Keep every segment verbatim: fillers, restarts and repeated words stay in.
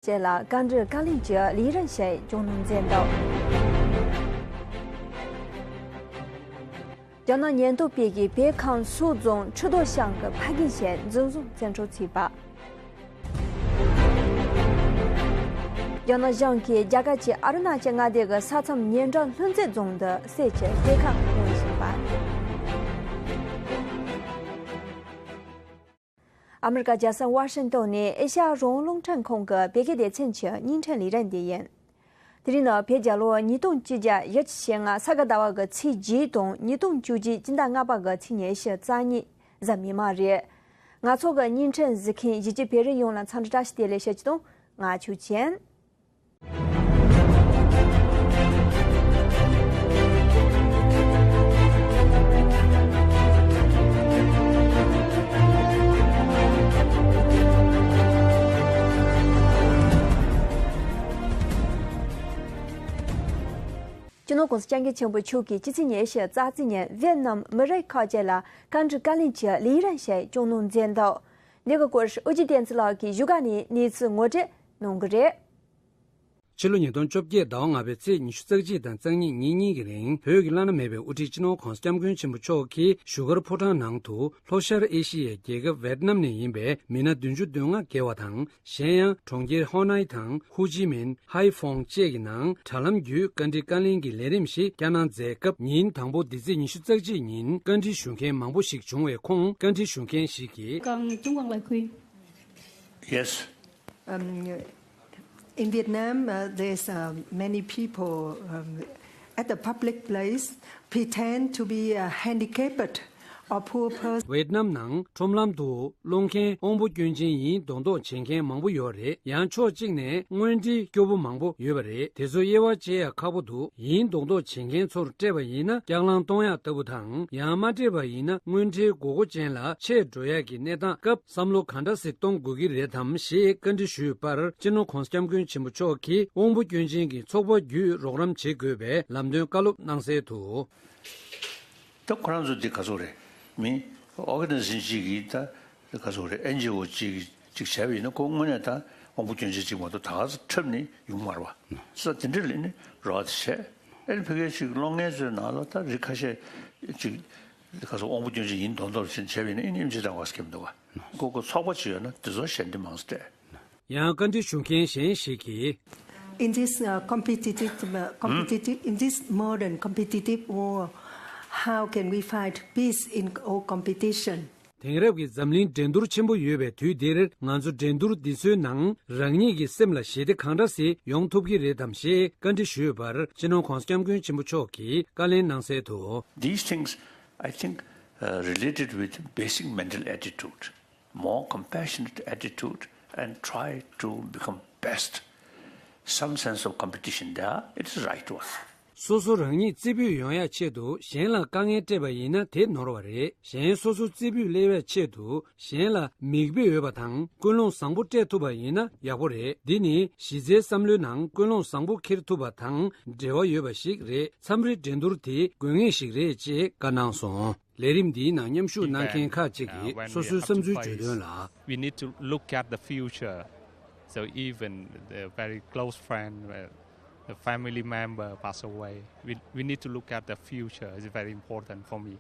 བཅས་ལ་བཀའ་འདྲི་བཀའ་ལན་གྱི་ལས་རིམ་ཞིག་བསྐྱངས་གནང་མཛད་འདུག་རྒྱ་ནག་ཉེན་རྟོག་པས་ཀྱིས་བོད་ཁམས་སོག་རྫོང་ཁྲི་རྡོ་ཤང་གི་ཕ་རྒན་ཞིག་འཛིན་བཟུང་བཙན་འཕྲོག་བྱས་པ། རྒྱ་ནག་གཞུང་གིས་རྒྱ་གར་གྱི་ཨ་རུ་ན་ཅལ་མངའ་སྡེ་གི་ས་མཚམས་ཉེ་འགྲམ་ལྷུན་རྩེ་རྫོང་དུ་གསེར་གྱི་སྟོད་ཁ་བསྐོན་བཞིན་པ། ཨ་མི་རི་ཀ་རྒྱལ་ས་ཝ་ཤིང་ཏོན་ནས་ཨེ་ཤ་ཡ་རང་དབང་རླུང་འཕྲིན་ཁང་གི་བོད་སྐད་སྡེ་ཚན་གྱི་བརྙན་འཕྲིན་ལས་རིམ་འདི་ཡིན། དེ་རིང་ནི་བོད་རྒྱལ་ལོ་ཉིས་སྟོང་བཅོ་བརྒྱད་ཡི་གེ་བཞི་ལྔ་ས་ག་ཟླ་བ་གི་ཚེས་བརྒྱད་དང་ཉིས་སྟོང་བཅོ་བརྒྱད་སྤྱི་ཟླ་ལྔ་པ་གི་ཚེས་ཉི་ཤུ་རྩ་གཉིས་གཟའ་མིག་དམར་རེད། ང་ཚོ་གི་བརྙན་འཕྲིན་གཟིགས་མཁན་གཞིས་བྱེས་བོད་རིགས་ཡོངས་ལ་འཚམས་འདྲི་བཀྲ་ཤིས་བདེ་ལེགས་ཞུ་རྒྱུ་དང་། ང་ཆོས་ཅན། སྤྱི་ནོར་༸གོང་ས་༸སྐྱབས་མགོན་ཆེན་པོ་མཆོག་གིས་སྤྱི་ཚེས་ཉི་ཤུ་རྩ་གཅིག་ཉིན་ཝེ་ཏི་ནམ་མི་རིགས་ཁག་ཅིག་ལ་བཀའ་འདྲི་བཀའ་ལན་གྱི་ལས་རིམ་ཞིག་བསྐྱངས་གནང་མཛད་འདུག་འདི་གི་སྐོར་ཨོ་རྒྱན་བསྟན་འཛིན་ལགས་ཀྱིས་བཞུགས་སྒར་ནས་གནས་ཚུལ་ངོ་སྤྲོད་གནང་གི་རེད། ཕྱི་ལོ་ཉིས་སྟོང་བཅོ་བརྒྱད་ཟླ་བ་ལྔ་པའི་ཚེས་ཉི་ཤུ་རྩ་གཅིག་དང་རྩ་གཉིས་ཉིན་གཉིས་ཀྱི་རིང་བོད་ཀྱི་བླ་ན་མེད་པའི་དབུ་ཁྲིད་སྤྱི་ནོར་༸གོང་ས་༸སྐྱབས་མགོན་ཆེན་པོ་མཆོག་གིས་བཞུགས་སྒར་ཕོ་བྲང་ནང་དུ་ལྷོ་ཤར་ཨེ་ཤི་ཡའི་རྒྱལ་ཁབ་ཝེ་ཏི་ནམ་ནས་ཡིན་པའི་མི་སྣ་བདུན་ཅུ་དོན་ལྔ་བརྒལ་བ་དང་། གཞན་ཡང་གྲོང་ཁྱེར་ཧོ་ནའི་དང་ཧུ་ཅི་མིན། ཧའེ་ཧྥོང་བཅས་ཀྱི་ནང་དྲ་ལམ་བརྒྱུད་བཀའ་འདྲི་བཀའ་ལན་གྱི་ལས་རིམ་ཞིག་བསྐྱངས་གནང་མཛད་སྐབས། ཉིན་དང་པོ་འདི་ཚེས་ཉི་ཤུ་རྩ་གཅིག་ཉིན་བཀའ་འདྲི་ཞུ་མཁན་མང་པོ་ཞིག་བྱུང་བའི་ཁོངས་བཀའ་འདྲི་ཞུ་མཁན་ཞིག་གིས། Yes. Um, in Vietnam, uh, there's uh, many people um, at the public place pretend to be uh, handicapped or poor person. ཝེ་ཏི་ནམ་ནང་ཁྲོམ་ལམ་དུ་སློང་མཁན་དབང་པོ་སྐྱོན་ཅན་ཡིན་མདོག་མདོག་བྱེད་མཁན་མང་པོ་ཡོད་རེད། ཡང་ཕྱོགས་གཅིག་ནས་དངོས་འབྲེལ་སྐྱོ་པོ་མང་པོ་ཡོད་པ་རེད། དེ་ཚོ་དབྱེ་བ་ཕྱེ་ཡ་ཁག་པོ་འདུག་ཡིན་མདོག་མདོག་བྱེད་མཁན་ཚོར་སྤྲད་པ་ཡིན་ན་སྐྱག་ལང་གཏོང་ཡ་ལྟ་བུ་དང་། ཡང་མ་སྤྲད་པ་ཡིན་ན་དངོས་འབྲེལ་མགོ་སྐོར་ཅན་ལ་ཆད་འགྲོ་ཡ་གི་གནས་སྟངས་སྐབས་བསམ་བློ་ག་འདྲ་ཞིག་གཏོང་དགོས་ཀྱི་རེད་དམ་ཞེས་བཀའ་འདྲི་ཞུས་པར། སྤྱི་ནོར་༸གོང་ས་༸སྐྱབས་མགོན་ཆེན་པོ་མཆོག་གིས་དབང་པོ་སྐྱོན་ཅན་གྱི་ཚོགས་པ་བརྒྱུད་རོགས་རམ་བྱེད་དགོས་པའི་ལམ་སྟོན་བཀའ་སློབ་གནང་གསལ་དུ། ད་ཁོ་རང་ཚོ་འདི་ག་ཚོད་རེད། མི་ཨོ་ག་ནི་ཛེ་ཤན་གཅིག་གིས་ད་ག་ཚོད་རེད། ཨེན་ཇི་ཨོ་གཅིག་གིས་གཅིག་བྱས་པ་ཡིན་ན་ཁོ་དངོས་གནས་ད་དབང་པོ་སྐྱོན་ཅན་གཅིག་མ་གཏོགས་ད་ག་ཚོད་འཁྲབ་ནི་ཡོང་མ་རེད་པ། ས་དེ་འདྲ་ལ་ནི་རོགས་ད་བྱས། ཨེ་ནི་ཕ་གིའི་ཅིག་སློང་མཁན་ཚོའི་ནང་ལ་ད་རིགས་ཁ་ཤས་ཅིག་ག་ཚོད་དབང་པོ་སྐྱོན་ཅན་ཡིན་མདོག་མདོག་བྱས་བྱས་པ་ཡིན་ན་ཨེ་ནི་ཨེམ་ཆི་དང་བ་སྐྱེ་མི་འདུག་ག་ཁོ་ཁོ་ཚོགས་པ་ཅིག་ཡོད་ན་དེ་ཚོ་གཞན་དེ་མང་ཙམ་སྤྲད། ཡང་བཀའ་འདྲི་ཞུ་མཁན་གཞན་ཞིག་གིས། In this uh, competitive, uh, competitive, in this modern competitive world, how can we find peace in all competition? དེང་རབས་ཀྱི་འཛམ་གླིང་འགྲན་བསྡུར་ཆེན་པོ་ཡོད་པའི་དུས་འདིར། ང་ཚོ་འགྲན་བསྡུར་འདི་ཚོའི་ནང་རང་ཉིད་ཀྱི་སེམས་ལ་ཞི་བདེ་གང་འདྲ་ཞིག་ཡོང་ཐུབ་ཀྱི་རེད་དམ་ཞེས་བཀའ་འདྲི་ཞུས་པར། སྤྱི་ནོར་༸གོང་ས་༸སྐྱབས་མགོན་ཆེན་པོ་མཆོག་གིས་བཀའ་ལན་གནང་གསལ་དུ། These things, I think, uh, related with basic mental attitude. More compassionate attitude and try to become best. Some sense of competition there, it is right one. སོ་སོ་རང་ཉིད་རྩེ་ཕུད་ཡོང་ཡ་ཆེད་དུ་གཞན་ལ་དཀའ་ངལ་སྤྲད་པ་ཡིན་ན་དེ་ནོར་བ་རེད། གཞན་སོ་སོ་རྩེ་ཕུད་སླེབས་ཡ་ཆེད་དུ་གཞན་ལ་མིག་དཔེ་འོས་པ་དང་ཀུན་སློང་བཟང་པོ་སྤྲད་ཐུབ་པ་ཡིན་ན་ཡག་པོ་རེད། འདི་ནི་གཞི་རྩའི་བསམ་བློའི་ནང་ཀུན་སློང་བཟང་པོ་འཁྱེར་ཐུབ་པ་དང་འབྲེལ་བ་ཡོད་པ་ཞིག་རེད། མཚམས་རེ་འགྲན་བསྡུར་དེ་དགོས་ངེས་ཤིག་རེད་ཅེས་བཀའ་གནང་སོང་། ལས་རིམ་འདིའི་ནང་མཉམ་ཞུགས་གནང་མཁན་ཁག་ཅིག་གིས་སོ་སོའི་བསམ་ཚུལ་བརྗོད་དོན་ལ། We need to look at the future. So even the very close friend, uh, the family member pass away, we, we need to look at the future. It's very important for me.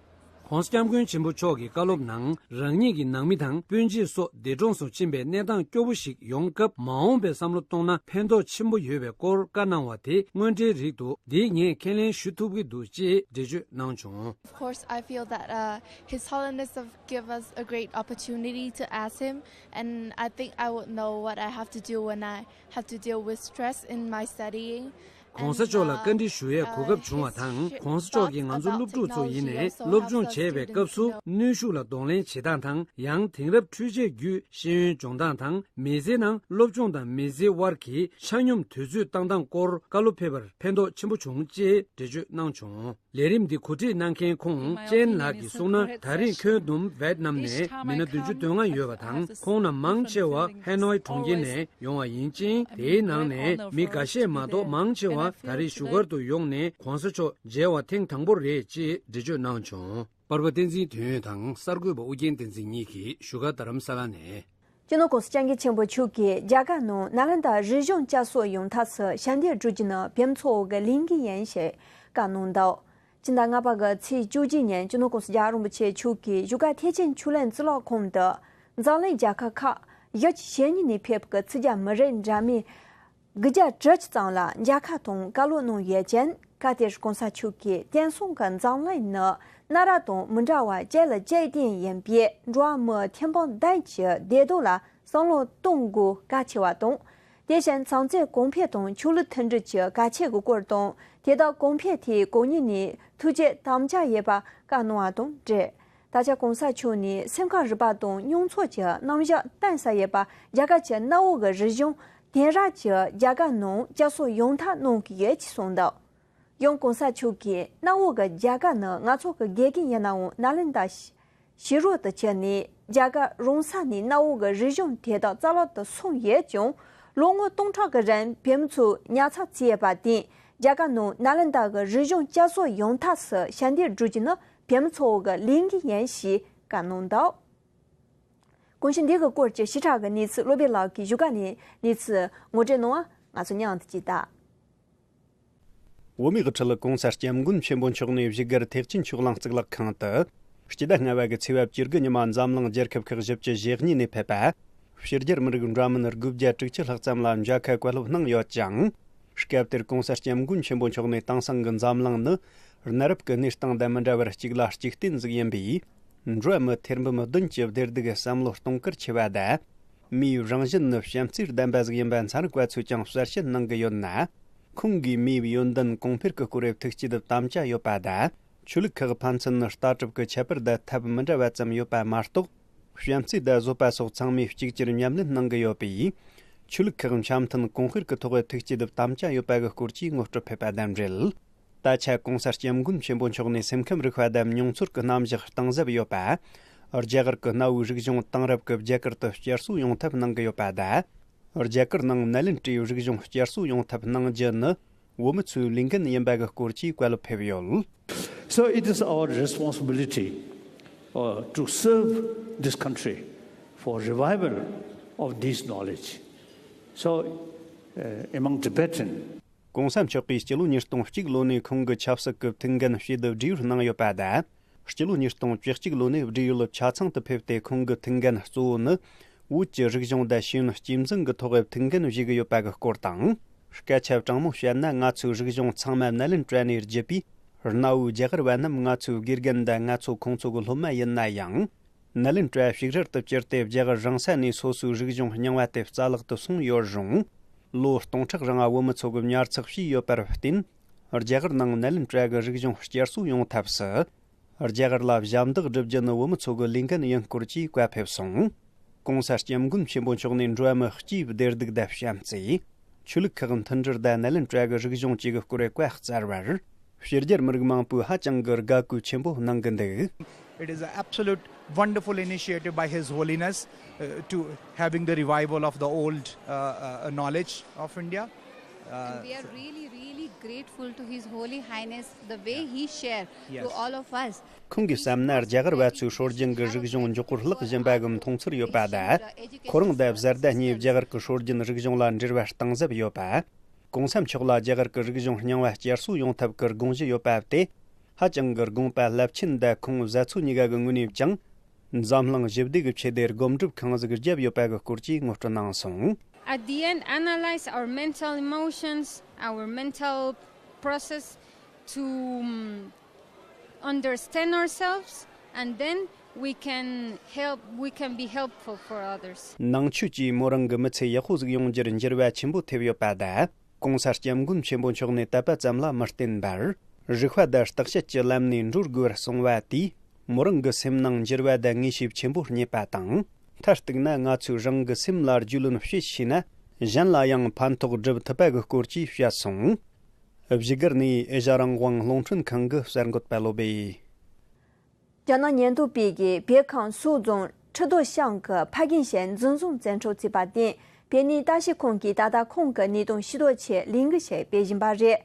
༸གོང་ས་༸སྐྱབས་མགོན་ཆེན་པོ་མཆོག་གི་བཀའ་སློབ་ནང་། རང་ཉིད་ཀྱི་ནང་མི་དང་སྤུན་མཆེད་སོགས་འདས་གྲོངས་སུ་ཕྱིན་པའི་གནས་སྟངས་སྐྱོ་པོ་ཞིག་ཡོང་སྐབས། མ་འོངས་པའི་བསམ་བློ་གཏོང་ན་ཕན་ཐོགས་ཆེན་པོ་ཡོད་པའི་སྐོར་བཀའ་གནང་བ་དེ་དངོས་འབྲེལ་རེད་འདུག་འདིས་ངས་ཁས་ལེན་ཞུ་ཐུབ་ཀྱི་འདུག་ཅེས་འགྲེལ་བརྗོད་གནང་བྱུང་། Of course, I feel that uh, His Holiness have give us a great opportunity to ask him, and I think I would know what I have to do when I have to deal with stress in my studying. ༸གོང་ས་མཆོག་ལ་བཀའ་འདྲི་ཞུ་ཡའི་གོ་སྐབས་བྱུང་བ་དང་། ༸གོང་ས་མཆོག་གིས་ང་ཚོ་སློབ་ཕྲུག་ཚོ་ཡིན་ནའི་སློབ་སྦྱོང་བྱེད་པའི་སྐབས་སུ་གནོན་ཤུགས་ལ་གདོང་ལེན་བྱེད་སྟངས་དང་། ཡང་དེང་རབས་འཕྲུལ་ཆས་བརྒྱུད་ཤེས་ཡོན་སྦྱོང་སྟངས་དང་། མི་ཚེའི་ནང་སློབ་སྦྱོང་དང་མི་ཚེའི་དབར་གྱི་ཆ་སྙོམས་དུས་ཚོད་བཏང་སྟངས་སྐོར་བཀའ་སློབ་ཕེབས་པར་ཕན་ཐོགས་ཆེན་པོ་བྱུང་ཅེས་འགྲེལ་བརྗོད་གནང་བྱུང་། ལས་རིམ་འདི་གོ་སྒྲིག་གནང་མཁན་ཁོང་ཅན་ལགས་ཀྱིས་གསུངས་ན། ད་རེས་ཁྱོན་བསྡོམས་ཝེད་ནམ་ནས་མི་སྣ་བདུན་ཅུ་དོན་ལྔ་ཡོད་པ་དང་། ཁོང་རྣམས་མང་ཆེ་བ་ཧེ་ནོའི་གྲོང་ཁྱེར་ནས་ཡོང་བ་ཡིན་ཅིང་། དེའི་ནང་ནས་མི་འགའ་ཤས་མ་གཏོགས་མང་ཆེ་བ་ད་རེས་བཞུགས་སྒར་དུ་ཡོང་ནས་༸གོང་ས་མཆོག་མཇལ་བ་ཐེངས་དང་པོ་རེད་ཅེས་འགྲེལ་བརྗོད་གནང་བྱུང་། པར་པ་བསྟན་འཛིན་དོན་ཡོད་དང་གསར་འགོད་པ་ཨུ་རྒྱན་བསྟན་འཛིན་གཉིས་ཀྱིས་བཞུགས་སྒར་རྡ་རམ་ས་ལ་ནས། སྤྱི་ནོར་༸གོང་ས་༸སྐྱབས་མགོན་ཆེན་པོ་མཆོག་གིས་རྒྱ་གར་ནང་ནཱ་ལེནྡྲ་རིག་གཞུང་བསྐྱར་གསོ་ཡོང་ཐབས་སུ་ཞབས་འདེགས་སྒྲུབ་རྒྱུ་ནི་ཕན་ཚུན་གྱི་ལས་འགན་ཡིན་ཞེས་བཀའ་གནང་འདུག་སྤྱི་ཟླ་ལྔ་པ་གི་ཚེས་བཅུ་གཅིག་ཉིན་སྤྱི་ནོར་༸གོང་ས་༸རྒྱལ་བ་རིན་པོ་ཆེ་མཆོག་གིས་བཞུགས་སྒར་ཐེག་ཆེན་ཆོས་གླིང་གཙུག་ལག་ཁང་དུ་འཛམ་གླིང་རྒྱལ་ཁབ་ཁག་བཞི་བཅུ་ཞེ་གཉིས་ནས་ཕེབས་པའི་ཚིག་བརྒྱ་མི་རིགས་འདྲ་མིན་དགུ་བརྒྱ་དྲུག་ཅུ་ཙམ་ལ་མཇལ་ཁ་དང་བཀའ་སློབ་གནང་ཡོད་ཅིང་། སྐབས་དེར་༸གོང་ས་མཆོག་གིས་དེང་སང་གི་འཛམ་གླིང་ནི་གནའ་རབས་དང་མི་འདྲ་བར་གཅིག་ལ་གཅིག་བརྟེན་ཡིན་པས། འགྲོ་བ་མིའི་ཐེར་འབུམ་བདུན་གྱི་བདེ་སྡུག་ལ་བསམ་བློ་གཏོང་དགོས་གལ་ཆེ་བ་དང་། དེ་བཞིན་ཚན་རྩལ་གོང་འཕེལ་དང་ཆོས་ལུགས་མཐུན་སྒྲིལ་གྱི་གལ་ཆེ་གི་སྐོར་དང་། དེ་དག་གོང་འཕེལ་དེའི་གོ་གནས་ནས་ཐུགས་རྗེ་དམ་བཅའ་ཡོད་པ་བཀའ་གནང་བ་དང་འབྲེལ། ད་ཆ་༸གོང་ས་མཆོག་ནས་སེམས་ཁམས་རིག་པ་དང་མྱོང་ཚོར་གྱི་རྣམ་གཞག་གཏིང་ཟབ་ཡོད་པ། རྒྱ་གར་གྱི་གནའ་བོ་གི་རིག་གཞུང་དེང་རབས་ཀྱི་རྒྱལ་ཁབ་ནང་བསྐྱར་གསོ་ཡོང་ཐབས་གནང་གི་ཡོད་ཅེས་གསུངས་འདུག་ཡང་༸གོང་ས་མཆོག་གིས་གནའ་བོ་གི་རྒྱ་གར་ནི་ང་ཚོ་གི་དགེ་རྒན་ཡིན་ནའང་ནཱ་ལེནྡྲ་ཕྱི་རོལ་དུ་ཁྱེར་ནས་རྒྱ་གར་རང་ས་ནས་གནའ་བོ་གི་རིག་གཞུང་དེ་དག་རྩ་བརླག་ཏུ་སོང་ཡོད་ཀྱང་། ལོ་ངོ་སྟོང་ཕྲག་གི་རིང་བོད་མི་ཚོས་ཉར་ཚགས་བྱས་ཡོད་པར་བརྟེན། རྒྱ་གར་ནང་ནཱ་ལེནྡྲ་གི་རིག་གཞུང་བསྐྱར་གསོ་ཡོང་ཐབས་སུ་ཞབས་འདེགས་སྒྲུབ་རྒྱུ་ནི་བོད་མི་ཚོ་གི་ལས་འགན་ཡིན་ཞེས་བཀའ་གནང་འདུག་གོང་ཞུས་འདི་གི་སྐོར་གྱི་ཞིབ་ཕྲ་གི་གནས་ཚུལ་སློབ་དཔོན་ལགས་ཀྱིས་བཞུགས་སྒར་ནས་གནས་ཚུལ་ངོ་སྤྲོད་གནང་བ་ང་ཚོ་མཉམ་དུ་གཅིག་ལྟ། བོད་མིའི་དབུ་ཁྲིད་༸གོང་ས་༸སྐྱབས་མགོན་ཆེན་པོ་མཆོག་ནས་བཞུགས་སྒར་ཐེག་ཆེན་ཆོས་གླིང་གཙུག་ལག་ཁང་དུ། སྤྱི་ཟླ་ལྔ་པ་གི་ཚེས་པ་བཅུ་དགུ་ཉི་མ་འཛམ་གླིང་རྒྱལ་ཁབ་ཁག་བཞི་བཅུ་ཞེ་གཉིས་ནས་ཕེབས་པ། ཕྱི་རྒྱལ་མི་རིགས་འདྲ་མིན་དགུ་བརྒྱ་དྲུག་ཅུ་ལྷག་ཙམ་ལ་མཇལ་ཁ་བཀའ་སློབ་གནང་ཡོད་ཅིང་། སྐབས་དེར་༸གོང་ས་༸སྐྱབས་མགོན་ཆེན་པོ་མཆོག་ནས་དེང་སང་གི་འཛམ་གླིང་ནི་གནའ་རབས་ཀྱི་གནས་སྟངས་དང་མི་འདྲ་བར་གཅིག་ལ་གཅིག་བརྟེན་ཟིག་ཡིན་པས། འགྲོ་བ་མི་ཐེར་འབུམ་བདུན་གྱི་བདེ་སྡུག་གི་བསམ་བློ་གཏོང་གལ་ཆེ་བ་དང་། མིའི་རང་བཞིན་ནི་བྱམས་བརྩེའི་ལྡན་པ་ཟིག་ཡིན་པ་ཚན་རིག་པ་ཚོས་ཀྱང་གསལ་བཤད་གནང་གི་ཡོད་ན། ཁོང་གིས་མིའི་ཡོན་ཏན་གོང་འཕེལ་གྱི་སྐོར་ཐུགས་བསྐྱེད་དམ་བཅའ་ཡོད་པ་དང་། ཆོས་ལུགས་ཁག་ཕན་ཚུན་ལྟ་གྲུབ་ཀྱི་ཁྱད་པར་དང་ཐབས་མི་འདྲ་བ་ཙམ་ཡོད་པ་མ་གཏོགས། བྱམས་བརྩེ་དང་བཟོད་པ་སོགས་ཚང་མས་གཅིག་གྱུར་ཉམས་ལེན་གནང་གི་ཡོད་པས། ཆོས་ལུགས་ཁག་འཆམ་མཐུན་གོང་འཕེལ་གྱི་ཐོག་ཐུགས་བསྐྱེད་དམ་བཅའ་ཡོད་པ་གི་སྐོར་གྱི་ངོ་སྤྲོད་ཕེབས་པ་དང་འབྲེལ། ད་ཆ་༸གོང་ས་༸སྐྱབས་མགོན་ཆེན་པོ་མཆོག་ནས་སེམས་ཁམས་རིག་པ་དང་མྱོང་ཚོར་གྱི་རྣམ་གཞག་གཏིང་ཟབ་ཡོད་པ། རྒྱ་གར་གྱི་གནའ་བོའི་རིག་གཞུང་དེང་རབས་ཀྱི་རྒྱ་གར་དུ་བསྐྱར་གསོ་ཡོང་ཐབས་གནང་གི་ཡོད་པ་དང་། རྒྱ་གར་ནང་ནཱ་ལེནྡྲའི་རིག་གཞུང་བསྐྱར་གསོ་ཡོང་ཐབས་གནང་རྒྱུ་ནི་བོད་མི་ཚོའི་ལས་འགན་ཡིན་པ་གི་སྐོར་གྱི་བཀའ་སློབ་ཕེབས་ཡོད། So it is our responsibility, uh, to serve this country for revival of this knowledge. So, uh, among Tibetan གོང་ས་མཆོག་གིས་སྤྱི་ལོ་ཉིས་སྟོང་གཅིག་ལོ་ནས་ཁོང་གི་ཆབ་སྲིད་ཀྱི་ཐུགས་འགན་ཞེ་དུ་བགྲེས་ཡོལ་གནང་ཡོད་པ་དང་། སྤྱི་ལོ་ཉིས་སྟོང་བཅུ་གཅིག་ལོ་ནས་བགྲེས་ཡོལ་ཆ་ཚང་དུ་ཕེབས་ཏེ། ཁོང་གི་ཐུགས་འགན་གཙོ་བོ་ནི་བོད་ཀྱི་རིག་གཞུང་དང་ཤེས་ཡོན་གཅེས་འཛིན་གྱི་ཐོག་ཐུགས་འགན་བཞེས་ཀྱི་ཡོད་པ་གི་སྐོར་དང་། སྐད་ཆ་དྲང་མོ་བཤད་ན། ང་ཚོའི་རིག་གཞུང་ཚང་མ་ནཱ་ལེནྡྲ་ནས་བརྒྱུད་པས། གནའ་བོའི་རྒྱ་གར་བ་རྣམས་ང་ཚོའི་དགེ་རྒན་དང་ང་ཚོ་ཁོང་ཚོ་གི་སློབ་མ་ཡིན་ན་ཡང་། ནཱ་ལེནྡྲ་ཞིག་རལ་དུ་བཅར་ཏེ་རྒྱ་གར་རང་ས་ནས་སོ་སོའི་རིག་གཞུང་རྙིང་བ་དེ་རྩ་བརླག་ཏུ་སོང་ཡོད་རུང་། ལོ་སྟོང་ཕྲག་རིང་བོད་མི་ཚོ་གིས་ཉར་ཚགས་བྱས་ཡོད་པར་བརྟེན། རྒྱ་གར་ནང་ནཱ་ལེནྡྲ་གི་རིག་གཞུང་བསྐྱར་གསོ་ཡོང་ཐབས་སུ། རྒྱ་གར་ལ་ཞབས་འདེགས་སྒྲུབ་རྒྱུ་ནི་བོད་མི་ཚོ་གི་ལས་འགན་ཡིན་སྐོར་གྱི་བཀའ་ཕེབས་སོང་། ༸གོང་ས་༸སྐྱབས་མགོན་ཆེན་པོ་མཆོག་ནས་འགྲོ་བ་མི་སྤྱིའི་བདེ་སྡུག་དང་བྱམས་བརྩེ། ཆོས་ལུགས་ཁག་མཐུན་སྒྲིལ་དང་ནཱ་ལེནྡྲ་གི་རིག་གཞུང་བཅས་ཀྱི་སྐོར་བཀའ་སྩལ་བར། ཕྱི་རྒྱལ་མི་རིགས་མང་པོས་ཧ་ཅང་གི་དགའ་གུས་ཆེན་པོ་གནང་གི་འདུག It is an absolute wonderful initiative by His Holiness, uh, to having the revival of the old, uh, uh, knowledge of India. Uh, And we are really, really grateful to His Holy Highness the way he shared to all of us. ཁོང་གིས་བསམ་ན། རྒྱ་གར་བ་ཚོས་སྲོལ་རྒྱུན་གྱི་རིག་གཞུང་མགྱོགས་པོར་བརླག་བཞིན་པ་གི་མཐོང་ཚུལ་ཡོད་པ་དང་། ཁོ་རང་དང་བཟའ་ཟླ་གཉིས་རྒྱ་གར་གྱི་སྲོལ་རྒྱུན་རིག་གཞུང་ལ་འབྲེལ་བ་གཏིང་ཟབ་ཡོད་པ། ༸གོང་ས་མཆོག་ལ་རྒྱ་གར་གྱི་རིག་གཞུང་རྙིང་བ་བསྐྱར་གསོ་ཡོང་ཐབས་ཀྱི་དགོངས་གཞི་ཡོད་པ་དེ་ཧ་ཅང་གི་དགོངས་པ་རླབས་ཆེན་དང་། ཁོང་བཟའ་ཚོ་གཉིས་ཀ་གི་ངོས་ནས་ཀྱང་འཛམ་གླིང་ཞི་བདེ་གི་ཆེད་དུ་སྒོམ་སྒྲུབ་གང་ཟིག་བརྒྱབ་ཡོད་པ་གི་སྐོར་གྱི་ངོ་སྤྲོད་གནང་སོང་། At the end, analyze our mental emotions, our mental process to, um, understand ourselves, and then we can help, we can be helpful for others. ནང་ཆོས་ཀྱིས་མོ་རང་གི་མི་ཚེ་ཡག་པོ་ཟིག་ཡོང་རྒྱུར་འགྱུར་བ་ཆེན་པོ་ཐེབས་ཡོད་པ་དང་། ༸གོང་ས་༸སྐྱབས་མགོན་ཆེན་པོ་མཆོག་ནས་དད་པ་ཙམ་ལ་མི་བརྟེན་པར། རིག་པ་དང་བརྟག་དཔྱད་ཀྱི་ལམ་ནས་འགྲོ་དགོས་པར་གསུངས་པ་དེས། མོ་རང་གི་སེམས་ནང་འགྱུར་བ་དང་ངེས་ཤེས་ཆེན་པོ་རྙེད་པ་དང་། མཐར་གཏུགས་ན། ང་ཚོས་རང་གི་སེམས་ལ་རྒྱུས་ལོན་བྱེད་ཤེས་ན། གཞན་ལ་ཡང་ཕན་ཐོགས་སྒྲུབ་ཐུབ་པ་གི་སྐོར་གྱིས་བཤད་སོང་། བཞུགས་སྒར་ནས་ཨེ་ཤ་རང་དབང་རླུང་འཕྲིན་ཁང་གི་གསར་འགོད་པ་བློ་སྦེ། རྒྱ་ནག་ཉེན་རྟོག་པས་ཀྱིས་བོད་ཁམས་སོག་རྫོང་ཁྲི་རྡོ་ཤང་གི་ཕ་རྒན་ཞིག་འཛིན་བཟུང་བཙན་འཕྲོག་བྱས་པར་བརྟེན། བོད་གནས་ལྟ་ཞིབ་ཁང་གིས་ད་ལྟ་ཁོང་གི་གནས་སྟངས་ཤེས་རྟོགས་ཆེད་ལས་འགུལ་ཞིག་སྤེལ་བཞིན་པ་རེད།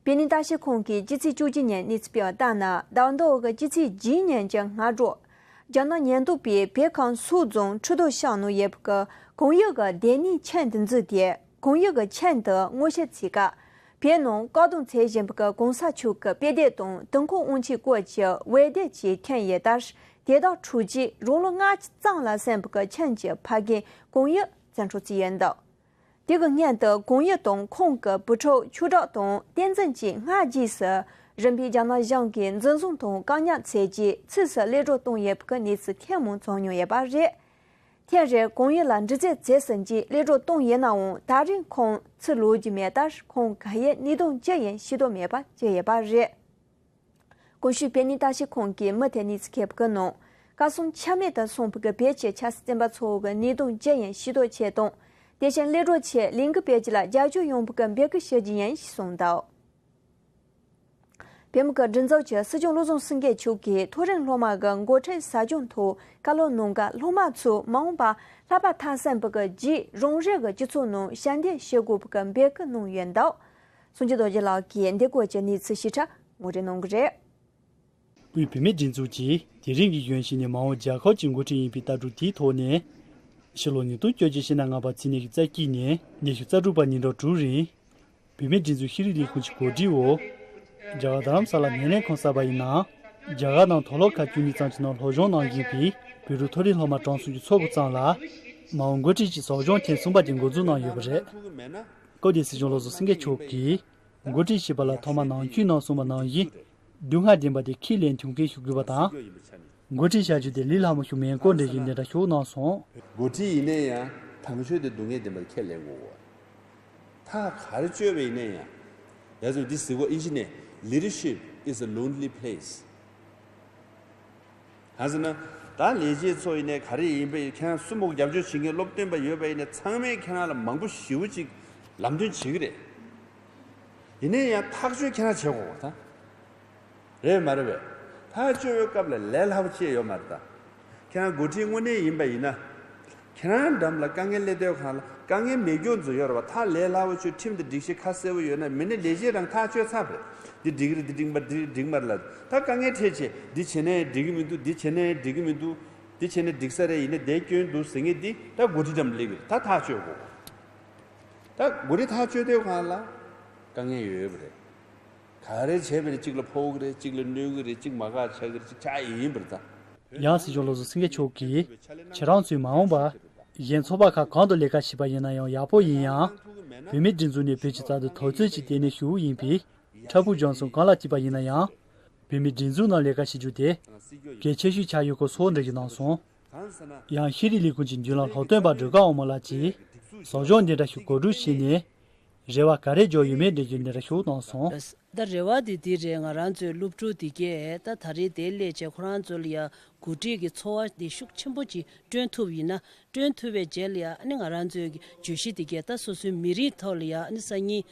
བོད་གནས་ལྟ་ཞིབ་ཁང་གིས་སྤྱི་ཚེས་བཅུ་གཅིག་ཉིན་གནས་ཚུལ་སྤེལ་བ་ལྟར་ན། ཟླ་བ་འདིའི་སྤྱི་ཚེས་བརྒྱད་ཉིན་གྱི་སྔ་དྲོ། རྒྱ་ནག་ཉེན་རྟོག་པས་བོད་ཁམས་སོག་རྫོང་ཁྲི་ཐོག་ཤང་ནང་ཡོད་པའི་གི་གོང་ཡུལ་གྱི་སྡེ་གནས་ཆེན་དུ་འཛུལ་ཏེ། གོང་ཡུལ་གྱི་ཆེན་དུ་ངོ་ཤེས་བྱེད་སྐབས། བོད་ནང་བཀག་སྡོམ་བྱེད་བཞིན་པའི་གི་གོང་ས་མཆོག་གི་དཔེ་དེབ་དང་དུས་འཁོར་དབང་ཆའི་སྐོར་གྱི་འོད་སྡེར་གྱིས་ཁེངས་ཡོད་ལྟར། དེ་དག་འཕྲོག་རྗེས་རང་ལོ་ལྔ་བཅུ་ཙམ་ལ་སོན་པའི་གི་ཆེན་གྱི་ཕ་རྒན་གོང་ཡུལ་བཙན་འཕྲོག་བྱས་ཡོད་འདུག་དེ་གི་སྔོན་དུ་གོང་ཡུལ་དང་ཁོང་གི་བུ་ཕྲུག་ཆོས་གྲགས་དང་བསྟན་འཛིན་བཅས་སྔ་རྗེས་སུ་རིམ་པས་རྒྱ་ནག་གཞུང་གིས་འཛིན་བཟུང་དང་བཀག་ཉར་བྱས་རྗེས་ཕྱིས་སུ་གློད་གྲོལ་བཏང་ཡོད་པའི་གནས་ཚུལ་ཐེངས་མང་བྱུང་མྱོང་ཡོད་པ་རེད། ཐེངས་རེར་གོང་ཡུལ་ལ་འདྲི་རྩད་བྱས་ཟིན་རྗེས་གློད་གྲོལ་བཏང་ཡོད་ནའང་ད་རེས་ཁོང་ཕྱིར་ལོག་རྒྱུ་མེད་ལྟར་ཁོང་ག་ཡེ་གནས་སྟངས་ཅི་ཡིན་ཤེས་རྟོགས་མེད་པ་བཅས་ཡོད་པ་རེད། གོང་ཞུས་བོད་གནས་ལྟ་ཞིབ་ཁང་གིས་མུ་མཐུད་གནས་ཚུལ་མཁྱེན་པའི་ནང་། ཁ་སང་ཆ་མེད་དུ་སོང་བའི་བོད་ཀྱི་ཆབ་སྲིད་བཙོན་པ་ཚོ་གི་གནས་སྟངས་ཇི་ཡིན་ཤེས་རྟོགས་ཆེད་དང་། དེ་བཞིན་གློད་གྲོལ་ཆེད་ལས་འགུལ་སྤེལ་རྒྱུ་ལ་རྒྱབ་སྐྱོར་ཡོང་བའི་འབོད་སྐུལ་ཞུ་རྒྱུ་ཡིན་ཞེས་གསུངས་འདུག་བོད་མི་གི་སྒྲིག་འཛུགས་ཀྱི་སྲིད་སྐྱོང་བློ་བཟང་སེང་གེ་མཆོག་གིས་མཐོ་རིམ་སློབ་མ་གི་འགོ་ཁྲིད་ཟབ་སྦྱོང་ཐོག་བཀའ་སློབ་གནང་སྐབས། སློབ་མ་ཚོས་མ་འོངས་པར་ལྷག་པར་མཐར་སོན་པའི་རྗེས་རང་རེ་གི་སྤྱི་ཚོགས་ནང་ཞབས་འདེགས་ཞུ་དགོས་པའི་འབོད་སྐུལ་གནང་ཡོད་འདུག་སངས་རྒྱས་རྡོ་རྗེ་ལགས་ཀྱིས་འདི་སྐོར་གྱི་གནས་ཚུལ་ཞིབ་ཕྲ་ངོ་སྤྲོད་གནང་གི་རེད། དབུས་བུད་མེད་སྒྲིག་འཛུགས་ཀྱིས་དེ་རིང་གི་གཞོན་ཤིང་ནས་མ་འོངས་རྒྱལ་ཁབ་ཀྱི་འགོ་ཁྲིད་ཡིན་པའི་ལྟ་གྲུབ་དེའི་ཐོག་ནས། ཕྱི་ལོ་ཉིས་སྟོང་བཅོ་བརྒྱད་ཕྱི་ཟླ་ལྔ་པ་ཚེས་ཉི་ཤུ་རྩ་གཅིག་ནས་ཉི་ཤུ་རྩ་དྲུག་བར་ཉིན་གྲངས་དྲུག་རིང་། བུད་མེད་སྒྲིག་འཛུགས་ཤེས་རིག་ལས་ཁུངས་ཀྱི་གོ་སྒྲིག་འོག་རྒྱ་གར་རྡ་རམ་ས་ལ་སྣེ་ལེན་ཁང་གསར་པ་ཡི་ནང་། རྒྱ་གར་དང་མཐོ་སློབ་ཁག་བཅུ་གཉིས་ཙམ་གྱི་ནང་སློབ་སྦྱོང་གནང་བཞིན་པའི་བོད་ཕྲུག་མཐོ་རིམ་སློབ་མ་གྲངས་སུམ་ཅུ་སོ་དགུ་ཙམ་ལ། མ་འོངས་འགོ་ཁྲིད་ཀྱི་ཟབ་སྦྱོང་ཐེངས་གསུམ་པ་དེ་འགོ་འཛུགས་གནང་ཡོད་པ་རེད། སྐབས་དེའི་སྲིད་སྐྱོང་བློ་བཟང་སེང་གེ་མཆོག་གིས། འགོ་ཁྲིད་ཞེས་པ་ལ་ཐོག་མར་ནང་ཆོས་ནང་གསུངས་པ་ནང་བཞིན། སྡུག་བསྔལ་ལྡན་པ་དེ་ཁས་ལེན་མཐུན་རྐྱེན་ཞུ་དགོས་པ་དང་། འགོ་ཁྲིད་བྱ་རྒྱུ་དེ་ལས་སླ་མོ་ཞིག་མིན་སྐོར་འགྲེལ་བརྗོད་འདི་འདྲ་ཞིག་གནང་སོང་། འགོ་ཁྲིད་ཡིན་ན་ཡང་དང་ཤོས་དེ་སྡུག་བསྔལ་ལྡན་པ་དེ་ཁས་ལེན་དགོས། ད་ག་རེ་བཅོས་པ་ཡིན་ན་ཡང་། ཡ་ཚོ་འདི་ཟེར་གོ་ཨིན་ཇི་ནས། Leadership is a lonely place། གང་ཟེར་ན། ད་ལས་བྱེད་ཚོ་ཡིན་ནའི་ག་རེ་ཡིན་པ་ཡིན། ཁྱེད་རང་སུ་མོ་རྒྱབ་སྐྱོར་བྱེད་མཁན་སློབ་སྟོན་པ་ཡོད་པ་ཡིན་ནའི་ཚང་མས་ཁྱེད་རང་ལ་མང་པོ་ཞེ་པོ་ཅིག་ལམ་སྟོན་བྱེད་ཀྱི་རེད། ཡིན་ནའི་ཡང་ཐག་གཅོད་ཁྱེད་རང་བྱེད་དགོས་པ་ད། རེད་མ་རེད་པས། ཐག་གཅོད་པའི་སྐབས་ལ་ལས་སླ་པོ་ཅི་ཡོད་མ་རེད་ད། ཁྱེད་རང་འགོ་ཁྲིད་དངོས་གནས་ཡིན་པ་ཡིན་ན། ཁྱེད་རང་འགྲམ་ལ་དཀའ་ངལ་སླེབས་དུས་སྒང་ལ་དཀའ་ངལ་མེད་རྒྱུ་ཚོ་ཡོད་རེད་པ། ད་ལས་སླ་པོ་ཆོས་ཁྲིམས་དང་སྒྲིག་གཞི་ཁ་གསལ་པོ་ཡོད་ན། མི་སྣ་ལས་བྱེད་རང་ཐག་གཅོད་ཚར་བ་རེད། འདི་འགྲིག་གི་རེད། འདི་འགྲིག་མ་འགྲིག་འགྲིག་མ་རེད་ལ། ད་དཀའ་ངལ་འཕྲད་བྱས་འདི་བྱས་ནའི་འགྲིག་གི་མི་འདུག་འདི་བྱས་ནའི་འགྲིག་གི་མི་འདུག་འདི་བྱས་ནའི་འགྲིག་ས་རེད། ཡིན་ནའི་བསྡད་སྐྱོན་འདུག་ཟེར་མཁན་འདི་ད་འགོ་ཁྲིད་འགྲམ་སླེབས་ཀྱི་རེད། ད་ཐག་གཅོད་དགོས། ད་འགོ་ཁྲིད་ཐག་གཅོད་དུས་སྒང་ལ་དཀའ་ངལ་ཡོད་ཡོད་པ་རེད། ག་རེ་བྱས་པ་རེད། གཅིག་ལ་ཕོག་གི་རེད། གཅིག་ལ་གནོད་གི་རེད། གཅིག་མ་དགའ་ཆགས་གི་རེད། གཅིག་ཆགས་ཡི་ཡིན་པ་རེད་ད། ཡང་སྲིད་སྐྱོང་བློ་བཟང་སེང་གེ་མཆོག་གིས། ཁྱེད་རང་ཚོས་མ་འོངས་པར་གཞན་ཚོགས་པ་ཁག་གང་དུ་ལས་ཀ་བྱེད་པ་ཡིན་ན་ཡང་ཡག་པོ་ཡིན་ཡང་། བུད་མེད་སྒྲིག་འཛུགས་ནས་བོད་ཀྱི་རྩ་དོན་འཐབ་རྩོད་ཀྱི་ལྟེ་གནས་ཞུ་བོ་ཡིན་པས། འཁྲབ་ཕུག་ལྗོངས་སུ་གང་ལ་སྐྱིད་པ་ཡིན་ན་ཡང་། བུད་མེད་སྒྲིག་འཛུགས་ནང་ལས་ཀ་བྱེད་རྒྱུ་དེ། གལ་ཆེ་ཤོས་ཆགས་ཡོད་སྐོར་སོགས་འགྲེལ་བརྗོད་གནང་སོང་། ཡང་ཤེས་རིག་ལས་ཁུངས་ཀྱི་མདུན་ལམ་སློབ་སྟོན་པ་སྒྲོལ་དཀར་དབང་མོ་ལགས་ཀྱིས། ཟབ་སྦྱོང་འདི་འདྲ་ཞིག་གོ་སྒྲིག་བྱས་ནས། རེ་བ་ག་རེ་འཇོག་ཡོད་མེད་འགྲེལ་བརྗོད་འདི་འདྲ་ཞིག་གནང་སོང་། ད་རེ་བ་དེ་འདི་རེད། ང་རང་ཚོའི་སློབ་ཕྲུག་དེ་གས་ད་ད་རེས་དེ་སླེབས་བྱས་ཁོ་རང་ཚོ་ལ་ཡ་འགོ་ཁྲིད་ཀྱི་འཚོ་བ་དེ་ཤུགས་ཆེན་པོ་ཅིག་བསྐྲུན་ཐུབ་ཡིན་ན། བསྐྲུན་ཐུབ་པའི་རྗེས་ལ་ཡ་ཨ་ནི་ང་རང་ཚོའི་གི་བརྗོད་གཞི་དེ་གས་ད་སོ་སོའི་མི་རིགས་ཐོག་ལ་ཡ་ཨ་ནི་སང་ཉིན་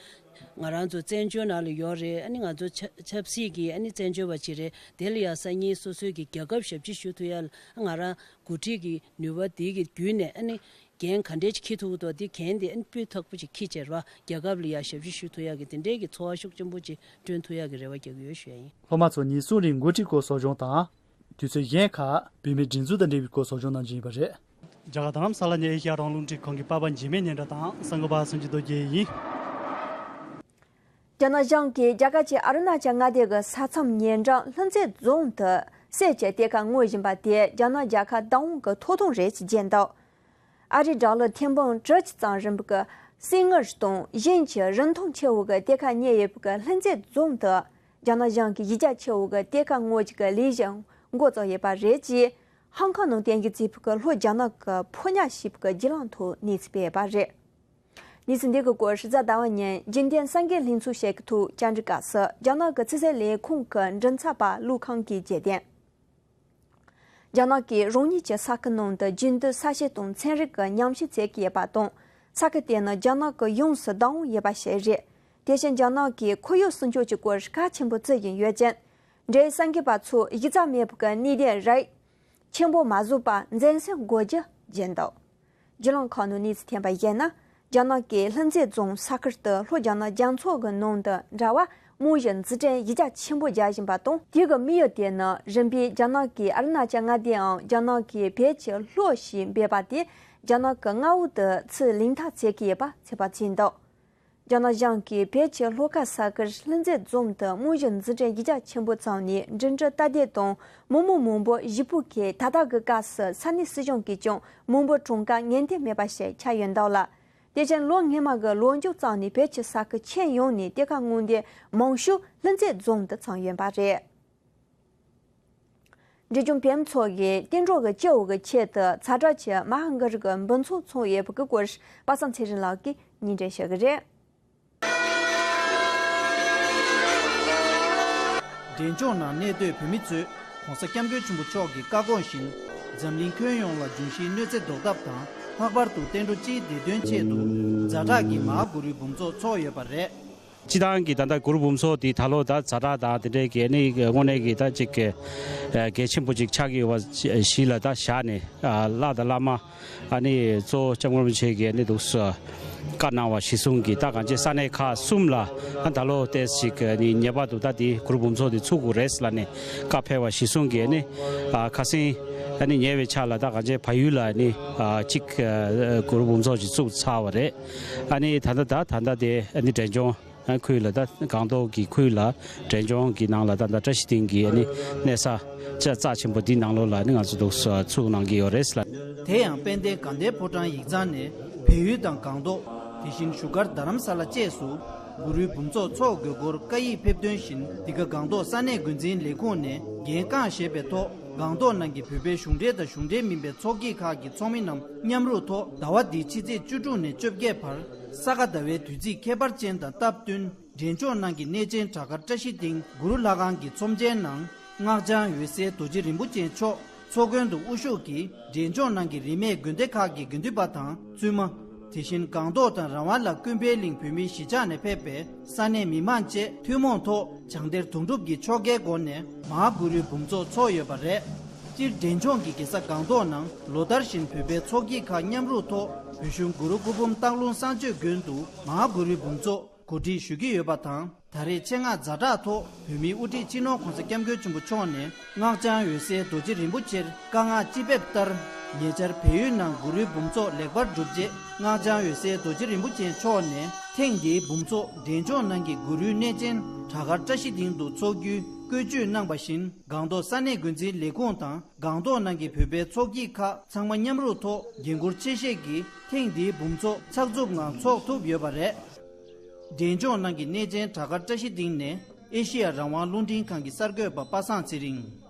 ང་རང་ཚོ་བཙན་བྱོལ་ནང་ལ་ཡོད་རེད། ཨ་ནི་ང་ཚོ་ཆབ་ཆབ་སྲིད་ཀྱི་ཨ་ནི་བཙན་བྱོལ་བ་ཅིག་རེད། དེ་ལ་ཡ་སང་ཉིན་སོ་སོའི་གི་རྒྱལ་ཁབ་ཞབས་ཕྱི་ཞུ་ཐུབ་ཡ་ལ་ང་རང་འགོ་ཁྲིད་ཀྱི་ནུས་པ་དེ་གི་བརྒྱུད་ནས་ཨ་ནི། འགན་ག་འདྲས་ཅིག་འཁྱེར་ཐུབ་ཀྱི་འདུག་དེ་འགན་དེ་ཨ་ནི་སྤུས་དག་པོ་ཅིག་འཁྱེར་བྱས་ར་རྒྱལ་ཁབ་ལ་ཡ་ཞབས་ཕྱི་ཞུ་ཐུབ་ཡག་གི་དེ་འདྲས་ཀྱི་ཚོར་བ་ཤུགས་ཆེན་པོ་ཅིག་བསྐྲུན་ཐུབ་ཡག་གི་རེ་བ་རྒྱག་གི་ཡོད་ཞུ་ཡ་ཡིན། སློབ་མ་ཚོ་ཉིན་གསུམ་རིང་འགོ་ཁྲིད་སྐོར་ཟབ་སྦྱོང་དང་། དུས་ཚོད་གཞན་ཁག་བུད་མེད་སྒྲིག་འཛུགས་དང་འབྲེལ་བའི་སྐོར་ཟབ་སྦྱོང་གནང་རྒྱུ་ཡིན་པ་རེད། རྒྱ་གར་རྡ་རམ་ས་ལ་ནས་ཨེ་ཤ་ཡ་རང་དབང་རླུང་འཕྲིན་ཁང་གི་པར་པ་འཇིགས་མེད་སྙན་གྲགས་དང་གསར་འགོད་པ་སངས་རྒྱས་རྡོ་རྗེ་ཡིན། རྒྱ་ནག་གཞུང་གིས་རྒྱ་གར་གྱི་ཨ་རུ་ན་ཅལ་མངའ་སྡེ་གི་ས་མཚམས་ཉེ་འགྲམ་ལྷུན་རྩེ་རྫོང་དུ་གསེར་གྱི་གཏེར་ཁ་སྔོག་བཞིན་པ་དེ་རྒྱ་ནག་རྒྱལ་ཁབ་བདག་དབང་གི་ཐོབ་ཐང་རེད་ཅེས་བརྗོད་འདུག་ཨ་རིའི་ཌོ་ལར་ཐེར་འབུམ་དྲུག་ཅུ་ཙམ་རིན་པོ་གི་གསེར་དངུལ་དང་གཞན་གྱི་རིན་ཐང་ཆེ་བོ་གི་གཏེར་ཁ་རྙེད་ཡོད་པའི་གི་ལྷུན་རྩེ་རྫོང་དུ་རྒྱ་ནག་གཞུང་གིས་གཞི་རྒྱ་ཆེ་བོ་གི་གཏེར་ཁ་སྔོག་རྒྱུ་གི་ལས་གཞི་འགོ་བཙུགས་ཡོད་པ་རེད་ཅེས་ཧང་ཀང་ནང་བསྟན་རྒྱུ་རྩིས་ཕུག་གི་ལྷོ་རྒྱ་ནག་གི་ཕོ་ཉ་ཞེས་པའི་གི་བརྒྱུད་ལམ་ཐོག་གནས་ཚུལ་སྤེལ་ཡོད་པ་རེད། གནས་ཚུལ་འདི་གི་སྐོར་གཟའ་ཟླ་བ་ཉིན་རྒྱུན་ལྡན་གསར་འགོད་ལྷན་ཚོགས་ཤིག་གི་ཐོག་བཅར་འདྲི་སྐབས་སུ་རྒྱ་ནག་གི་ཕྱི་སྲིད་ལས་ཁུངས་ཀྱི་མགྲིན་ཚབ་པ་ལུའུ་ཁང་གིས་བརྗོད་དོན། རྒྱ་ནག་གིས་རང་ཉིད་ཀྱི་ས་ཁུལ་ནང་དུ་རྒྱུན་སྡོད་ས་ཆ་དང་ཚན་རིག་གི་ཉམས་ཞིབ་བྱེད་ཀྱི་ཡོད་པ་དང་། ས་ཁུལ་དེ་ནི་རྒྱ་ནག་གི་ཡོངས་སུ་བདག་དབང་ཡོད་པ་ཞིག་རེད། དེ་བཞིན་རྒྱ་ནག་གིས་ཁོར་ཡུག་སྲུང་སྐྱོབ་ཀྱི་སྐོར་གལ་ཆེན་པོ་བརྩི་བཞིན་ཡོད་ཅིང་། འབྲེལ་ཡོད་གསར་འགོད་པ་ཚོས་གཞི་རྩ་མེད་པའི་གནས་དེ་རིགས་ཆེན་པོ་མ་བཟོ་བར་འཛིན་བཟུང་དགོས་རྒྱུ་བརྗོད་འདུག་བརྒྱུད་ལམ་ཁག་ནང་གནས་ཚུལ་ཐོན་པར་གཞིགས་ན། རྒྱ་ནག་གིས་ལྷུན་རྩེ་རྫོང་ས་ཁུལ་དུ་ལྷོ་རྒྱ་ནག་རྒྱ་མཚོ་གི་ནང་དུ་འབྲེལ་བ་ རྨང་གཞི་འཛུགས་སྐྲུན་ཡིག་ཆ་ཆེན་པོ་རྒྱག་བཞིན་པ་དང་། དེ་གི་དམིགས་ཡུལ་དེ་ནི་རིམ་པས་རྒྱ་ནག་གི་ཨ་རུ་ན་ཅལ་མངའ་སྡེའམ་རྒྱ་ནག་གི་བོད་ཀྱི་ལྷོ་ཞེས་འབོད་པ་དེ་རྒྱ་ནག་གི་མངའ་འོག་ཏུ་ཚུར་ལེན་ཐབས་བྱེད་ཀྱི་ཡོད་པ་ཚོད་དཔག་བྱས་འདུག། རྒྱ་ནག་གཞུང་གིས་བོད་ཀྱི་ལྷོ་ཁ་ས་ཁུལ་ལྷུན་རྩེ་རྫོང་དུ་རྨང་གཞི་འཛུགས་སྐྲུན་ཡིག་ཆ་ཆེན་པོ་བརྩམས་ནས། འགྲིམ་འགྲུལ་སྟབས་བདེ་དང་མི་མང་མང་པོ་གཞིས་སྤོ་མཁན། ད་ལྟ་གི་སྐབས་སུ་ས་གནས་སྲིད་གཞུང་གིས་ཀྱང་མི་འབོར་གྲངས་ཀ་ངེས་གཏན་མེད་པ་ཞིག་ཆགས་ཡོད་འདུག་ལ། དེ་བཞིན་ལོ་སྔོན་མ་གི་ལོ་མཇུག་ཙམ་ནས་བོད་ཀྱི་ས་ཁུལ་ཁྱོན་ཡོངས་ནས་གཏེར་ཁ་སྔོག་འདོན་མང་ཤོས་ལྷུན་རྩེ་རྫོང་དུ་བརྩམས་ཡོད་པ་རེད། འབྲས་ལྗོངས་བོད་མི་ཚོ་གིས་བསྟན་འགྲོ་གི་སྤྱི་བོ་གི་ཆེད་དུ་ཚ་དྲོད་ཀྱི་མ་ཧཱ་གྷ་རི་གི་འབུམ་ཚོགས་འཚོགས་ཡོད་པ་གི་སྐོར་པ་སངས་ཚེ་རིང་ལགས་ཀྱིས་སྙན་སྒྲོན་ཞུ་གི་རེད། འབྲས་ལྗོངས་ནང་གནས་སྡོད་བོད་མི་ཚོས་༸གོང་ས་༸སྐྱབས་མགོན་ཆེན་པོ་མཆོག་གི་བཀའ་དགོངས་བཞིན། འཛམ་གླིང་ཁྱོན་ཡོངས་ལ་འབྱུང་བཞིའི་གནོད་འཚེ་ཟློག་ཐབས་དང་། ལྷག་པར་དུ་བསྟན་འགྲོ་སྤྱིའི་བདེ་དོན་ཆེད་དུ་ཛ་དྲག་གི་མ་ཧཱ་གུ་རུའི་འབུམ་ཚོགས་འཚོགས་ཡོད་པ་རེད། སྤྱི་བཏང་གི་ད་ལྟ་གུ་རུ་འབུམ་ཚོགས་འདི་ད་ལོ་ད་ཛ་དྲག་དང་དེ་འདྲའི་གི་ནི་དངོས་གནས་ཀྱི་ད་ཅིག་གི་གལ་ཆེན་པོ་ཅིག་ཆགས་ཀྱི་ཡོད་པ་ཞིག་ལ་ད་བཞག་ནས། ལྷ་དང་བླ་མ། ཨ་ནི་གཙོ་བོ་སྐྱབས་མགོན་རིན་པོ་ཆེ་གིས་ནི་འདུག་སེ་བཀའ་གནང་བ་གཞིར་བཟུང་གིས། ད་གང་ཅི་ས་གནས་ཁག་གསུམ་ལ་ཨ་ད་ལོ་ཏོག་ཙམ་ཅིག་ནི་ངེས་པར་དུ་ད་དེ་གུ་རུ་འབུམ་ཚོགས་དེ་ཚུགས་དགོས་རེད་ལབ་ནས་བཀའ་ཕེབས་པ་གཞིར་བཟུང་གིས་ནི། ཨ་ཁ་སང་ཨ་ནི་ཉེ་བའི་ཆར་ལ་ད་གང་ཅི་བལ་ཡུལ་ལ་ནི་ཨ་གཅིག་གུ་རུ་འབུམ་ཚོགས་ཅིག་བཙུགས་ཚར་བ་རེད། ཨ་ནི་ད་ལྟ་ད་ད་ལྟ་དེ་ཨ་ནི་འབྲས་ལྗོངས་ཁུལ་ལ་ད་སྒང་ཏོག་གི་ཁུལ་ལ་འབྲས་ལྗོངས་ཀྱི་ནང་ལ་ད་ལྟ་བཀྲ་ཤིས་སྡིངས་ཀྱི་ཨ་ནི་གནས་ས་ཅིག་རྩ་ཆེན་པོ་འདི་ནང་ལོགས་ལ་ནི་ང་ཚོ་འདུག་སེ་ཚུགས་གནང་གི་ཡོད་རེད་ལ། དེ་ཡང་དཔལ་ལྡན་དགའ་ལྡན་ཕོ་བྲང་ཡིག་ཚང་ནས་བལ་ཡུལ་དང་སྒང་ཏོག། དེ་བཞིན་བཞུགས་སྒར་རྡ་རམ་ས་ལ་བཅས་སུ་གུ་རུའི་འབུམ་ཚོགས་འཚོགས་དགོས་སྐོར་བཀའ་ཡིག་ཕེབས་དོན་བཞིན། འདི་ག་སྒང་ཏོག་ས་གནས་འགོ་འཛིན་ལས་ཁུངས་ནས་འགན་རྐང་བཞེས་པའི་ཐོག་སྒང་ཏོག་ནང་གི་བོད་པའི་གཞུང་འབྲེལ་དང་གཞུང་འབྲེལ་མིན་པའི་ཚོགས་སྐྱིད་ཁག་གི་ཚོགས་མི་རྣམས་མཉམ་རུབ་ཐོག་ཟླ་བ་འདིའི་ཕྱི་ཚེས་བཅུ་དྲུག་ནས་བཅོ་བརྒྱད་བར་ས་ག་ཟླ་བའི་དུས་ཚིགས་ཁྱད་པར་ཅན་དང་སྟབས་བསྟུན། འབྲས་ལྗོངས་ནང་གི་གནས་ཆེན་བྲག་དཀར་བཀྲ་ཤིས་སྡིངས་གུ་རུ་ལྷ་ཁང་གི་ཚོམས་ཆེན་ནང་། སྔགས་འཆང་འོད་གསལ་རྡོ་རྗེ་རིན་པོ་ཆེ་མཆོག་ཚོགས་མགོན་དུ་དབུ་བཞུགས་ཀྱིས། འབྲས་ལྗོངས་ནང་གི་རིས་མེད་དགོན་སྡེ་ཁག་གི་དགེ་འདུན་པ་དང་བཙུན་མ། དེ་བཞིན་སྒང་ཏོག་དང་རང་དབང་ལ་ཀུན་ཕན་གླིང་བོད་མིའི་གཞིས་ཆགས་ནས་ཕེབས་པའི་ས་གནས་མི་མང་བཅས་ཐུན་མོང་ཐོག་བྱང་གཏེར་དོན་གྲུབ་ཀྱི་ཆོ་གའི་སྒོ་ནས་མ་ཧཱ་གུ་རུའི་འབུམ་ཚོགས་འཚོགས་ཡོད་པ་རེད། སྤྱིར་འབྲས་ལྗོངས་ཀྱི་རྒྱལ་ས་སྒང་ཏོག་ནང་ལོ་ལྟར་བཞིན་བོད་པའི་ཚོགས་སྐྱིད་ཁག་མཉམ་རུབ་ཐོག་བོད་གཞུང་གུ་རུ་སྐུ་འབུམ་སྟག་ལུང་གསང་སྤྱོད་དགོན་དུ་མ་ཧཱ་གུ་རུའི་འབུམ་ཚོགས་གོ་སྒྲིག་ཞུ་གི་ཡོད་པ་དང་། ད་རེས་ཆེད་མངགས་ཛ་དྲག་ཐོག་བོད་མིའི་དབུ་ཁྲིད་སྤྱི་ནོར་༸གོང་ས་༸སྐྱབས་མགོན་ཆེན་པོ་མཆོག་ནས་སྔགས་འཆང་འོད་གསལ་རྡོ་རྗེ་རིན་པོ་ཆེར་བཀའ་མངགས་ཅི་ཕེབས་ལྟར། ཉེ་ཆར་བལ་ཡུལ་ནང་གུ་རུའི་འབུམ་ཚོགས་ལེགས་པར་གྲུབ་རྗེས། སྔགས་འཆང་འོད་གསལ་རྡོ་རྗེ་རིན་པོ་ཆེ་མཆོག་ནས་ཐེངས་འདིའི་འབུམ་ཚོགས་འབྲས་ལྗོངས་ནང་གི་གུ་རུའི་གནས་ཆེན་བྲག་དཀར་བཀྲ་ཤིས་སྡིངས་དུ་འཚོགས་རྒྱུའི་བཀོད་ཇུས་གནང་པ་བཞིན། སྒང་ཏོག་ས་གནས་འགོ་འཛིན་ལས་ཁུངས་དང་སྒང་ཏོག་ནང་གི་བོད་པའི་ཚོགས་སྐྱིད་ཁག་ཚང་མ་མཉམ་རུབ་ཐོག་འགན་འཁུར་ཆེ་བཞེས་ཀྱིས་ཐེངས་འདིའི་འབུམ་ཚོགས་ཚགས་ཚུད་ངང་འཚོགས་ཐུབ་ཡོད་པ་རེད། འབྲས་ལྗོངས་ནང་གི་གནས་ཆེན་བྲག་དཀར་བཀྲ་ཤིས་སྡིངས་ནས་ཨེ་ཤེ་ཡ་རང་དབང་རླུང་འཕྲིན་ཁང་གི་གསར་འགོད་པ་པ་སངས་ཚེ་རིང་།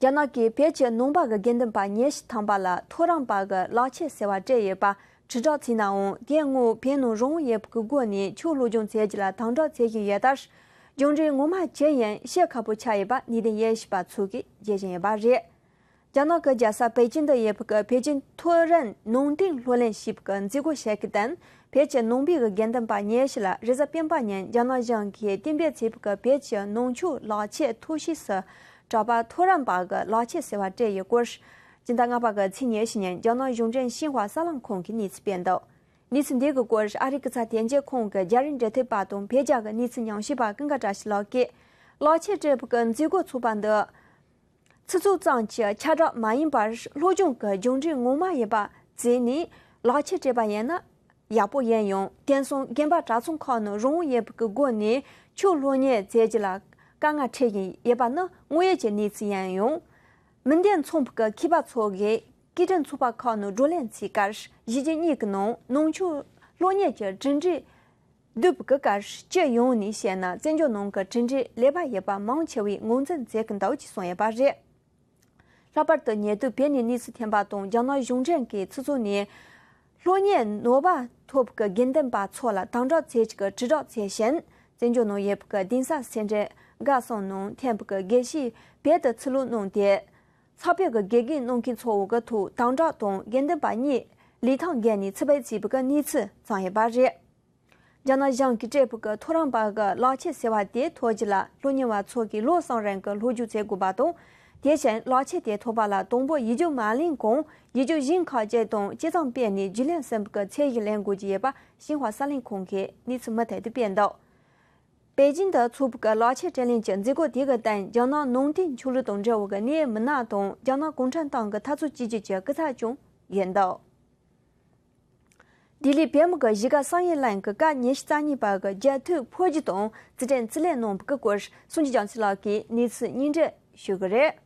རྒྱ་ནག་གིས་བོད་ཀྱི་ནང་པ་གི་དགེ་འདུན་པ་ཉི་ཤུ་ཐམ་པ་ལ་ཐོ་རངས་པ་གི་ལག་ཁྱེར་ཟེར་བ་སྤྲད་ཡོད་པ་དྲིལ་བསྒྲགས་བྱས་ནའང་། དེའི་སྔོན་བོད་ནང་རང་དབང་ཡོད་པའི་སྒོ་ནས་ཆོས་སློབ་སྦྱོང་བྱེད་རྒྱུ་ལ་དམ་དྲག་བྱེད་བཞིན་ཡོད་སྟབས། རྒྱུ་འབྲས་ངོ་མ་ཇི་ཡིན་ཤེས་ཁག་པོ་ཆགས་ཡོད་པ་གནད་དོན་དབྱེ་ཞིབ་པ་ཚོ་གིས་བརྗོད་བཞིན་ཡོད་པ་རེད། རྒྱ་ནག་གི་རྒྱལ་ས་པེ་ཅིན་དུ་ཡོད་པའི་པེ་ཅིན་ཐོ་རངས་ནང་བསྟན་སློབ་གླིང་ཞེས་པའི་མཛད་སྒོ་ཞིག་གི་སྟེང་། བོད་ཀྱི་ནང་པའི་དགེ་འདུན་པ་ཉི་ཤུ་ལ་རེས་གཟའ་སྤེན་པ་ཉིན་རྒྱ་ནག་གཞུང་གིས་གཏན་འབེབས་བྱས་པའི་བོད་ཀྱི་ནང་ཆོས་ལག་ཁྱེར་ཐོ་ཤིས་སུ་གྲགས་པ་ཐོ་རངས་པ་གི་ལག་ཁྱེར་ཟེར་བ་སྤྲད་ཡོད་སྐོར། སྤྱི་ཟླ་ལྔ་པ་གི་ཚེས་ཉི་ཤུ་ཉིན་རྒྱ་ནག་གཞུང་འབྲེལ་ཤིན་ཧྭ་གསར་ལམ་ཁང་གིས་གནས་ཚུལ་སྤེལ་འདུག། གནས་ཚུལ་འདི་གི་སྐོར་ཨ་རིའི་སྐད་ཆ་དོན་གཅོད་ཁང་གི་རྒྱ་རིགས་འབྲེལ་མཐུད་པ་དང་བོད་རྒྱ་གི་གནས་ཚུལ་ཉམས་ཞིབ་པ་ཀུན་དགའ་བཀྲ་ཤིས་ལགས་ཀྱིས། ལག་ཁྱེར་སྤྲད་པའི་མཛད་སྒོ་ཚོགས་པ་འདི། ཆུ་ཚོད་ཙམ་གྱི་ཁྱབ་བསྒྲགས་མ་ཡིན་པར། སློབ་སྦྱོང་གི་རྒྱུ་འབྲས་ངོ་མ་ཡིན་པ་བརྩིས་ནས་ལག་ཁྱེར་སྤྲད་པ་ཡིན་ན་ཡག་པོ་ཡིན་ཡང་། དེང་སང་དགོན་པ་གྲྭ་ཚང་ཁག་ནང་རང་དབང་ཡོད་པའི་སྒོ་ནས་ཆོས་སློབ་གཉེར་མཛད་རྒྱུ་ལ་དཀའ་ངལ་འཕྲད་བཞིན་ཡོད་པ་ནི་དངོས་ཡོད་ཀྱི་གནས་ཚུལ་ཡིན་ཡང་། མི་འདི་མཚུངས་པའི་མཁས་པ་ཚོ་གིས་སྐད་འཕྲིན་ཚོགས་པ་ཁག་ནང་བགྲོ་གླེང་བྱེད་སྐབས། གཞིས་བྱེས་གཉིས་ཀྱི་ནང་ནང་ཆོས་སློབ་གཉེར་གྱི་གྲུབ་འབྲས། བསྡུས་པའི་སྐབས་སྤྱི་ཡོངས་ནས་བཤད་ན། བཙན་བྱོལ་ནང་གི་གྲུབ་འབྲས་ལེགས་པ་ཡོད་པ་མང་ཆེ་བས་ངོས་འཛིན་མཛད་ཀྱི་འདུག་ཅེས་གསུངས་ཡོད་པ་རེད། ལྷག་པར་དུ་ཉེ་དུས་བོད་ནས་གནས་ཚུལ་ཐོན་པ་དང་། རྒྱ་ནག་གཞུང་འབྲེལ་གྱི་ཆུ་ཚོད་ནས་སློབ་གཉེར་ནོར་བ་ཐོབ་ཀྱི་དགེ་འདུན་པ་ཚོ་ལ་དམ་དྲག་བྱེད་ཀྱི་དྲིལ་བསྒྲགས་བྱས་ཤིང་། བཙན་བྱོལ་ནང་ཡོད་པའི་གདན་ས་སེ་འབྲས་དགའ་གསུམ་ནང་ཐོན་པའི་དགེ་བཤེས་བོད་དུ་ཚུར་ལོག་གནང་སྟེ། ཚགས་པར་གྱི་དགེ་རྒན་གནང་མཁན་ཚོའི་ཐོག་དམ་དྲག་དང་། དགེ་འདུན་པ་གཉིས་ལི་ཐང་བརྒལ་ནས་ཕྱིར་འབུད་བྱས་པའི་གནས་ཚུལ་བྱུང་ཡོད་པ་རེད། རྒྱ་ནག་གཞུང་གིས་སྤྲད་པའི་ཐོ་རངས་པ་གི་ལག་ཁྱེར་ཟེར་བ་དེ་ཐོབ་རྒྱུ་ལ་སློབ་གཉེར་བ་ཚོ་གིས་ལོ་གསུམ་རིང་གི་སློབ་སྦྱོང་བྱེད་དགོས་པ་དང་། དེ་བཞིན་ལག་ཁྱེར་དེ་ཐོབ་པ་ལ་དང་པོ་ཡིག་རྒྱུགས་མ་ལེན་གོང་། ཡིག་རྒྱུགས་གཞན་ཁག་ཅིག་དང་སྤྱི་བཏང་སྤེལ་ནས་རྒྱུགས་ལེན་ཟིན་པའི་ཚད་གཞི་ལེན་དགོས་ཀྱི་ཡོད་པ་ཤིན་ཧྭ་གསར་ལམ་ཁང་གིས་གནས་ཚུལ་མུ་མཐུད་དུ་སྤེལ་འདུག། པེ་ཅིན་དུ་འཚོགས་པའི་གློག་ཆས་དྲིན་ལན་གྱི་མཛད་སྒོ་དེ་གི་སྟེང་རྒྱ་ནག་ནང་བསྟན་ཆོས་ལུགས་དང་འབྲེལ་བའི་གནད་ཡོད་མི་སྣ་དང་རྒྱ་ནག་གུང་ཁྲན་ཏང་གི་འཐབ་རྩོད་བྱེད་རྒྱུ་གི་སྐུ་ཚབ་ཀྱང་ཡིན་འདུག་ལྡི་ལི་བོད་མི་གི་གཞིས་ཀ་བསམ་ཡས་གླིང་གི་སྐབས་ཉི་ཤུ་རྩ་གཉིས་པ་གི་རྒྱལ་དུས་འཕོ་འགྱུར་དང་རྩིས་སྤྲོད་རྩིས་ལེན་གནང་བའི་སྐོར་སངས་རྒྱས་རྒྱ་མཚོ་ལགས་ཀྱིས་གནས་ཚུལ་སྙིང་བསྡུས་ཞུ་གི་རེད།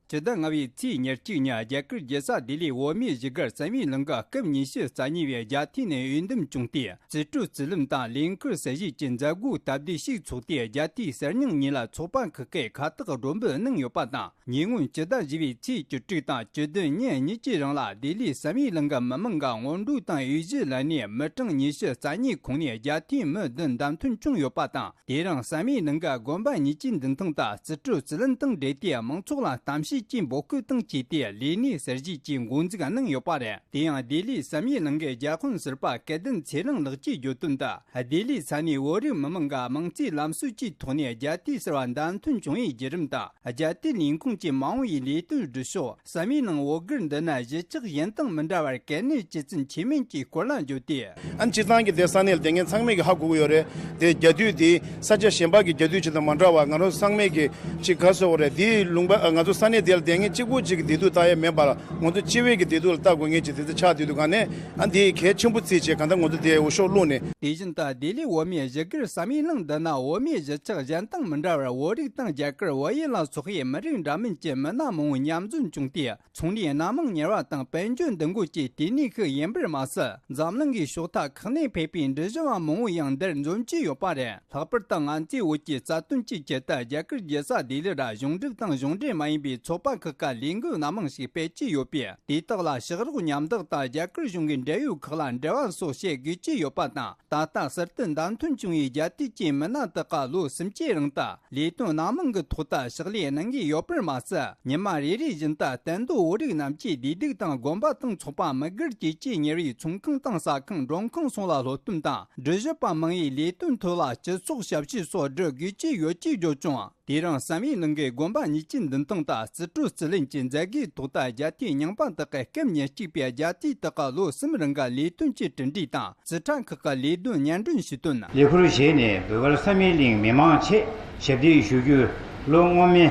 སྤྱི་ཟླ་ལྔ་པའི་ཚེས་ཉེར་གཅིག་ཉིན་རྒྱ་གར་རྒྱལ་ས་ལྡི་ལིའི་བོད་མིའི་གཞིས་སྒར་བསམ་ཡས་གླིང་གི་སྐབས་ཉི་ཤུ་རྩ་གཉིས་པའི་རྒྱལ་དུས་ནས་འོས་འདེམས་བྱུང་སྟེ། རྩིས་སྤྲོད་རྩིས་ལེན་དང་ལས་འཁུར་གསར་བཞེས་ཀྱི་མཛད་སྒོ་སྟབས་བདེ་ཞིག་ཚོགས་ཏེ། རྒྱལ་དུས་གསར་རྙིང་ཉིན་ལ་ཚོགས་པ་ཁག་གིས་ཁ་བཏགས་སྒྲོམ་བུ་གནང་ཡོད་པ་དང་། ཉེ་སྔོན་སྤྱི་ཟླ་བཞི་པའི་ཚེས་བཅུ་དྲུག་དང་བཅུ་བདུན་ཉིན་གཉིས་ཀྱི་རིང་ལ་ལྡི་ལིའི་བསམ་ཡས་གླིང་གི་མི་མང་གི་སྔོན་འགྲོ་དང་འོས་གཞི་ལེན་ནས་མི་གྲངས་ཉི་ཤུ་རྩ་གཉིས་ཁོངས་ནས་རྒྱལ་དུས་མི་བདུན་བདམས་ཐོན་བྱུང་ཡོད་པ་དང་། དེ་རིང་བསམ་ཡས་གླིང་གི་དགོན་པ་གཉིས་ཀྱི་མདུན་ཐང་དུ་རྩིས་སྤྲོད་རྩིས་ལེན་དང་འབྲེལ་ཏེ། མང་ཚོགས་ལ་གཏམ་བཤད་ཀྱི་འབོད་སྐུལ་དང་བཅས་ཏེ། ལས་གནས་གསར་བཞེངས་ཀྱི་འགོ་འཛུགས་གནང་ཡོད་པ་རེད། དེ་ཡང་ལྡི་ལིའི་བསམ་ཡས་གླིང་གི་རྒྱལ་དཔོན་ཟུར་པ་སྐལ་ལྡན་ཚེ་རིང་ལགས་ཀྱིས་བརྗོད་དོན་དུ། ལྡི་ལིའི་ས་གནས་བོད་རིགས་མི་མང་གིས་དམངས་གཙོའི་ལམ་སྲོལ་གྱི་ཐོག་ནས་རྒྱལ་དུས་གསར་བ་བདམས་ཐོན་བྱུང་བའི་བརྒྱུད་རིམ་དང་། རྒྱལ་དུས་ལས་ཁུངས་ཀྱི་མ་འོངས་པའི་ལས་དོན་སྒྲུབ་ཕྱོགས། བསམ་ཡས་གླིང་བོད་སྒར་འདི་ན་གཞིས་ཆགས་གཞན་དང་མི་འདྲ་བར་གལ་གནད་ཇི་ཙམ་ཆེ་མིན་གྱི་སྐོར་ལ་བརྗོད་དེ། ཨ་ནི་སྤྱིར་བཏང་གི་དེ་ས་གནས་ལ་བསྡད་མཁན་ཚང་མས་ཀྱི་ཧ་གོ་གི་ཡོད་རེད། དེ་རྒྱལ་དུས་དེ་ས་ཆ་གཞན་པ་གི་རྒྱལ་དུས་ཅིག་དང་མ་འདྲ་བ། ང་རང་ཚང་མས་ཀྱི་ཅིག་ག་ཟེར་བ་རེད། དེའི་ལུང་པ་ང་ཚོ་ས་གནས་དེ་ལ་བསྡད་མཁན་གཅིག་པུ་གཅིག་གི་བདེ་སྡུག་ལྟ་ཡ་མེད་པར། ང་ཚོ་སྤྱི་བའི་གི་བདེ་སྡུག་ལ་ལྟ་དགོས་མཁན་ཅིག་དེ་ཚོ་ཆགས་བསྡད་འདུག་ག་ནས། ཨ་འདི་གལ་ཆེན་པོ་བརྩིས་བྱས་གང་ལྟར་ང་ཚོ་དེ་འོས་ཤོག་བླུགས་ནས། དེ་བཞིན་དུ་ལྡི་ལི་བོད་མིའི་གཞིས་སྒར་བསམ་ཡས་གླིང་འདི་ན་བོད་མིའི་གཞིས་ཆགས་གཞན་དང་མི་འདྲ་བར་བོད་རིགས་དང་རྒྱ་གར་བལ་ཡུལ་ལ་སོགས་པའི་མི་རིགས་འདྲ་མིན་གྱི་མི་སྣ་མང་བོ་མཉམ་འཛོམས་བྱུང་སྟེ། ཚོང་ལས་སྣ་མང་གཉེར་བ་དང་དཔལ་འབྱོར་འདུ་འགོད་ཀྱི་ལྟེ་གནས་ཤིག་ཡིན་པར་མ་ཟད། འཛམ་གླིང་གི་ཕྱོགས་མཐའ་ཁག་ནས་ཕེབས་པའི་འགྲུལ་བཞུད་པ་མང་བོ་ཡང་འདིར་འཛོམས་ཀྱི་ཡོད་པ་རེད། ལྷག་པར་དུ་ང་ཚོའི་བོད་ཀྱི་རྩ་དོན་གྱི་ཆེད་དུ་རྒྱ་གར་རྒྱལ་ས་ལྡི་ལི་ར་གཞུང་འབྲེལ་དང་གཞུང་འབྲེལ་མ་ཡིན་པའི་ཚོགས་པ་ཁག་གི་ལས་འགུལ་སྣ་མང་ཞིག་སྤེལ་གྱི་ཡོད་པས། དེ་དག་ལ་ཕྱག་རོགས་མཉམ་འདེགས་དང་རྒྱ་གར་གཞུང་གི་འབྲེལ་ཡོད་ཁག་ལ་འབྲེལ་བ་སོགས་བྱེད་དགོས་ཀྱི་ཡོད་པ་དང་། ད་ལྟ་གསར་དུ་བདམས་ཐོན་བྱུང་བའི་རྒྱལ་དུས་ཀྱི་མི་སྣ་དག་གིས་ལོ་སུམ་ཅུའི་རིང་དུ་ལས་དོན་སྣ་མང་གི་ཐོག་ཏུ་ཕྱག་ལས་གནང་གི་ཡོད་པར་མ་ཟད། ཉི་མ་རེ་རེ་བཞིན་དུ་གཏན་སྡོད་བོད་རིགས་རྣམས་ཀྱི་བདེ་སྡུག་དང་། དགོན་པ་དང་ཚོགས་པ་མི་སྒེར་བཅས་ཀྱིས་གཉེར་བའི་ཚོང་ཁང་དང་ཟ་ཁང་། མགྲོན་ཁང་སོགས་ལ་སློབ་སྟོན་དང་། འགྲུལ་བཞུད་པ་མང་བོའི་ལས་དོན་ཐོག་ལ་སྤྱི་ཚོགས་ཞབས་ཞུ་སོགས་སྒྲུབ་དགོས་ཀྱི་ཡོད་ཅེས་བརྗོད་ཀྱང་། དེ་རིང་བསམ་ཡས་གླིང་གི་དགོན་པ་གཉིས་ཀྱི་མདུན་ཐང་དུ་རྩིས་སྤྲོད་རྩིས་ལེན་གྱི་མཛད་སྒོའི་ཐོག་ཏུ་རྒྱལ་དུས་རྙིང་པ་དག་གི་སྐབས་ཉེར་གཅིག་པའི་རྒྱལ་དུས་དག་གི་ལོ་གསུམ་རིང་གི་ལས་དོན་གྱི་གྲུབ་འབྲས་དང་། རྩིས་ཁྲ་ཁག་གི་ལས་དོན་སྙན་སྒྲོན་ཞུས་དོན། ལས་ཁུར་བཞེས་ནས་བོད་སྒར་བསམ་ཡས་གླིང་མི་མང་ཆེད་ཞབས་འདེགས་ཞུ་རྒྱུའི་ལོ་སྔོན་མའི་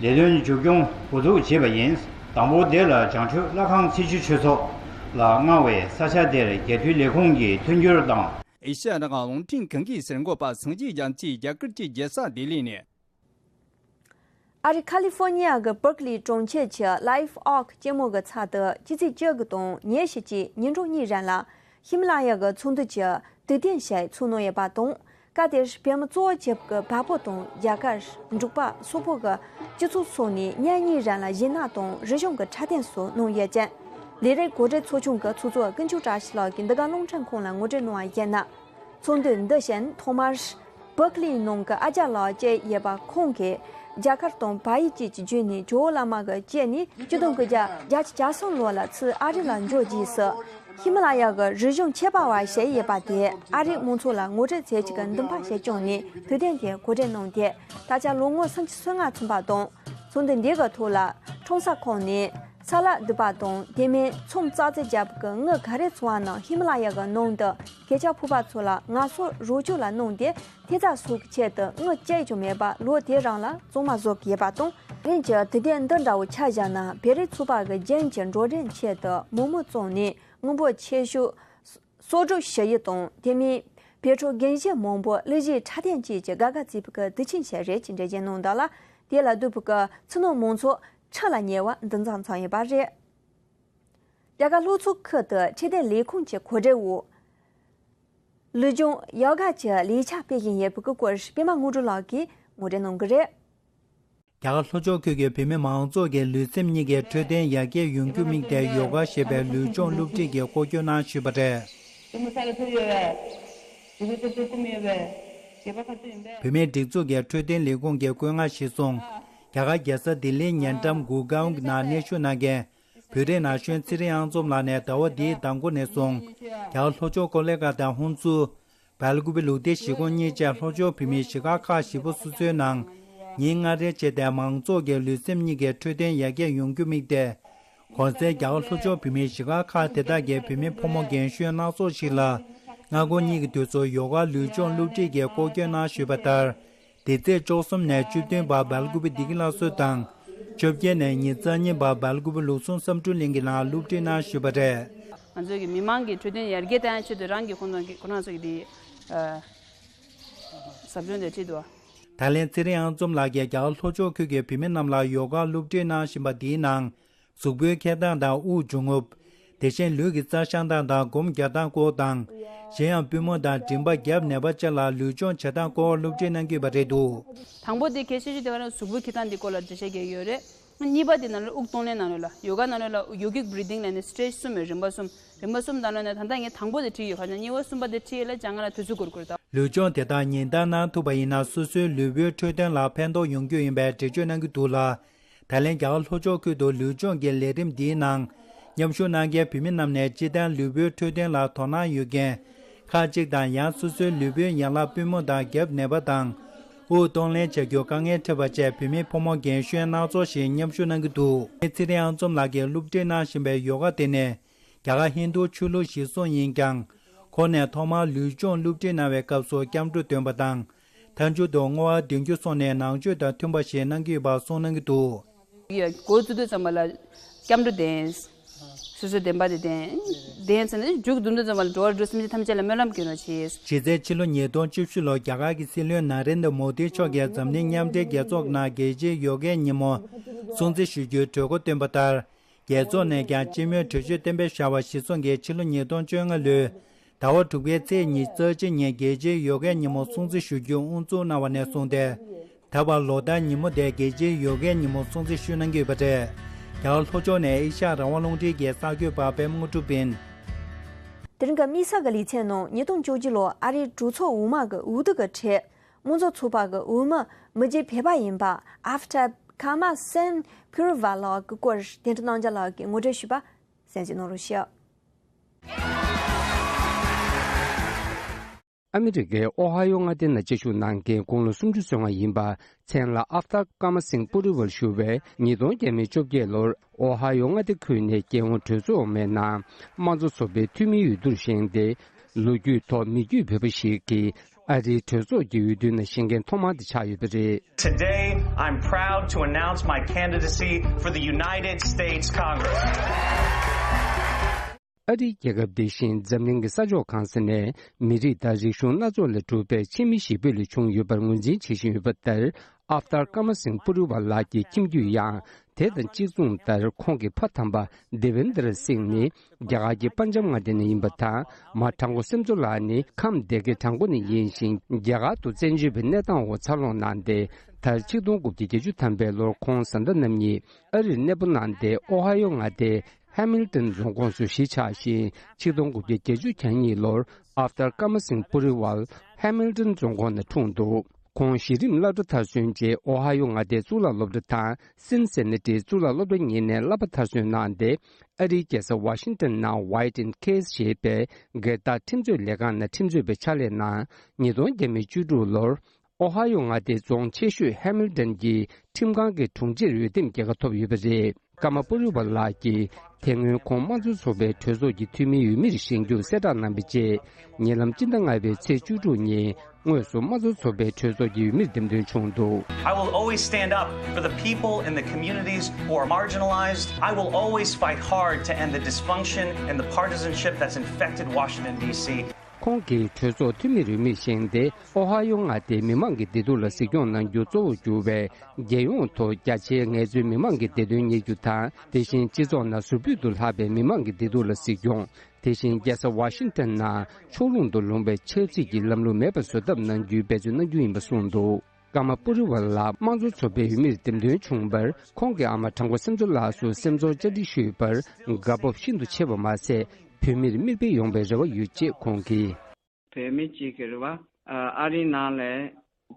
ལས་དོན་མཇུག་སྐྱོང་འགོ་འཛུགས་བྱས་པ་ཡིན། དང་པོ་དེ་ལ་བྱང་ཆུབ་ལྷ་ཁང་ཚེ་ཆུ་ཆོས་ཚོགས་ལ་མངའ་བའི་ས་ཆ་དེར་རྒྱལ་དུས་ལས་ཁུངས་ཀྱི་མཐུན་འགྱུར་དང་། ཨེ་ཤ་ཡ་རང་དབང་རླུང་འཕྲིན་ཁང་གི་གསར་འགོད་པ་སངས་རྒྱས་རྒྱ་མཚོས་རྒྱ་གར་གྱི་རྒྱལ་ས་ལྡི་ལི་ནས། ཨ་རི་ཁ་ལི་ཧྥོ་ནི་ཡ་གི་པར་ཀ་ལི་གྲོང་ཁྱེར་གྱི་ལའིབ་ཨོག་སྐྱེད་མོས་ཀྱི་ཚལ་དུ་ཕྱི་ཚེས་བཅུ་དགུ་དང་ཉེར་བཞི་བཅས་ཉིན་གྲངས་གཉིས་རིང་ལ་ཧི་མ་ལ་ཡ་གི་ཚོགས་འདུ་གྱི་དུས་སྟོན་ཞིག་ཚོགས་གནང་ཡོད་པ་དང་། སྐབས་དེར་བོད་མི་གཙོ་བོ་གྱུར་པའི་བལ་པོ་དང་རྒྱ་གར། འབྲུག་པ་སོག་པོ་གི་སྤྱི་ཚོགས་སོགས་ནས་ཉིན་གཉིས་རིང་ལ་གཞས་སྣ་དང་རིག་གཞུང་གི་འཁྲབ་སྟོན་སོགས་གནང་ཡོད་ཅིང་། ལས་རིགས་འགོ་ཁྲིད་ཚོགས་ཆུང་གི་ཚོགས་གཙོ་ཀུན་མཆོག་བཀྲ་ཤིས་ལགས་ཀྱིས་འདི་ག་རླུང་འཕྲིན་ཁང་ལ་ངོ་སྤྲོད་གནང་བར་བཤད་ན། ཚོགས་འདུ་འདི་བཞིན་ཐོག་མར་པར་ཀ་ལིའི་ནང་གི་ཨ་ཅག་ལགས་བཅས་ཡོད་པ་ཁོང་གིས་རྒྱ་གར་དང་བལ་ཡུལ་བཅས་ཀྱི་བརྒྱུད་ནས་ཇོ་བོ་བླ་མ་གི་སྐྱེས་ནས་ཆིག་སྟོང་དགུ་བརྒྱ་བརྒྱད་ཅུ་གྱ་གསུམ་ལོ་ལ་ཚུར་ཨ་རི་ལ་འབྱོར་རྗེས་སུ། ཧི་མ་ལ་ཡ་གི་རིག་གཞུང་ཁྱད་པར་བ་ཞིག་ཡོད་པ་དེ་ཨ་རིའི་མང་ཚོགས་ལ་ངོ་སྤྲོད་མཛད་རྒྱུ་གི་འདུན་པ་ཞིག་བཅངས་ནས་དུས་སྟོན་དེ་གོ་སྒྲིག་གནང་སྟེ། ད་ཆ་ལོ་ངོ་སུམ་ཅུ་སོ་ལྔ་ཚུན་པ་དང་། ཚོགས་འདུ་འདི་གི་ཐོག་ལ་ཁྲོམ་ས་ཁག་ནས་ས་ལ་སྡུད་པ་དང་། དེ་མིན་ཚོང་རྩག་རྩེག་རྒྱག་པའི་དངུལ་ག་རེ་བཙོང་བ་རྣམས་ཧི་མ་ལ་ཡ་གི་ནང་དུ་གོད་ཆག་ཕོག་པ་ཚོ་ལ་ངལ་གསོ་རོགས་སྐྱོར་ལ་གནང་སྟེ། ཐེབས་རྩ་སོགས་ཀྱི་ཆེད་དུ་དངུལ་གཅིག་ཀྱང་མེད་པར་ལོ་དེ་རང་ལ་བཙོང་མ་བཟོ་གི་ཡོད་པ་དང་། རིམ་གྱིས་དུས་སྟོན་འདི་འདྲ་བོ་ཆ་བཞག་ན། བོད་རིགས་ཚོགས་པ་གི་རྒྱུན་གྱི་འགྲོ་གྲོན་ཆེད་དུ་མི་མང་བཙོང་ནས་དངོས་པོ་ཆེ་ཤོས་གསོག་སྒྲུབ་ཞུ་ཡུལ་དང་། དེ་མིན་བོད་ཕྲུག་རྒན་གཞོན་མང་པོ་གླུ་གཞས་འཁྲབ་སྟོན་བཅས་ཀྱི་དགའ་དགའ་བརྩི་བའི་དུས་ཆེན་ཞིག་རེད་ཅེས་འགྲེལ་བརྗོད་གནང་འདུག་ལ། དེ་ལ་སྡོད་པའི་ཚུལ་མིན་མང་ཚོགས་ཁྲི་ལ་ཉེ་བ་འདུ་འཛོམས་ཚོགས་ཡོད་པ་རེད། རྒྱ་གར་ལྷོ་ཕྱོགས་ཁུལ་དུ་འཕྲོད་བསྟེན་ལས་ཁུངས་ཀྱི་གོ་སྒྲིག་འོག་ལུས་སྦྱོང་ཡོ་ག་གི་ལས་འཆར་སྤེལ་བཞིན་ཡོད་པའི་སྐོར་པད་མ་དངོས་གྲུབ་ལགས་ཀྱིས་ངོ་སྤྲོད་གནང་གི་རེད། རྒྱ་གར་ལྷོ་ཕྱོགས་ཁུལ་གྱི་བོད་མི་མང་ཚོགས་ཀྱི་ལུས་སེམས་གཉིས་ཀའི་འཕྲོད་བསྟེན་ཡར་རྒྱས་ཡོང་རྒྱུར་དམིགས་ཏེ། ཡོ་ག་ཞེས་པའི་ལུས་སྦྱོང་སློབ་ཁྲིད་ཀྱི་སྐོར་སྐྱོད་གནང་ཞུས་པ་རེད། བོད་མིའི་སྒྲིག་འཛུགས་ཀྱི་འཕྲོད་བསྟེན་ལས་ཁུངས་ཀྱིས་བཀོད་མངགས་གཞིར་བཟུང་། རྒྱ་གར་རྒྱལ་ས་ལྡི་ལིའི་ཉེ་འགྲམ་གུར་གའོན་གྱི་ནང་གནས་བཞུགས་གནང་མཁན། བོད་རིགས་ན་གཞོན་ཚེ་རིང་དབྱངས་འཛོམས་ལགས་ནས་ཟླ་བ་འདིའི་མདང་དགོང་ནས་བཟུང་། རྒྱ་གར་ལྷོ་ཕྱོགས་ཀོ་ལེ་གྷལ་དང་ཧུན་སུར། སྦེལ་ཀུ་པེ་ལུགས་བདེ་གཞིས་ཁོངས་གཉིས་བཅས་ལྷོ་ཕྱོགས་བོད་མིའི་གཞིས་ཁག་ཁག་བཞི་པོ་སོ་སོའི་ནང་ཉིན་ལྔ་རེ་བྱས་ཏེ། མང་ཚོགས་ཀྱི་ལུས་སེམས་གཉིས་ཀའི་འཕྲོད་བསྟེན་ཡར་རྒྱས་ཡོང་རྒྱུར་དམིགས་ཏེ། གོང་གསལ་རྒྱ་གར་ལྷོ་ཕྱོགས་བོད་མིའི་གཞིས་ཁག་ཁག་དེ་དག་གི་བོད་མི་ཕོ་མོ་རྒན་གཞོན་སྣ་ཚོགས་ཤིག་ལ། སྔ་དགོང་གཉིས་ཀྱི་དུས་ཚོད་ཡོ་ག་ལུས་སྦྱོང་སློབ་ཁྲིད་ཀྱི་སྐོར་སྐྱོད་གནང་ཞུས་པ་ལྟར། འདི་ཚེས་བཅུ་གསུམ་ནས་བཅུ་བདུན་བར་སྦེལ་ཀུ་པེ་བདེ་སྐྱིད་སླར་གསོ་དང་། བཅོ་བརྒྱད་ནས་ཉི་ཤུ་རྩ་གཉིས་བར་སྦེལ་ཀུ་པེ་ལུགས་ཟུང་བསམ་འགྲུབ་གླིང་གི་ནང་སློབ་ཁྲིད་གནང་ཞུས་པ་རེད། ང་ཚོའི་གི་མི་མང་གི་འཕྲོད་བསྟེན་ཡར་རྒྱས་གཏོང་ཡ་ཆེད་དུ་རང་གི་ཁོང་ཚོ་གི་ཁོ་རང་ཚོ་གི་དེ་ཨ་ཟབ་སྦྱོང་དེ་ཁྲིད་འདུག་ད་ལན་ཚེ་རིང་ཨང་འཛོམས་ལགས་ཀྱིས་རྒྱ་གར་ལྷོ་ཕྱོགས་ཁུལ་གྱི་བུད་མེད་རྣམས་ལ་ཡོ་ག་སློབ་ཁྲིད་གནང་བཞིན་པ་འདིའི་ནང་། གཟུགས་པོའི་འཁྱེར་སྟངས་དང་དབུགས་འབྱུང་རྔུབ། དེ་བཞིན་ལུས་ཀྱི་རྩལ་བཤམས་སྟངས་དང་སྒོམ་རྒྱག་སྟངས་སྐོར་དང་། གཞན་ཡང་པུས་མོ་དང་མགྲིན་པ་རྒྱབ་ནད་པ་བཅས་ལ་ལུས་སྦྱོང་བྱེད་སྟངས་སྐོར་སློབ་ཁྲིད་གནང་གི་ཡོད་པ་རེད་འདུག་དང་པོ་དེ་གལ་ཆེ་ཤོས་དེ་ག་ནི་གཟུགས་པོ་འཁྱེར་སྟངས་དེ་སྐོར་ལ་འགྲེལ་བཤད་རྒྱག་གི་ཡོད་རེད། གཉིས་པ་དེ་ནང་ལ་དབུགས་གཏོང་ལེན་ནང་ལོགས་ལ་ཡོ་ག་ནང་ལོགས་ལ་ཡོ་གིག་བྷི་རི་དིང་ལབ་ནས་སི་ཊེ་ཇི་གསུམ་ཡོད། རིམ་པ་གསུམ། རིམ་པ་གསུམ་དང་ལོགས་ནས་ད་ལྟ་ངས་དང་པོ་དེ་ཁྲིད་ཡོད། ཁ་ཉིན་གཉིས་པ་གསུམ་པ་དེ་ཁྲིད་ཡོད་ལ་སྦྱང་ང་ལ་དུས་ཚོད་འགོར་འགོར་དང་། ལུས་སྦྱོང་དེ་དག་ཉིན་ལྟར་གནང་ཐུབ་པ་ཡིན་ན་སོ་སོའི་ལུས་པོའི་འཕྲོད་བསྟེན་ལ་ཕན་ཐོགས་ཡོང་རྒྱུ་ཡིན་པའི་འགྲེལ་བརྗོད་གནང་གི་འདུག་ལ། ད་ལན་རྒྱ་གར་ལྷོ་ཕྱོགས་ཁུལ་དུ་ལུས་སྦྱོང་གི་ལས་རིམ་འདིའི་ནང་མཉམ་ཞུགས་གནང་མཁན་བུད་མེད་རྣམས་ནས་སྤྱིར་བཏང་ལུས་པོའི་འཕྲོད་བསྟེན་ལ་དོ་སྣང་ཡོད་མཁན། ཁག་ཅིག་དང་ཡང་སོ་སོའི་ལུས་པོའི་ཡན་ལག་པུས་མོ་དང་རྒྱབ་ནད་པ་དང་། དབུགས་གཏོང་ལེན་བྱ་རྒྱུར་དཀའ་ངལ་འཕྲད་པ་བཅས་བུད་མེད་ཕོ་མོ་རྒན་གཞོན་སྣ་ཚོགས་ཤིག་མཉམ་ཞུགས་གནང་གི་འདུག་ཚེ་རིང་ཨང་འཛོམས་ལགས་ཀྱིས་སློབ་ཁྲིད་གནང་བཞིན་པའི་ཡོ་ག་དེ་ནི། རྒྱ་གར་ཧིན་རྡུ་ཆོས་ལུགས་གཞིར་བཟུང་ཡིན་ཀྱང་། ཁོང་ནས་ཐོག་མར་ལུས་སྦྱོང་སློབ་ཁྲིད་གནང་བའི་སྐབས་སུ་སྐྱབས་འགྲོ་འདོན་པ་དང་། མཐའ་མཇུག་ཏུ་བསྔོ་བ་འདོན་རྒྱུ་སོགས་ནས་ནང་ཆོས་དང་མཐུན་པ་ཞིག་གནང་གི་ཡོད་པ་གསུངས་གནང་གི་འདུག་འགོ་བཙུགས་དུས་ཙམ་པ་ལ་སྐྱབས་འགྲོ་འདོན། སོ་སོའི་བདེན་པ་དེ་འདོན། འདོན་ཚར་ནས་མཇུག་བསྡོམས་དུས་ཙམ་པ་ལ་འགྲོ་བ་རིགས་དྲུག་སེམས་ཅན་ཐམས་ཅད་ལ་སྨོན་ལམ་སྐྱོན་རོགས་གྱིས། གཞི་རྩའི་ཕྱི་ལོ་ཉིས་སྟོང་བཅུ་བཞི་ལོར་རྒྱ་གར་གྱི་སྲིད་བློན་ན་རེན་དྲ་མོ་དི་མཆོག་གིས་འཛམ་གླིང་མཉམ་འབྲེལ་རྒྱལ་ཚོགས་ནང་རྒྱལ་སྤྱིའི་ཡོ་གའི་ཉིན་མོ་སྲུང་བརྩི་ཞུ་རྒྱུའི་གྲོས་འགོ་བཏོན་པ་ལྟར། རྒྱལ་ཚོགས་ནས་ཀྱང་སྤྱི་མོས་གྲོས་ཆོད་གཏན་འབེབས་བྱས་པ་གཞིར་བཟུང་གིས་ཕྱི་ལོ་ཉིས་སྟོང་བཅོ་ལྔ་ལོའི་ཟླ་བ་དྲུག་པའི་ཚེས་ཉི་ཤུ་རྩ་གཅིག་ཉིན་རྒྱལ་སྤྱིའི་ཡོ་གའི་ཉིན་མོ་སྲུང་བརྩི་ཞུ་རྒྱུ་དབུ་འཛུགས་གནང་བ་ནས་བཟུང་སྟེ། ད་བར་ལོ་ལྟར་ཉིན་མོ་དེ་རྒྱལ་སྤྱིའི་ཡོ་གའི་ཉིན་མོ་སྲུང་བརྩི་ཞུ་གནང་གི་ཡོད་པ་རེད། རྒྱ་གར་ལྷོ་ཕྱོགས་ནས་ཨེ་ཤ་ཡ་རང་དབང་རླུང་འཕྲིན་གྱི་གསར་འགོད་པ་པད་མ་དངོས་གྲུབ་ཡིན། དེ་རིང་གི་དམིགས་བསལ་གྱི་ལེ་ཚན་ནང་ཉིས་སྟོང་བཅུ་གཅིག་ལོར་ཨ་རིའི་གྲོས་ཚོགས་འོག་མ་གི་འོས་བསྡུ་གི་ཁྲོད་དམངས་གཙོ་ཚོགས་པ་གི་འོས་མི་མི་རྗེ་བོད་པ་ཡིན་པ་ཨབ་ཏ་ཀརྨ་སེན་བྷུ་རི་ཝལ་ལགས་ཀྱི་སྐོར་བསྟན་འཛིན་རྣམ་རྒྱལ་ལགས་ཀྱིས་ངོ་སྤྲོད་ཞུས་པ་གསན་གཟིགས་གནང་རོགས་ཞུ། ཨ་མི་རི་ཀའི་ཨོ་ཧ་ཡོ་མངའ་སྡེ་ནང་བཅའ་བཞུགས་གནང་མཁན་དགུང་ལོ་སུམ་ཅུ་སོན་མ་ཡིན་པ་མཚན་ལ་ཨབ་ཏ་ཀརྨ་སིང་པུ་རི་ཝལ་ཞུ་བས་ཉིས་སྟོང་བརྒྱ་མེད་བཅོ་བརྒྱད་ལོར་ཨོ་ཧ་ཡོ་མངའ་སྡེ་ཁུལ་ནས་རྒྱལ་ཡོངས་གྲོས་ཚོགས་འོག་མའི་ནང་དམངས་གཙོ་ཚོགས་པའི་འཐུས་མིའི་འོས་བསྡུར་བཞེངས་ཏེ། ལོ་རྒྱུས་ཐོག་མི་རྒྱུད་བོད་པ་ཞིག་གིས་ཨ་རིའི་གྲོས་ཚོགས་ཀྱི་འོས་བསྡུའི་ནང་བཞེངས་མཁན་ཐོག་མ་དེ་ཆགས་ཡོད་པ་རེད། Today, I'm proud to announce my candidacy for the United States Congress. ཨ་རིའི་རྒྱལ་ཁབ་དེ་བཞིན་འཛམ་གླིང་གི་ས་ཕྱོགས་གང་ས་ནས་མི་རིགས་དང་རིག་གཞུང་སྣ་ཚོགས་ལས་གྲུབ་པའི་ཕྱི་མི་ཞེ་པོ་ལས་བྱུང་ཡོད་པར་ངོས་འཛིན་བྱེད་བཞིན་ཡོད་པ་ལྟར། ཨབ་ཏར་ཀརྨ་སིང་པུ་རི་ཝལ་ལགས་ཀྱི་ཁྱིམ་རྒྱུད་ཡང་དེ་དང་གཅིག་མཚུངས་ལྟར། ཁོང་གི་ཕ་དམ་པ་དེ་ཝེན་དར་སིང་ནི་རྒྱ་གར་གྱི་པན་ཇབ་མངའ་སྡེ་ནས་ཡིན་པ་དང་། མ་ཁྲང་ཀོ་སེམས་མཚོ་ལགས་ནི་ཁམས་སྡེ་དགེ་བྲག་འགོ་ནས་ཡིན་ཞིང་། རྒྱ་གར་དུ་བཙན་བྱོལ་བའི་གནས་སྟངས་འོག་འཚར་ལོངས་གནང་སྟེ། མཐར་ཆིག་སྟོང་དགུ་བརྒྱ་བརྒྱད་ཅུ་ཐམ་པའི་ལོར་ཁོང་བཟའ་ཟླ་རྣམ་གཉིས་ཨ་རིར་གནས་སྤོ་གནང་སྟེ། ཨོ་ཧ་ཡོ་མངའ་སྡེའི་ཧེ་མིལ་ཏོན་རྫོང་ཁོངས་སུ་གཞིས་ཆགས་ཤིང་། ཆིག་སྟོང་དགུ་བརྒྱ་བརྒྱད་ཅུ་གྱ་གཉིས་ལོར་ཨབ་ཏར་ཀརྨ་སིང་པུ་རི་ཝལ་ཧེ་མིལ་ཏོན་རྫོང་ཁོངས་ནས་འཁྲུངས་འདུག་ཁོང་གཞི་རིམ་སློབ་གྲྭ་མཐར་སོན་རྗེས། ཨོ་ཧ་ཡོ་མངའ་སྡེའི་གཙུག་ལག་སློབ་གྲྭ་དང་སིན་སེ་ན་ཏིའི་གཙུག་ལག་སློབ་གྲྭ་གཉིས་ནས་བསླབ་པ་མཐར་སོན་གནང་སྟེ། ཨ་རིའི་རྒྱལ་ས་ཝ་ཤིང་ཏོན་ནང་White and Case ཞེས་པའི་སྒེར་བདག་ཁྲིམས་རྩོད་ལས་ཁང་ནང་ཁྲིམས་རྩོད་པའི་ཕྱག་ལས་གནང་། ཉིས་སྟོང་བརྒྱ་མེད་བཅུ་དྲུག་ལོར་ཨོ་ཧ་ཡོ་མངའ་སྡེའི་རྫོང་ཆེ་ཤོས་ཧེ་མིལ་ཏོན་གྱི་ཁྲིམས་ཁང་གི་དྲུང་ཆེར་འོས་འདེམས་རྒྱལ་ཁ་ཐོབ་ཡོད་པ་རེད། ཀརྨ་པུ་རི་ཝལ་ལགས་ཀྱིས་དེ་སྔོན་ཁོང་དམངས་གཙོ་ཚོགས་པའི་གྲོས་ཚོགས་ཀྱི་འཐུས་མིའི་འོས་མིར་བཞེངས་རྒྱུར་གསལ་བསྒྲགས་གནང་བའི་རྗེས། ཉེ་ལམ་སྤྱི་ཟླ་ལྔ་པའི་ཚེས་བཅུ་དྲུག་ཉིན་དངོས་སུ་དམངས་གཙོ་ཚོགས་པའི་གྲོས་ཚོགས་ཀྱི་འོས་མིར་འདེམས་ཐོན་བྱུང་འདུག I will always stand up for the people and the communities who are marginalized. I will always fight hard to end the dysfunction and the partisanship that's infected Washington, D C. ཁོང་གིས་གྲོས་ཚོགས་འཐུས་མིར་འོས་མིར་བཞེངས་ཏེ། ཨོ་ཧ་ཡོ་མངའ་སྡེའི་མི་མང་གི་བདེ་སྡུག་ལ་གཟིགས་སྐྱོང་གནང་རྒྱུ་གཙོ་བོར་གྱུར་བའི་རྒྱལ་ཡོངས་ཐོག་རྒྱ་ཆེའི་ངལ་རྩོལ་མི་མང་གི་བདེ་དོན་གཉེར་རྒྱུ་དང་། དེ་བཞིན་སྤྱི་ཚོགས་ནང་ཟུར་ཕུད་དུ་ལྷག་པའི་མི་མང་གི་བདེ་སྡུག་ལ་གཟིགས་སྐྱོང་། དེ་བཞིན་རྒྱལ་ས་ཝ་ཤིང་ཏོན་ནང་ཕྱོགས་ལྷུང་དུ་ལྷུང་བའི་ཆབ་སྲིད་ཀྱི་ལམ་ལུགས་མེད་པར་བཟོ་ཐབས་གནང་རྒྱུའི་འབད་བརྩོན་གནང་རྒྱུ་ཡིན་པ་གསུངས་འདུག་ཀརྨ་པུ་རི་ཝལ་ལགས་དམངས་གཙོ་ཚོགས་པའི་འོས་མིར་འདེམས་ཐོན་བྱུང་བར། ཁོང་གི་ཨ་མ་ཁྲང་ཀོ་སེམས་མཚོ་ལགས་སུ་སེམས་ཚོར་བཅར་འདྲི་ཞུས་པར། དགའ་སྤོབས་ཤིན་ཏུ་ཆེ་བ་མ་ཟད། བོད་མིར་མིག་དཔེ་ཡོང་བའི་རེ་བ་ཡོད་ཅེས་ཁོང་གིས། བོད་མི་གཅིག་གི་རེ་བ། ཨ་རིའི་ནང་ལ་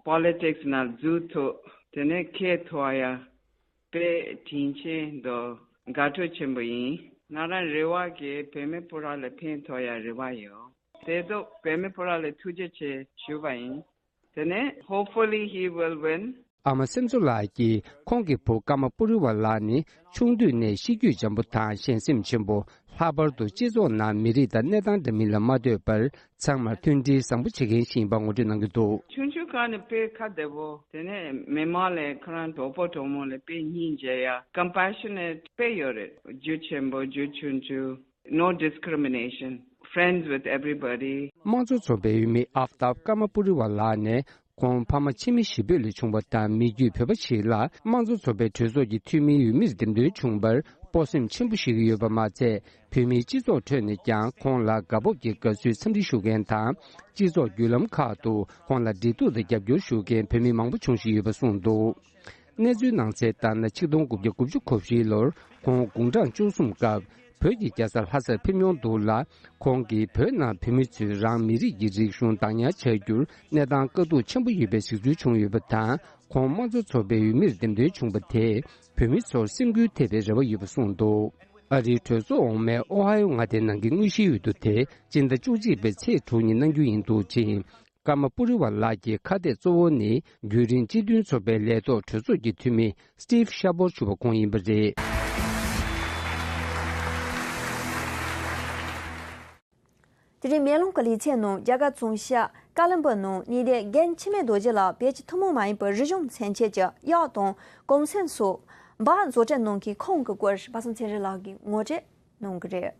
པོ་ལི་ཊིག་སི་ནང་འཛུལ་ཐུབ། དེ་ནས་ཁེ་ཐོག་ཡ་དཔེ་དྲིན་ཆེན་དང་དགའ་སྤྲོ་ཆེན་པོ་ཡིན། ང་རང་རེ་བ་གི་བོད་མི་སྤུ་ར་ལ་ཕན་ཐོགས་ཡ་རེ་བ་ཡོད། དེ་ཚོ་བོད་མི་སྤུ་ར་ལ་ཐུགས་རྗེ་ཆེ་ཞུ་བ་ཡིན། དེ་ནས་hopefully he will win. ཨ་མ་སེམས་གཙོ་ལགས་ཀྱིས་ཁོང་གི་བུ་ཀརྨ་པུ་རི་ཝ་ལགས་ནི་ཆུང་དུས་ནས་གཤིས་རྒྱུད་འཇམ་པོ་དང་གཞན་སེམས་ཆེན་པོ། ལྷག་པར་དུ་སྤྱི་ཚོགས་ནང་མི་རིགས་དང་གནས་སྟངས་འདྲ་མིན་ལ་མ་ལྟོས་པར་ཚང་མར་མཐུན་སྒྲིལ་བཟང་པོ་བྱེད་མཁན་ཞིག་ཡིན་པ་ངོ་སྤྲོད་གནང་གི་འདུག། ཆུང་ཆུང་སྒང་ནས་དཔེ་ཁ་བདེ་པོ། དེ་ནས་མི་མང་ལ་ཁོ་རང་གྲོགས་པོ་གྲོགས་མོ་ལ་དཔེ་སྙིང་རྗེ་ཡ། ཀམ་པེ་ཤ་ནེཊ་དཔེ་ཡོད་རེད། རྒྱུ་ཆེན་པོ་རྒྱུ་ཆུང་ཆུང་། No discrimination. Friends with everybody. དམངས་གཙོ་ཚོགས་པའི་འོས་མི་ཨབ་ཏབ་ཀརྨ་པུ་རི་ཝ་ལགས་ནས་ཁོང་ཕ་མ་ཕྱི་མི་གཞིས་སྤོས་ལས་བྱུང་བ་དང་མི་རྒྱུད་བོད་པ་ཞིག་ལ་དམངས་གཙོ་ཚོགས་པའི་གྲོས་ཚོགས་ཀྱི་འཐུས་མིའི་འོས་མིར་འདེམས་ཐོན་བྱུང་བར་སྤོབས་སེམས་ཆེན་པོ་ཞིག་ཡོད་པ་མ་ཚད། བོད་མིའི་སྤྱི་ཚོགས་ཁྲོད་ནས་ཀྱང་ཁོང་ལ་དགའ་སྤོབས་ཀྱི་དགའ་བསུའི་འཚམས་འདྲི་ཞུ་མཁན་དང་། སྤྱི་ཚོགས་བརྒྱུད་ལམ་ཁག་ཏུ་ཁོང་ལ་འབྲེལ་གཏུག་དང་རྒྱབ་སྐྱོར་ཞུ་མཁན་བོད་མི་མང་པོ་བྱུང་བཞིན་ཡོད་པ་གསུངས་འདུག། གནས་ཚུལ་ནང་གསལ་ལྟར་ན། ཆིག་སྟོང་དགུ་བརྒྱ་དགུ་བཅུ་གོ་བཞིའི་ལོར་ཁོང་དགུང་གྲངས་བཅུ་གསུམ་སྐབས་བོད་ཀྱི་རྒྱལ་ས་ལྷ་སར་ཕེབས་མྱོང་འདུག་ལ། ཁོང་གིས་བོད་ནང་བོད་མི་ཚོས་རང་མི་རིགས་ཀྱི་རིག་གཞུང་བདག་ཉར་བྱ་རྒྱུར་གནས་སྟངས་དཀའ་སྡུག་ཆེན་པོ་ཡོད་པའི་གཟིགས་ཚུལ་བྱུང་ཡོད་པ་དང་། ཁོང་དམངས་གཙོ་ཚོགས་པའི་འོས་མིར་འདེམས་ཐོན་བྱུང་བ་དེས་བོད་མི་ཚོར་སེམས་འགུལ་ཐེབས་པའི་རེ་བ་ཡོད་པ་གསུངས་འདུག། ཨ་རིའི་གྲོས་ཚོགས་འོག་མའི་ཨོ་ཧ་ཡོ་མངའ་སྡེའི་ནང་གི་དངོས་གཞིའི་འོས་བསྡུ་དེ་སྤྱི་ཟླ་བཅུ་གཅིག་པའི་ཚེས་དྲུག་ཉིན་གནང་རྒྱུ་ཡིན་འདུག་ཅིང་། ཀརྨ་པུ་རི་ཝ་ལགས་ཀྱི་ཁ་གཏད་གཙོ་བོ་ནི་རྒྱུན་རིང་སྤྱི་མཐུན་ཚོགས་པའི་ལས་ཐོག་གྲོས་ཚོགས་ཀྱི་འཐུས་མི་སི་ཊིབ་ཤ་པོར་ཞུ་བ་ཁོང་ཡིན་པ་རེད། དེ་རིང་མེ་ལོང་གི་ལེ་ཚན་ནང་རྒྱ་གར་བྱང་ཤར་ཀ་ལན་པུར་ནང་གནས་བསྡད་རྒན་འཆི་མེད་རྡོ་རྗེ་ལགས་བོད་ཀྱི་ཐུན་མོང་མ་ཡིན་པའི་རིག་གཞུང་མཚོན་བྱེད་ཀྱི་གཡག་དང་གུང་སེང་སོགས་སྦག་བཟོ་གྲྭའི་ནང་གི་ཁོང་གི་སྐོར་པ་སངས་ཚེ་རིང་ལགས་ཀྱིས་ངོ་སྤྲོད་གནང་གི་རེད།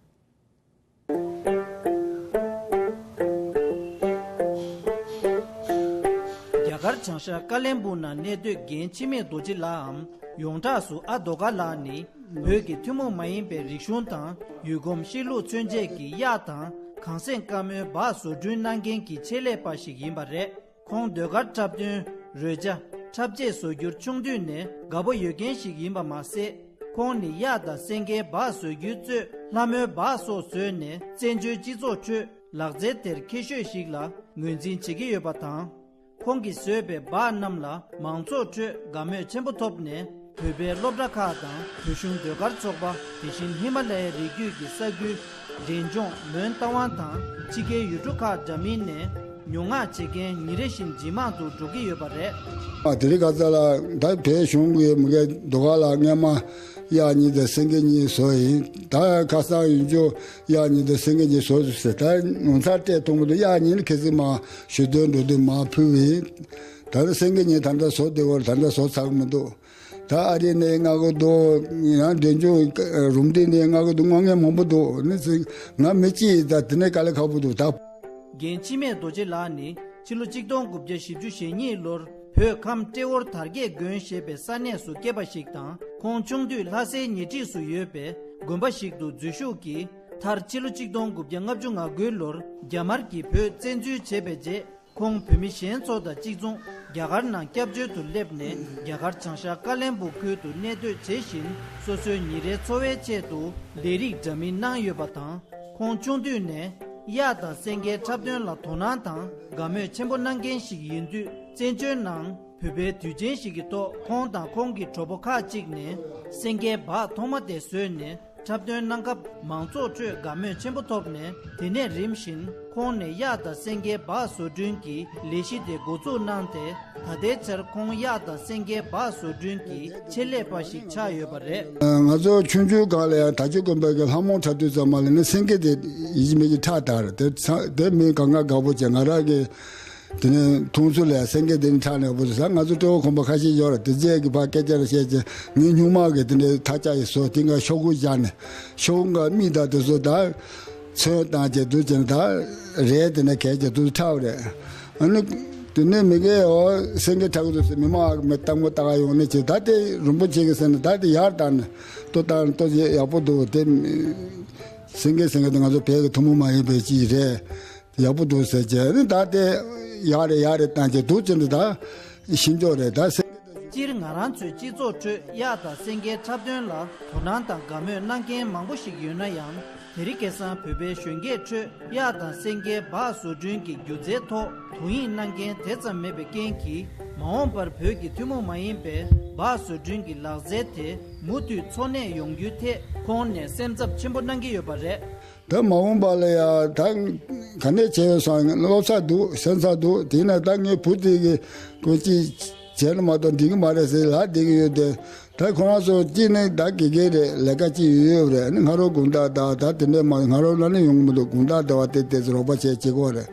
རྒྱ་གར་བྱང་ཤར་ཀ་ལན་པུར་ནང་གནས་སྡོད་རྒན་འཆི་མེད་རྡོ་རྗེ་ལགས་འམ་ཡོངས་གྲགས་སུ་ཨ་རྡོ་དཀར་ལགས་ནི་བོད་ཀྱི་ཐུན་མོང་མ་ཡིན་པའི་རིག་གཞུང་དང་ཡུལ་གོམས་གཤིས་ལུགས་མཚོན་བྱེད་ཀྱི་གཡག་དང་གུང་སེང་དཀར་མོའི་སྦག་བཟོ་སྐྲུན་གནང་མཁན་གྱི་ཆེད་ལས་པ་ཞིག་ཡིན་པ་རེད། ཁོང་ཟློས་གར་འཁྲབ་སྟོན། རོལ་ཆ། འཁྲབ་ཆས་བཟོ་རྒྱུར་ཆུང་དུས་ནས་དགའ་པོ་ཡོད་མཁན་ཞིག་ཡིན་པ་མ་ཟད། ཁོང་ནི་གཡག་དང་སེང་གེའི་སྦག་བཟོ་རྒྱུའི་གཙོས་ལྷ་མོའི་སྦག་སོགས་བཟོས་ནས་བཙན་བྱོལ་སྤྱི་ཚོགས་ཁྲོད་ལག་རྩལ་དེར་མཁས་ཤོས་ཤིག་ལ་ངོས་འཛིན་བྱེད་ཀྱི་ཡོད་པ་དང་། ཁོང་གིས་བཟོས་པའི་སྦག་རྣམས་ལ་མང་ཚོགས་ཁྲོད་དགའ་མོས་ཆེན་པོ་ཐོབ་ནས། བོད་པའི་སློབ་གྲྭ་ཁག་དང་བོད་གཞུང་ཟློས་གར་ཚོགས་པ། དེ་བཞིན་ཧི་མ་ལ་ཡའི་རི་རྒྱུད་ཀྱི་ས་ཁུལ། འབྲས་ལྗོངས། མོན་རྟ་དབང་དང་ཕྱི་རྒྱལ་ཡུལ་གྲུ་ཁག་འདྲ་མིན་ནས་ཉོ་མངགས་བྱེད་མཁན་ཉིན་རེ་བཞིན་ཇེ་མང་དུ་འགྲོ་གི་ཡོད་པ་རེད། ཨ། དེ་རིང་ཁ་སང་ལ་ད་བོད་གཞུང་གི་མི་སྒེར་ཟློས་གར་ལ་སྔས་མ་གཡག་གཉིས་དང་སེང་གེ་གཉིས་བཟོས་ཡིན། ད་ཁ་སང་ཡུན་ཅུ་གཡག་གཉིས་དང་སེང་གེ་གཉིས་བཟོས་ཟེར། ད་ངོ་མཚར་སྤྲད་ཐུབ་མི་འདུག། གཡག་གཉིས་ནི་ཁ་སང་མར་ཞོ་སྟོན་འགྲོ་དུས་མར་ཕུལ་བ་ཡིན། ད་ནི་སེང་གེ་གཉིས་ད་ལྟ་བཟོ་བདེ་བོར་ད་ལྟ་བཟོ་ཚར་གི་མི་འདུག། ད་ཨ་རི་ནས་མངགས་གི་འདུག། ཡང་འབྲས་ལྗོངས་རུམ་བཏེགས་ནས་མངགས་གི་འདུག། མངགས་མཁན་མང་པོ་འདུག། ནི་ཚིག་ང་མི་གཅིག་ཡིན། ད་དེ་ནས་དཀའ་ལས་ཁག་པོ་འདུག་ད། རྒན་འཆི་མེད་རྡོ་རྗེ་ལགས་ནི་ཕྱི་ལོ་གཅིག་སྟོང་དགུ་བརྒྱ་བཞི་བཅུ་ཞེ་གཉིས་ལོར་བོད་ཁམས་ཏྲེ་ཧོར་དར་རྒྱས་དགོན་ཞེས་པའི་ས་གནས་སུ་སྐྱེས་པ་ཞིག་དང་། ཁོང་ཆུང་དུས་ལྷ་སའི་ཉེ་འཁྲིས་སུ་ཡོད་པའི་དགོན་པ་ཞིག་ཏུ་འཛུལ་ཞུགས་ཀྱིས། མཐར་ཕྱི་ལོ་གཅིག་སྟོང་དགུ་བརྒྱ་ལྔ་བཅུ་ང་དགུ་ལོར་རྒྱ་དམར་གྱིས་བོད་བཙན་འཛུལ་བྱས་པའི་རྗེས། ཁོང་བོད་མི་གཞན་ཚོ་དང་གཅིག་མཚུངས་རྒྱ་གར་ནང་སྐྱབས་བཅོལ་དུ་སླེབས་ནས། རྒྱ་གར་བྱང་ཤར་ཀ་ལན་པུར་ཁུལ་དུ་གནས་སྡོད་བྱེད་བཞིན། སོ་སོའི་ཉིན་རེའི་འཚོ་བའི་ཆེད་དུ་ལས་རིགས་འདྲ་མིན་གནང་ཡོད་པ་དང་། ཁོང་ཆུང་དུས་ནས་གཡག་དང་སེང་གེའི་འཁྲབ་སྟོན་ལ་དོ་སྣང་དང་དགའ་མོས་ཆེན་པོ་གནང་མཁན་ཞིག་ཡིན་དུས། བཙན་བྱོལ་ནང་བོད་པའི་དུས་ཆེན་ཞིག་གི་ཐོག་ཁོང་དང་ཁོང་གི་གྲོགས་པོ་ཁག་ཅིག་ནས་སེང་གེའི་སྦག་ཐོག་མ་དེ་བཟོས་ནས། འཁྲབ་སྟོན་གནང་སྐབས་མང་ཚོགས་ཁྲོད་དགའ་མོས་ཆེན་པོ་ཐོབ་ནས། དེ་ནས་རིམ་བཞིན་ཁོང་ནས་གཡག་དང་སེང་གེའི་སྦག་བཟོ་སྐྲུན་གྱི་ལས་གཞི་དེ་འགོ་འཛུགས་གནང་སྟེ། ད་ལྟའི་ཆར་ཁོང་གཡག་དང་སེང་གེའི་སྦག་བཟོ་སྐྲུན་གྱི་ཆེད་ལས་པ་ཞིག་ཆགས་ཡོད་པ་རེད། ང་ཚོ་ཆུང་ཆུང་སྒང་ལ་ཡང་དར་ལྕོག་དགོན་པའི་གི་ལྷ་མོ་འཁྲབ་དུས་ཙམ་པ་ལ་ནི་སེང་གེ་དེ་ཡིད་མི་ཆེས་འཁྲབ་དར་དེ་ཚ་དེ་མི་གང་ག་དགའ་པོ་བྱས། ང་རང་གི་དེ་ནས་མཐོང་ཚུལ་ལ་སེང་གེ་དེ་ནི་འཁྲབ་ནས་བུ་ཟ། ང་ཚོ་སྤྲེའུ་ཁོམ་པ་ཁ་ཤས་ཡོད་ར། དེ་རྗེས་ཀྱི་ཕར་སྐད་ཆ་ར་བཤད་ཀྱི་ངའི་སྨྱུག་མ་གི་དེ་འདྲའི་ཐག་ཆག་ཡི་བཟོ་དེ་འགའ་ཤོག་གུ་བཞག་ནས་ཤོག་གུ་འགའ་མིག་དང་དེ་ཚོ་ད་ཚོན་བཏང་བྱས་དུ་བྱས་ནས་ད་རས་དེ་ནས་གས་བྱས་དུ་འཁྲབ་རེད། ཨ་ནི་དེ་ནས་མི་གས་འོ་སེང་གེ་འཁྲབ་གི་འདུག་ཟེར། མི་མང་གི་མི་ལྟད་མོ་ལྟ་ག་ཡོང་ནས་ཅིག་ད་དེ་རིན་པོ་ཆེ་གི་ཟེར་ནས་ད་དེ་ཡར་བཏང་ནས་ལྟོ་བཏང་ལྟོ་ཡག་པོ་འདུག། དེ་སེང་གེ་སེང་གེ་དེ་ང་ཚོ་བོད་ཀྱི་ཐུན་མོང་མ་ཡིན་པའི་ཅིག་རེད། ཡག་པོ་འདུག་ཟེར་བྱས་ནི་ད་དེ་ཡག་རེད་ཡག་རེད་བཏང་བྱས་འདུག་ཅེ་འདི་ད་ཤིན་ཅོག་རེད་ད་སེ། སྤྱིར་ང་རང་ཚོའི་སྤྱི་ཚོགས་ཁྲོད་གཡག་དང་སེང་གེའི་འཁྲབ་སྟོན་ལ་དོ་སྣང་དང་དགའ་མོས་གནང་མཁན་མང་པོ་ཞིག་ཡོད་ན་ཡང་། དེ་རིང་ཁ་སང་བོད་པའི་གཞོན་སྐྱེས་ཁྲོད་གཡག་དང་སེང་གེའི་སྦག་བཟོ་སྐྲུན་གྱི་སྒྱུ་རྩལ་ཐོག་དོ་དབྱིངས་གནང་མཁན་དེ་ཙམ་མེད་པའི་རྐྱེན་གྱིས། མ་འོངས་པར་བོད་ཀྱི་ཐུན་མོང་མ་ཡིན་པའི་སྦག་བཟོ་སྐྲུན་གྱི་ལག་རྩལ་དེ་མུ་མཐུད་འཚོ་གནས་ཡོང་རྒྱུའི་ཐད་ཁོང་ནས་སེམས་འཚབ་ཆེན་པོ་གནང་གི་ཡོད་པ་རེད། ད་མ་འོངས་པ་ལ་ཡང་ད་ག་ནས་བྱས་ཡོད་སོང་། སློབ་ཚགས་འདུག་སེམས་འཚབ་འདུག། དེས་ན་ད་ངའི་བུ་དེ་གི་ཀོ་ཅི་ བྱས་ན་མ་གཏོགས་འགྲིག་གི་མ་རེད་ཟེར་ལབ་བསྡད་ཀྱི་ཡོད་དེ། ད་ཁོ་རང་ཚོ་གཅིག་ནི་ད་དགེ་རྒན་རེད། ལས་ཀ་གཅིག་ཡོད་ཡོད་རེད། ཨ་ནི་སྔ་རོལ་དགོང་དག་ད་ད་དེ་འདྲས་མ་སྔ་རོལ་ལ་ནི་ཡོང་གི་མི་འདུག་དགོང་དག་དེ་བ་དེ་དེ་ཚོ་རོགས་པ་བྱས་བྱེད་ཀྱི་ཡོད་རེད།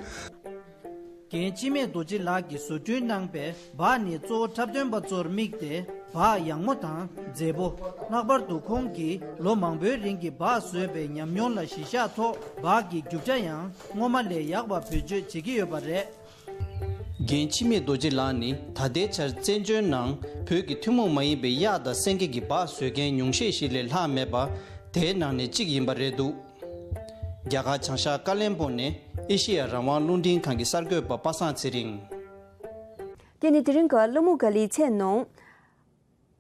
རྒན་འཆི་མེད་རྡོ་རྗེ་ལགས་ཀྱིས་བཟོ་སྐྲུན་གནང་པའི་སྦག་ནི་གཙོ་བོ་འཁྲབ་སྟོན་པ་ཚོར་དམིགས་ཏེ་སྦག་ཡག་མོ་དང་མཛེས་པོ། ལྷག་པར་དུ་ཁོང་གིས་ལོ་མང་པོའི་རིང་གི་སྦག་བཟོས་པའི་ཉམས་མྱོང་ལ་གཞི་བཞག་ཐོག་སྦག་གི་རྒྱུ་ཆ་ཡང་སྔོན་མ་ལས་ཡག་པ་བེད་སྤྱོད་བྱེད་ཀྱི་ཡོད་པ་རེད། རྒན་འཆི་མེད་རྡོ་རྗེ་ལགས་ནི་ད་ལྟའི་ཆར་བཙན་བྱོལ་ནང་བོད་ཀྱི་ཐུན་མོང་མ་ཡིན་པའི་གཡག་དང་སེང་གེ་གི་སྦག་བཟོ་མཁན་ཉུང་ཤས་ཤིག་ལས་ལྷག་མེད་པ། དེའི་ནང་ནས་གཅིག་ཡིན་པ་རེད་འདུག་རྒྱ་གར་བྱང་ཤར་ཀ་ལན་སྦུག་ནས་ཨེ་ཤེ་ཡ་རང་དབང་རླུང་འཕྲིན་ཁང་གི་གསར་འགོད་པ་པ་སངས་ཚེ་རིང་། དེ་ནི་དེ་རིང་གི་གླུ་མོ་ག་ལེའི་ཚེ་ནང་།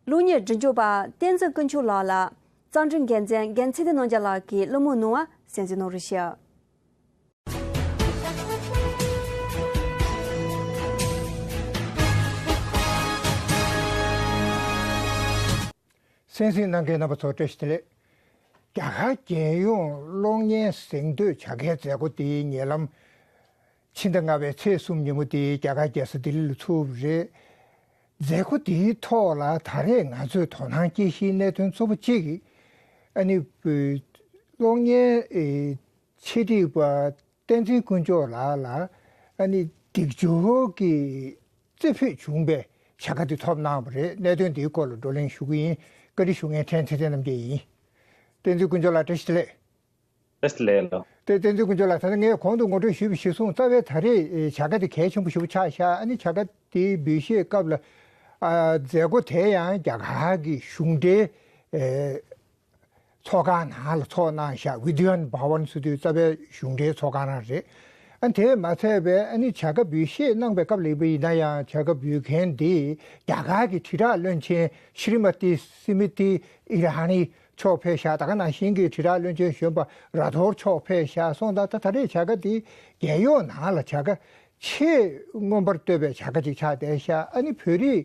གླུ་གཉེར་འབྲི་འཇུག་པ་བསྟན་འཛིན་དཀོན་མཆོག་ལགས་ལ་གཙང་སྒྲོན་རྒྱལ་མཚན་རྒན་ཚེ་བརྟན་རྣམ་རྒྱལ་ལགས་ཀྱིས་གླུ་མོ་གནང་བ་གསན་གཟིགས་གནང་རོགས་ཞུ། གསན་གཟིགས་གནང་མཁན་རྣམ་པ་ཚོ་བཀྲ་ཤིས་བདེ་ལེགས། རྒྱ་གར་རྒྱལ་ཡོངས་གློག་བརྙན་གཟེངས་བསྟོད་བྱ་དགའི་མཛད་སྒོ་དེའི་ཉེ་ལམ་ཕྱི་ཟླ་ལྔ་པའི་ཚེས་གསུམ་ཉིན་མོ་དེ་རྒྱ་གར་རྒྱལ་ས་ལྡི་ལི་ལ་ཚུགས་པ་རེད། མཛད་སྒོ་དེའི་ཐོག་ལ་ད་རེས་ང་ཚོས་དོ་སྣང་སྐྱེ་གཞིའི་གནད་དོན་གཙོ་བོ་གཅིག་ཨ་ནི་གློག་བརྙན་ཆེད་སྒྲིག་པ་བསྟན་འཛིན་དཀོན་མཆོག་ལགས་ལ་ཨ་ནི་སྡིག་སྦྱོར་གྱི་རྩེ་ཕུད་བྱུང་བའི་བྱ་དགའ་དེ་ཐོབ་གནང་བ་རེད། གནད་དོན་དེའི་སྐོར་ལ་བགྲོ་གླེང་ཞུ་གི་ཡིན། བཀའ་འདྲི་ཞུ་མཁན་ཕྲན་ཚེ་བརྟན་རྣམ་རྒྱལ་ཡིན། བསྟན་འཛིན་དཀོན་མཆོག་ལགས་བཀྲ་ཤིས་བདེ་ལེགས། བཀྲ་ཤིས་བདེ་ལེགས་ལགས། དེ་བསྟན་འཛིན་དཀོན་མཆོག་ལགས། ད་ལྟ་ངས་གོང་དུ་ངོ་སྤྲོད་ཞུས་པ་གཞིར་བཟུང་རྩ་བའི་ད་རེས་བྱ་དགའ་དེ་གལ་ཆེན་པོ་ཞེ་པོ་ཆགས་ཤག་ཨ་ནི་བྱ་དགའ་དེའི་འབུལ་བཞེས་སྐབས་ལ་ཨ་མཛད་སྒོ་དེ་ཡང་རྒྱ་གར་གྱི་གཞུང་འབྲེལ་ཨེ་ཚོགས་ཁང་ནང་ལ་ཚོགས་གནང་ཤག Vidyan Bhavan ཟེར་དུས་རྩ་བའི་གཞུང་འབྲེལ་ཚོགས་ཁང་རང་རེད། ཨ་དེས་མ་ཚད་པའི་ཨ་ནི་བྱ་དགའ་འབུལ་བཞེས་གནང་པའི་སྐབས་ལ་ཡིན་པ་ཡིན་ན་ཡང་བྱ་དགའ་འབུལ་མཁན་དེ་རྒྱ་གར་གྱི་དྲིལ་བསྒྲགས་བློན་ཆེན་Shrimati Smriti Irani མཆོག་ཕེབས་ཤག་ད་ག་ནང་བཞིན་གྱི་དྲིལ་བསྒྲགས་བློན་ཆེན་གཞོན་པ་ར་ཐོར་མཆོག་ཕེབས་ཤག་སོང་ཙང་ད་ད་རེས་བྱ་དགའ་འདི་རྒྱལ་ཡོངས་ནང་ལ་བྱ་དགའ་ཆེས་མངོན་པར་བསྟོད་པའི་བྱ་དགའ་ཅིག་ཆགས་བསྡད་ཤག་ཨ་ནི་བོད་རིགས་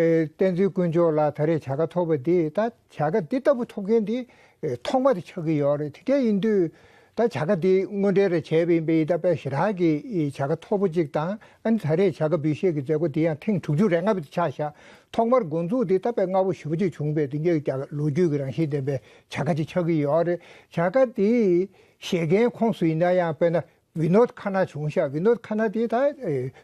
ཨེ་བསྟན་འཛིན་དཀོན་མཆོག་ལགས་ད་རེས་བྱ་དགའ་ཐོབ་པ་འདི་ད་བྱ་དགའ་འདི་ལྟ་བུ་ཐོབ་མཁན་འདི་ཨེ་ཐོག་མ་དེ་ཆགས་ཀྱི་ཡོད་རེད། དེ་འདྲ་ཡིན་དུས། ད་བྱ་དགའ་འདི་དངོས་འབྲེལ་རེ་བྱས་པ་ཡིན་པས་ད་དཔེ་ཞེ་དྲག་གི་བྱ་དགའ་མཐོ་པོ་གཅིག་དང་ཨ་ནི་ད་རེས་བྱ་དགའ་འབུལ་བཞེས་ཀྱི་མཛད་སྒོ་འདི་ཡང་ཐེངས་དྲུག་ཅུ་རེ་ལྔ་བ་དེ་ཆགས་ཤག་ཐོག་མར་འགོ་འཛུགས་འདི་ད་དཔེ་སྔ་པོ་ཞེ་པོ་ཅིག་བྱུང་བས་འདི་འདྲའི་རྒྱ་ལོ་རྒྱུས་ཀྱི་རང་བཞིན་ལྡན་པའི་བྱ་དགའ་ཅིག་ཆགས་ཀྱི་ཡོད་རེད། བྱ་དགའ་འདི་བཞེས་མཁན་ཁོངས་སུ་ཡིན་ན་ཡང་དཔེར་ན་བི་ནོད་ཁ་ན་བྱུང་ཤག་བི་ནོད་ཁ་ན་འདི་ད་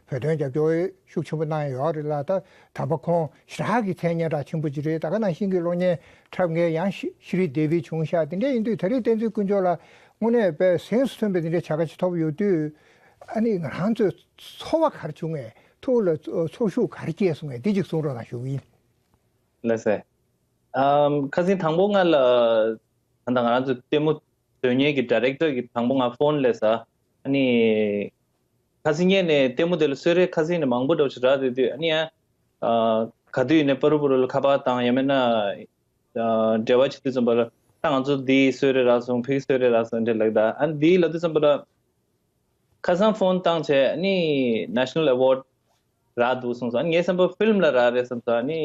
བོད་དོན་རྒྱབ་སྐྱོར་ཤུགས་ཆེན་པོ་གནང་ཡོད་རེད་ལ། ད་དམ་པ་ཁོང་ཞེ་དྲག་གི་མཚན་སྙན་གྲགས་ཆེན་པོ་ཅིག་རེད། ད་ག་ནང་བཞིན་གྱི་གློག་བརྙན་འཁྲབ་མཁན་ཡང་ཤི་ཤི་རི་དེ་བི་བྱུང་ཤག་དེ་འདྲ་ཡིན་དུས་ད་རེས་བསྟན་འཛིན་དཀོན་མཆོག་ལགས་དངོས་གནས་དཔེ་གཟེངས་སུ་ཐོན་པའི་དེ་འདྲའི་བྱ་དགའ་ཅིག་ཐོབ་ཡོད་དུས་ཨ་ནི་ང་རང་ཚོའི་ཚོར་བ་ག་རེ་བྱུང་ངས་ཐུགས་ལ་ཚོར་ཤུགས་ག་རེ་སྐྱེས་སོང་ངས་འདི་ཅིག་གསུང་རོགས་གནང་ཞུ་གི་ཡིན། ལགས་སེ། ཨམ། ཁ་སང་དང་པོ་ང་ལ་ད་ལྟ་ང་རང་ཚོ་ལྟད་མོ་བཟོ་མཁན་གྱི་ཌི་རེག་ཊར་གྱིས་དང་པོ་ང་ཕོན་སླེབས་ས། ཨ་ནི་ཁ་སང་ཉིན་ནས་ལྟད་མོ་དེ་ལ་གསོལ་རས་ཁ་སང་ནས་མང་པོ་འདྲ་བོ་ཞིག་རག་བསྡད་དུས་ཨ་ནི་ཡང་ཨ་ག་དུས་ཡིན་ནའི་པ་རུ་པ་རུ་ལ་ཁ་པར་བཏང་ཡང་མིན་ན་ཨ་འབྲེལ་བ་བྱེད་དུས་ཙམ་པ་ལ་ད་ང་ཚོ་འདིའི་གསོལ་རས་རག་སོང་། ཕའི་གསོལ་རས་རག་སོང་འདྲ་ལབ་ད། ཨ་ནི་འདིའི་ལབ་དུས་ཙམ་པ་ལ་ཁ་སང་ཕོན་བཏང་བྱས་ཨ་ནི་ནེ་ཤ་ནལ་ཨེ་ཝོརཌ་རག་འདུག་གསུངས་སོང་། ཨ་ནི་ངའི་བསམ་པར་ཕིལམ་ལ་རག་རེད་བསམ་སོང་། ཨ་ནི་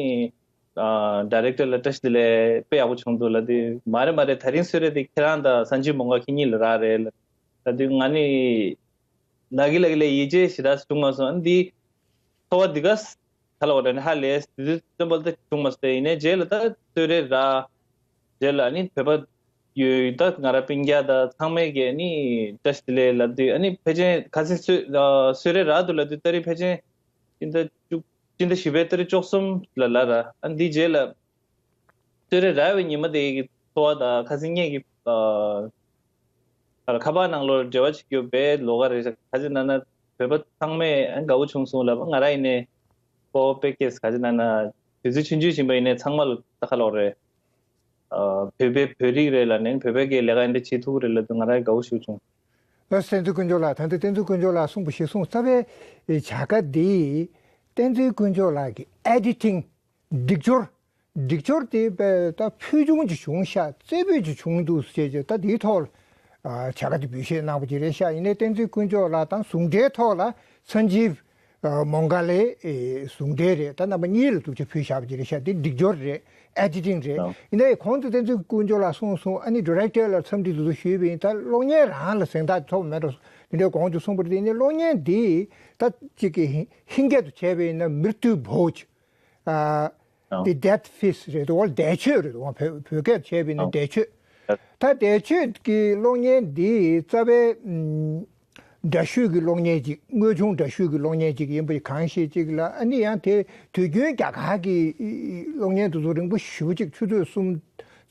ཨ་ཌི་རེག་ཊར་ལ་བཀྲ་ཤིས་བདེ་ལེགས། དཔེ་ཡག་པོ་བྱུང་འདུག་ལབ་དུས་མ་རེད་མ་རེད། ད་རིང་གསོལ་རས་དེ་ཁྱེད་རང་དང་སན་ཇིབ་མོང་ག་ཁྱེད་གཉིས་ལ་རག་རེད་ལབ་དུས་ང་ནི་ལ་གི་ལ་གི་ལས་ཡིད་ཆེས་ཞེ་དྲག་བྱུང་མ་སོང་། ཨ་ནི་འདི་ཚོར་བ་འདི་ག་ཧ་ལ་བ་དྲན་ཧ་ལས་དེ་དུས་བསམ་པ་ད་བྱུང་མ་སོང་། ཡིན་ནའི་རྗེས་ལ་ད་གསོལ་རས་རག་རྗེས་ལ་ཨ་ནི་བོད་པ་ཡོད་ད་ང་རང་སྤུན་ཀྱག་ད་ཚང་མས་ཀྱི་ཨ་ནི་བཀྲ་ཤིས་བདེ་ལེགས་ལབ་དུས་ཨ་ནི་ཕལ་ཆེར་ཁ་སང་གསོལ་ཨ་གསོལ་རས་རག་འདུག་ལབ་དུས་ཏ་རིག་ཕལ་ཆེར་སྤྱི་ཟླ་བཅུ་སྤྱི་ཟླ་བཞི་པའི་ཏ་རིག་བཅུ་གསུམ་ལ་ལབ་ར། ཨ་ནི་འདིའི་རྗེས་ལ་གསོལ་རས་རག་པའི་ཉི་མ་དེ་གི་ཚོར་བ་དང་ཁ་སང་ངེད་ཀྱི་ཨ་ཁ་པར་ནང་ལོགས་འབྲེལ་བ་བྱེད་རྒྱུ་བས་ལོགས་ཀ་རེད། ག་ཅི་ན་ན་བོད་པ་ཚང་མས་ཨ་དགའ་བོ་བྱུང་སོང་ལབ། ང་རང་ཡིན་ནའི་སྤོ་བོ་དཔེ་སྐྱེས། ག་ཅི་ན་ན་དུས་ཚོད་ཆུང་ཆུང་ཡིན་པ་ཡིན་ནའི་ཚང་མ་ལ་ད་ཁ་ལོག་རེད། ཨ་བོད་པའི་བོད་རིགས་རེད་ལབ་ནས་བོད་པའི་གི་ལས་ཀ་འདི་བྱེད་ཐུབ་ཀྱི་རེད་ལབ་དུས་ང་རང་དགའ་བོ་ཞིག་བྱུང་། ཨ་བསྟན་འཛིན་དཀོན་མཆོག་ལགས། ད་ལྟ་བསྟན་འཛིན་དཀོན་མཆོག་ལགས་གསུངས་པ་གཞིར་བཟུང་རྩ་བའི་བྱ་དགའ་འདི་བསྟན་འཛིན་དཀོན་མཆོག་ལགས་ཀྱི་ཨེ་ཌི་ཊིང་སྒྲིག་སྦྱོར། སྒྲིག་སྦྱོར་དེ་དཔེ་ད་ཕུལ་བྱུང་ཅིག་བྱུང་ཤག་རྩེ་ཕུད་ཅིག་བྱུང་འདུག་ཟེར་བྱས་ད་དེའི་ཐོག་ལ་ཨ་བྱ་དགའ་དེ་འབུལ་བཞེས་གནང་བ་ཅིག་རེད་ཤག་ཡིན་ནའི་བསྟན་འཛིན་དཀོན་མཆོག་ལགས་དང་ཟུང་འབྲེལ་ཐོག་ལ་སན་ཇིབ་ཨ་མོང་ག་ལའི་ཨེ་ཟུང་འབྲེལ་རེད། ད་རྣམ་པ་གཉིས་ལ་ཐུགས་རྗེ་ཕུལ་བཞག་པ་ཅིག་རེད་ཤག་དེ་སྒྲིག་སྦྱོར་རེད། ཨེ་ཌི་ཊིང་རེད། ཨ་ཡིན་ནའི་གོང་དུ་བསྟན་འཛིན་དཀོན་མཆོག་ལགས་གསུངས་སོང་། ཨ་ནི་ཌི་རེག་ཊར་ལ་འཚམས་འདྲི་དེ་ཚོ་ཞུས་པ་ཡིན། ད་གློག་བརྙན་རང་ལ་གཟེངས་རྟགས་ཐོབ་མེད་འགྲོ་དེ་འདྲའི་གོང་དུ་གསུངས་པ་རེད། དེ་ནི་གློག་བརྙན་འདི་ད་གཅིག་གི་ཧིན་ཧིན་སྐད་དུ་བྱས་པ་ཡིན་ན་མིར་ཏུ་བྷོཇ། ཨ། ཨ། འདི་dead fish རེད་འདུག་འདས་མཆོད་རེད་འདུག་བོད་བོད་སྐད་བྱས་པ་ཡིན་ན་ཨ། འདས་མཆོད། ད་འདས་མཆོད་ཀྱི་གློག་བརྙན་འདི་རྩ་བའི་ཨམ། འདྲ་བཤུས་ཀྱི་གློག་བརྙན་ཅིག་དངོས་བྱུང་འདྲ་བཤུས་ཀྱི་གློག་བརྙན་ཅིག་ཡིན་པ་གང་ཤེས་ཅིག་ལ། ཨ་ནི་ཡང་དེ་དུས་རྒྱུན་རྒྱ་གར་གྱི་གློག་བརྙན་དེ་ཚོ་རིང་པོ་ཞེ་པོ་ཅིག་ཆུ་ཚོད་གསུམ་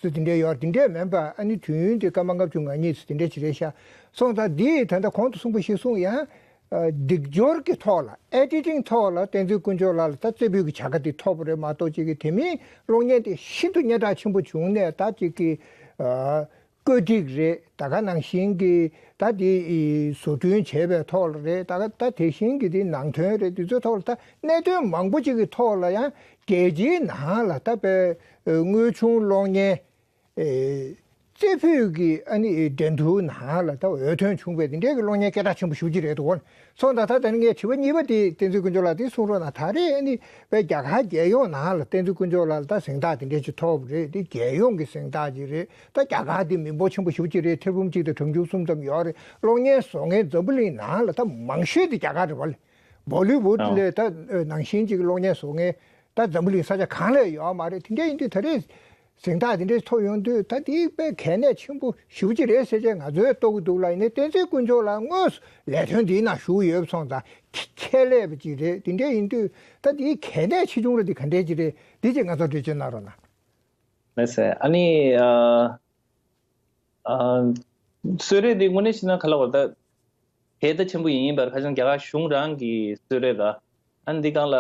ཙམ་དེ་འདྲས་ཡོད་རེད། དེ་འདྲས་མིན་པ་ཨ་ནི་དུས་ཡུན་དེ་སྐར་མ་ལྔ་བཅུ་ང་གཉིས་ཙམ་དེ་འདྲས་ཅིག་རེད་ཤག་སོང་ཙང་འདི་ད་ལྟ་གོང་དུ་གསུངས་པ་ཞིག་གསུངས་ཡང་། ཨ། སྒྲིག་སྦྱོར་གྱི་ཐོག་ལ་editing ཐོག་ལ་བསྟན་འཛིན་དཀོན་མཆོག་ལགས་ལ་ད་རྩེ་ཕུད་ཀྱི་བྱ་དགའ་དེ་ཐོབ་པ་རེད་མ་གཏོགས་ཅིག་གི་དེ་མིན་གློག་བརྙན་དེ་ཤིན་ཏུ་སྙན་གྲགས་ཆེན་པོ་བྱུང་ནས་ད་ཅིག་གི་ཨ། བཀོད་སྒྲིག་རེད། ད་ག་ནང་བཞིན་གྱི་ད་དེ་བཟོ་སྐྲུན་བྱས་པའི་ཐོག་ལ་རེད། ད་ག་ད་དེ་བཞིན་གྱི་དེ་ནང་དོན་རེད། དེ་ཚོའི་ཐོག་ལ་ད་གནད་དོན་མང་པོ་ཅིག་གི་ཐོག་ལ་ཡང་རྒྱལ་སྤྱིའི་ནང་ལ་ད་དཔེ་དངོས་བྱུང་གློག་བརྙན་རྩེ་ཕུད་ཀྱི་ཨ་ནི་འགྲན་བསྡུར་ནང་ལ་ད་འོས་ཐོན་བྱུང་བའི་དེ་འདྲའི་གི་གློག་བརྙན་སྐད་གྲགས་ཆེན་པོ་ཞེ་པོ་ཅིག་རེད་འདུག་སོང་ཙང་ད་ད་ནི་ངས་དྲི་བ་གཉིས་པ་དེ་བསྟན་འཛིན་དཀོན་མཆོག་ལགས་དེ་གསུང་རོགས་གནང་། ད་རེས་ཨ་ནི་དཔེ་རྒྱ་གར་རྒྱལ་ཡོངས་ནང་ལ་བསྟན་འཛིན་དཀོན་མཆོག་ལགས་ལ་ད་གཟེངས་རྟགས་དེ་འདྲས་ཅིག་ཐོབ་རེད། དེ་རྒྱལ་ཡོངས་ཀྱི་གཟེངས་རྟགས་ཅིག་རེད། ད་རྒྱ་གར་དེ་མི་འབོར་ཆེན་པོ་ཞེ་པོ་ཅིག་རེད། ཐེར་འབུམ་གཅིག་དང་གྲངས་ཆུང་གསུམ་ཙམ་ཡོད་རེད། གློག་བརྙན་བཟོ་མཁན་འཛམ་བུ་གླིང་ནང་ལ་ད་མང་ཤོས་དེ་རྒྱ་གར་རེད་བ་ལས། བོ་ལི་ཝུད་ལས་ད་ནང་བཞིན་ཅིག་གློག་བརྙན་བཟོ་མཁན་ད་འཛམ་བུ་གླིང་ས་ཆ་གང་ལ་ཡོད་མ་རེད། དེ་འདྲས་ཡིན་དུས་ད་རེས་གཟེངས་རྟགས་དེ་འདྲས་ཐོབ་ཡོང་དུས་ད་དེ་དཔེ་གལ་གནད་ཆེན་པོ་ཞེ་པོ་ཅིག་རེད་ཟེར་བྱས་ང་ཚོས་རྟོགས་ཀྱི་འདུག་ལ། ཡིན་ནའི་བསྟན་འཛིན་དཀོན་མཆོག་ལགས་དངོས་སུ་ལས་དོན་འདིའི་ནང་ཞུགས་ཡོད་པ་སོང་ཙང་ཁྱད་ལས་པ་ཅིག་རེད། དེ་འདྲས་ཡིན་དུས་ད་དེའི་གལ་གནད་ཆེ་ཆུང་ར་དེ་ག་འདྲས་ཅིག་རེད། དེ་ཅིག་ང་ཚོར་འགྲེལ་བརྗོད་གནང་རོགས་གནང་། ལགས་སེ། ཨ་ནི་ཨ་ཨ་གསོལ་རས་འདི་དངོས་གནས་བྱས་ན་ག་ལ་བར་ད་གལ་ད་ཆེན་པོ་ཡིན་པར་ཧ་ཅང་རྒྱ་གར་གཞུང་རང་གི་གསོལ་རས་ར། ཨ་ནི་འདི་སྒང་ལ་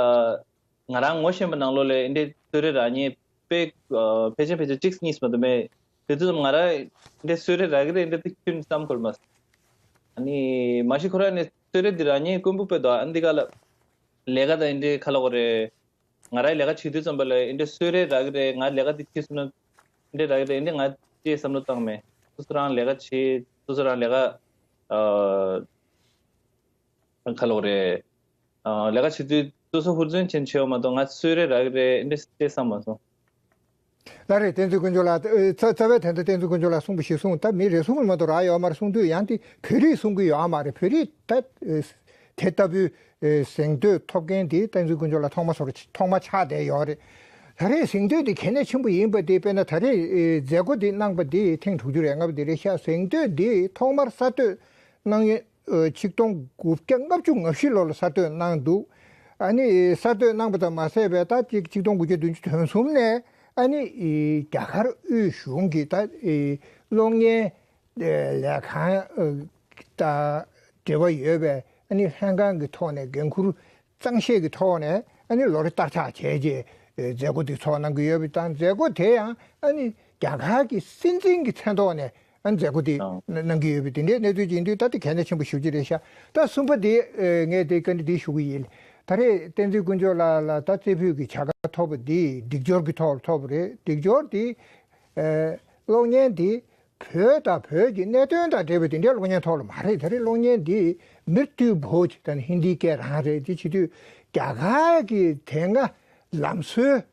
ང་རང་ངོ་ཤེས་པ་ནང་ལོགས་ལ་ཨེ་འདྲའི་གསོལ་རས་རག་མཁན་དཔེ་ཨ་ཕལ་ཆེར་ཕལ་ཆེར་གཅིག་གཉིས་མ་གཏོགས་མེད། དེ་དུས་ཙམ་ང་རང་ཨེ་འདྲའི་གསོལ་རས་རག་གི་རེད་ཨེ་འདྲ་དེ་ཁྱོན་བསམ་ཁོར་མ་སོང་། ཨ་ནི་མ་གཞི་ཁོ་རང་ནས་གསོལ་རས་འདི་རག་མཁན་དཀོན་པོ་དཔེ་འདུག་ཨ་ནི་འདི་ག་ལ་ལས་ཀ་དང་ཨེ་འདྲའི་ཁ་ལ་གོ་རེད། ང་རང་ལས་ཀ་བྱེད་དུས་ཙམ་པ་ལ་ཨེ་འདྲའི་གསོལ་རས་རག་གི་རེད། ང་ལས་ཀ་འདི་བྱེད་སོང་ན་ཨེ་འདྲའི་རག་གི་རེད། ཨེ་འདྲའི་ང་ཅེས་བསམ་བློ་བཏང་མེད། སོ་སོ་རང་ལས་ཀ་བྱེད། སོ་སོ་རང་ལས་ཀ་ཨ་ཁ་ལོ་རེད། ཨ་ལས་ཀ་བྱེད་དུས་སོ་སོ་ཧུར་བརྩོན་ཆེན་བྱེད་པ་མ་གཏོགས་ང་གསོལ་རས་རག་གི་རེད་ཨེ་འདྲའི་ཅེས་བསམ་མ་སོང་། ལགས་རེད། བསྟན་འཛིན་དཀོན་མཆོག་ལགས། ཨ་རྩ་རྩ་བའི་དོན་དུ་བསྟན་འཛིན་དཀོན་མཆོག་ལགས་གསུངས་པ་ཞིག་གསུངས། ད་མི་རེ་ཟུང་མ་གཏོགས་རག་ཡོད་མ་རེད་གསུངས་དུས་ཡང་དེ་བོད་རིགས་གསུང་གི་ཡོད་མ་རེད། བོད་རིགས་ད་དེ་ལྟ་བུའི་ཨེ་གཟེངས་བསྟོད་ཐོབ་མཁན་དེ་བསྟན་འཛིན་དཀོན་མཆོག་ལགས་ཐོག་མ་ཚོར་ཐོག་མ་ཆགས་བསྡད་ཡོད་རེད། ད་རེས་གཟེངས་བསྟོད་དེ་གལ་གནད་ཆེན་པོ་ཡིན་པ་དེ་དཔེར་ན་ད་རེས་ཨེ་མཛད་སྒོ་དེ་གནང་པ་དེ་ཐེངས་དྲུག་ཅུ་རེ་ལྔ་པ་དེ་རེད་ཤག་གཟེངས་བསྟོད་དེ་ཐོག་མར་གསར་གཏོད་གནང་ཡོད། ཨེ་ཆིག་སྟོང་དགུ་བརྒྱ་ལྔ་བཅུ་ང་བཞི་ལོ་ལ་གསར་གཏོད་གནང་འདུག་ཨ་ནི་གསར་གཏོད་གནང་པ་དང་མ་ཟད་པའི་ད་ཅིག་ཆིག་སྟོང་དགུ་བརྒྱ་བདུན་ཅུ་དོན་གསུམ་ནས་ཨ་ནི་རྒྱ་གར་དབུས་གཞུང་གི་ད་གློག་བརྙན་ལས་ཁང་དང་འབྲེལ་བ་ཡོད་པའི་ཨ་ནི་ལྷན་ཁང་གི་ཐོག་ནས་འགན་འཁུར་གཙང་བཤེར་གྱི་ཐོག་ནས་ཨ་ནི་ལོ་རེ་བསྟར་ཆགས་བྱས་རྗེས་མཛད་སྒོ་འདི་ཚོགས་གནང་གི་ཡོད་པ་དང་། མཛད་སྒོ་དེ་ཡང་ཨ་ནི་རྒྱ་གར་གྱི་སྲིད་འཛིན་གྱི་མཚན་ཐོག་ནས་ཨ་ནི་མཛད་སྒོ་འདི་ཨང་གནང་གི་ཡོད་པ་དེ་འདྲའི་གནས་ཚུལ་ཅིག་ཡིན་དུས་ད་དེ་གལ་གནད་ཆེན་པོ་ཞེ་པོ་ཅིག་རེད་ཤག་ད་གསུམ་པ་དེ་ངས་དེ་བཀའ་འདྲི་འདི་ཞུ་གི་ཡིན། ད་རེས་བསྟན་འཛིན་དཀོན་མཆོག་ལགས་ལ་ད་རྩེ་ཕུད་ཀྱི་བྱ་དགའ་ཐོབ་པ་འདི་སྒྲིག་སྦྱོར་གྱི་ཐོག་ལ་ཐོབ་པ་རེད། སྒྲིག་སྦྱོར་འདི་གློག་བརྙན་འདི་བོད་དང་བོད་ཀྱི་གནད་དོན་དང་འབྲེལ་བའི་དེ་འདྲའི་གློག་བརྙན་ཐོག་ལ་མ་རེད། ད་རེས་གློག་བརྙན་འདི་མིར་ཏུ་བྷོཇ་དང་ཧིན་དིའི་སྐད་རང་རེད། དེ་བྱེད་དུས་རྒྱ་གར་གྱི་དེ་སྔ་ལམ་སྲོལ་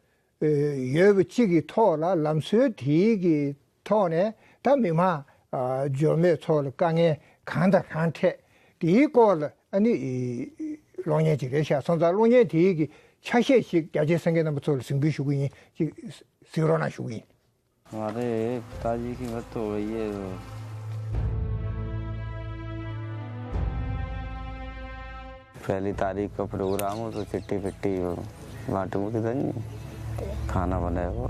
ཡོད་པ་གཅིག་གི་ཐོག་ལ་ལམ་སྲོལ་དེའི་གི་ཐོག་ནས་ད་མི་མང་འབྱོར་མེད་ཚོ་ལ་དཀའ་ངལ་གང་དང་གང་འཕྲད་དེའི་སྐོར་ལ་ཨ་ནི་གློག་བརྙན་ཅིག་རེད་ཤག་སོང་ཙང་གློག་བརྙན་དེའི་གི་ཆ་ཤས་ཤིག་རྒྱ་ཆེའི་གསན་མཁན་རྣམ་པ་ཚོ་ལ་གཟིགས་འབུལ་ཞུ་གི་ཡིན། ཅིག་གཟིགས་རོགས་གནང་ཞུ་གི་ཡིན། हमारे पिताजी की मृत्यु हो गई है। पहली तारीख का प्रोग्राम हो तो चिट्ठी फिट्टी हो, बांटूंगी तो नहीं, खाना बनाए हो।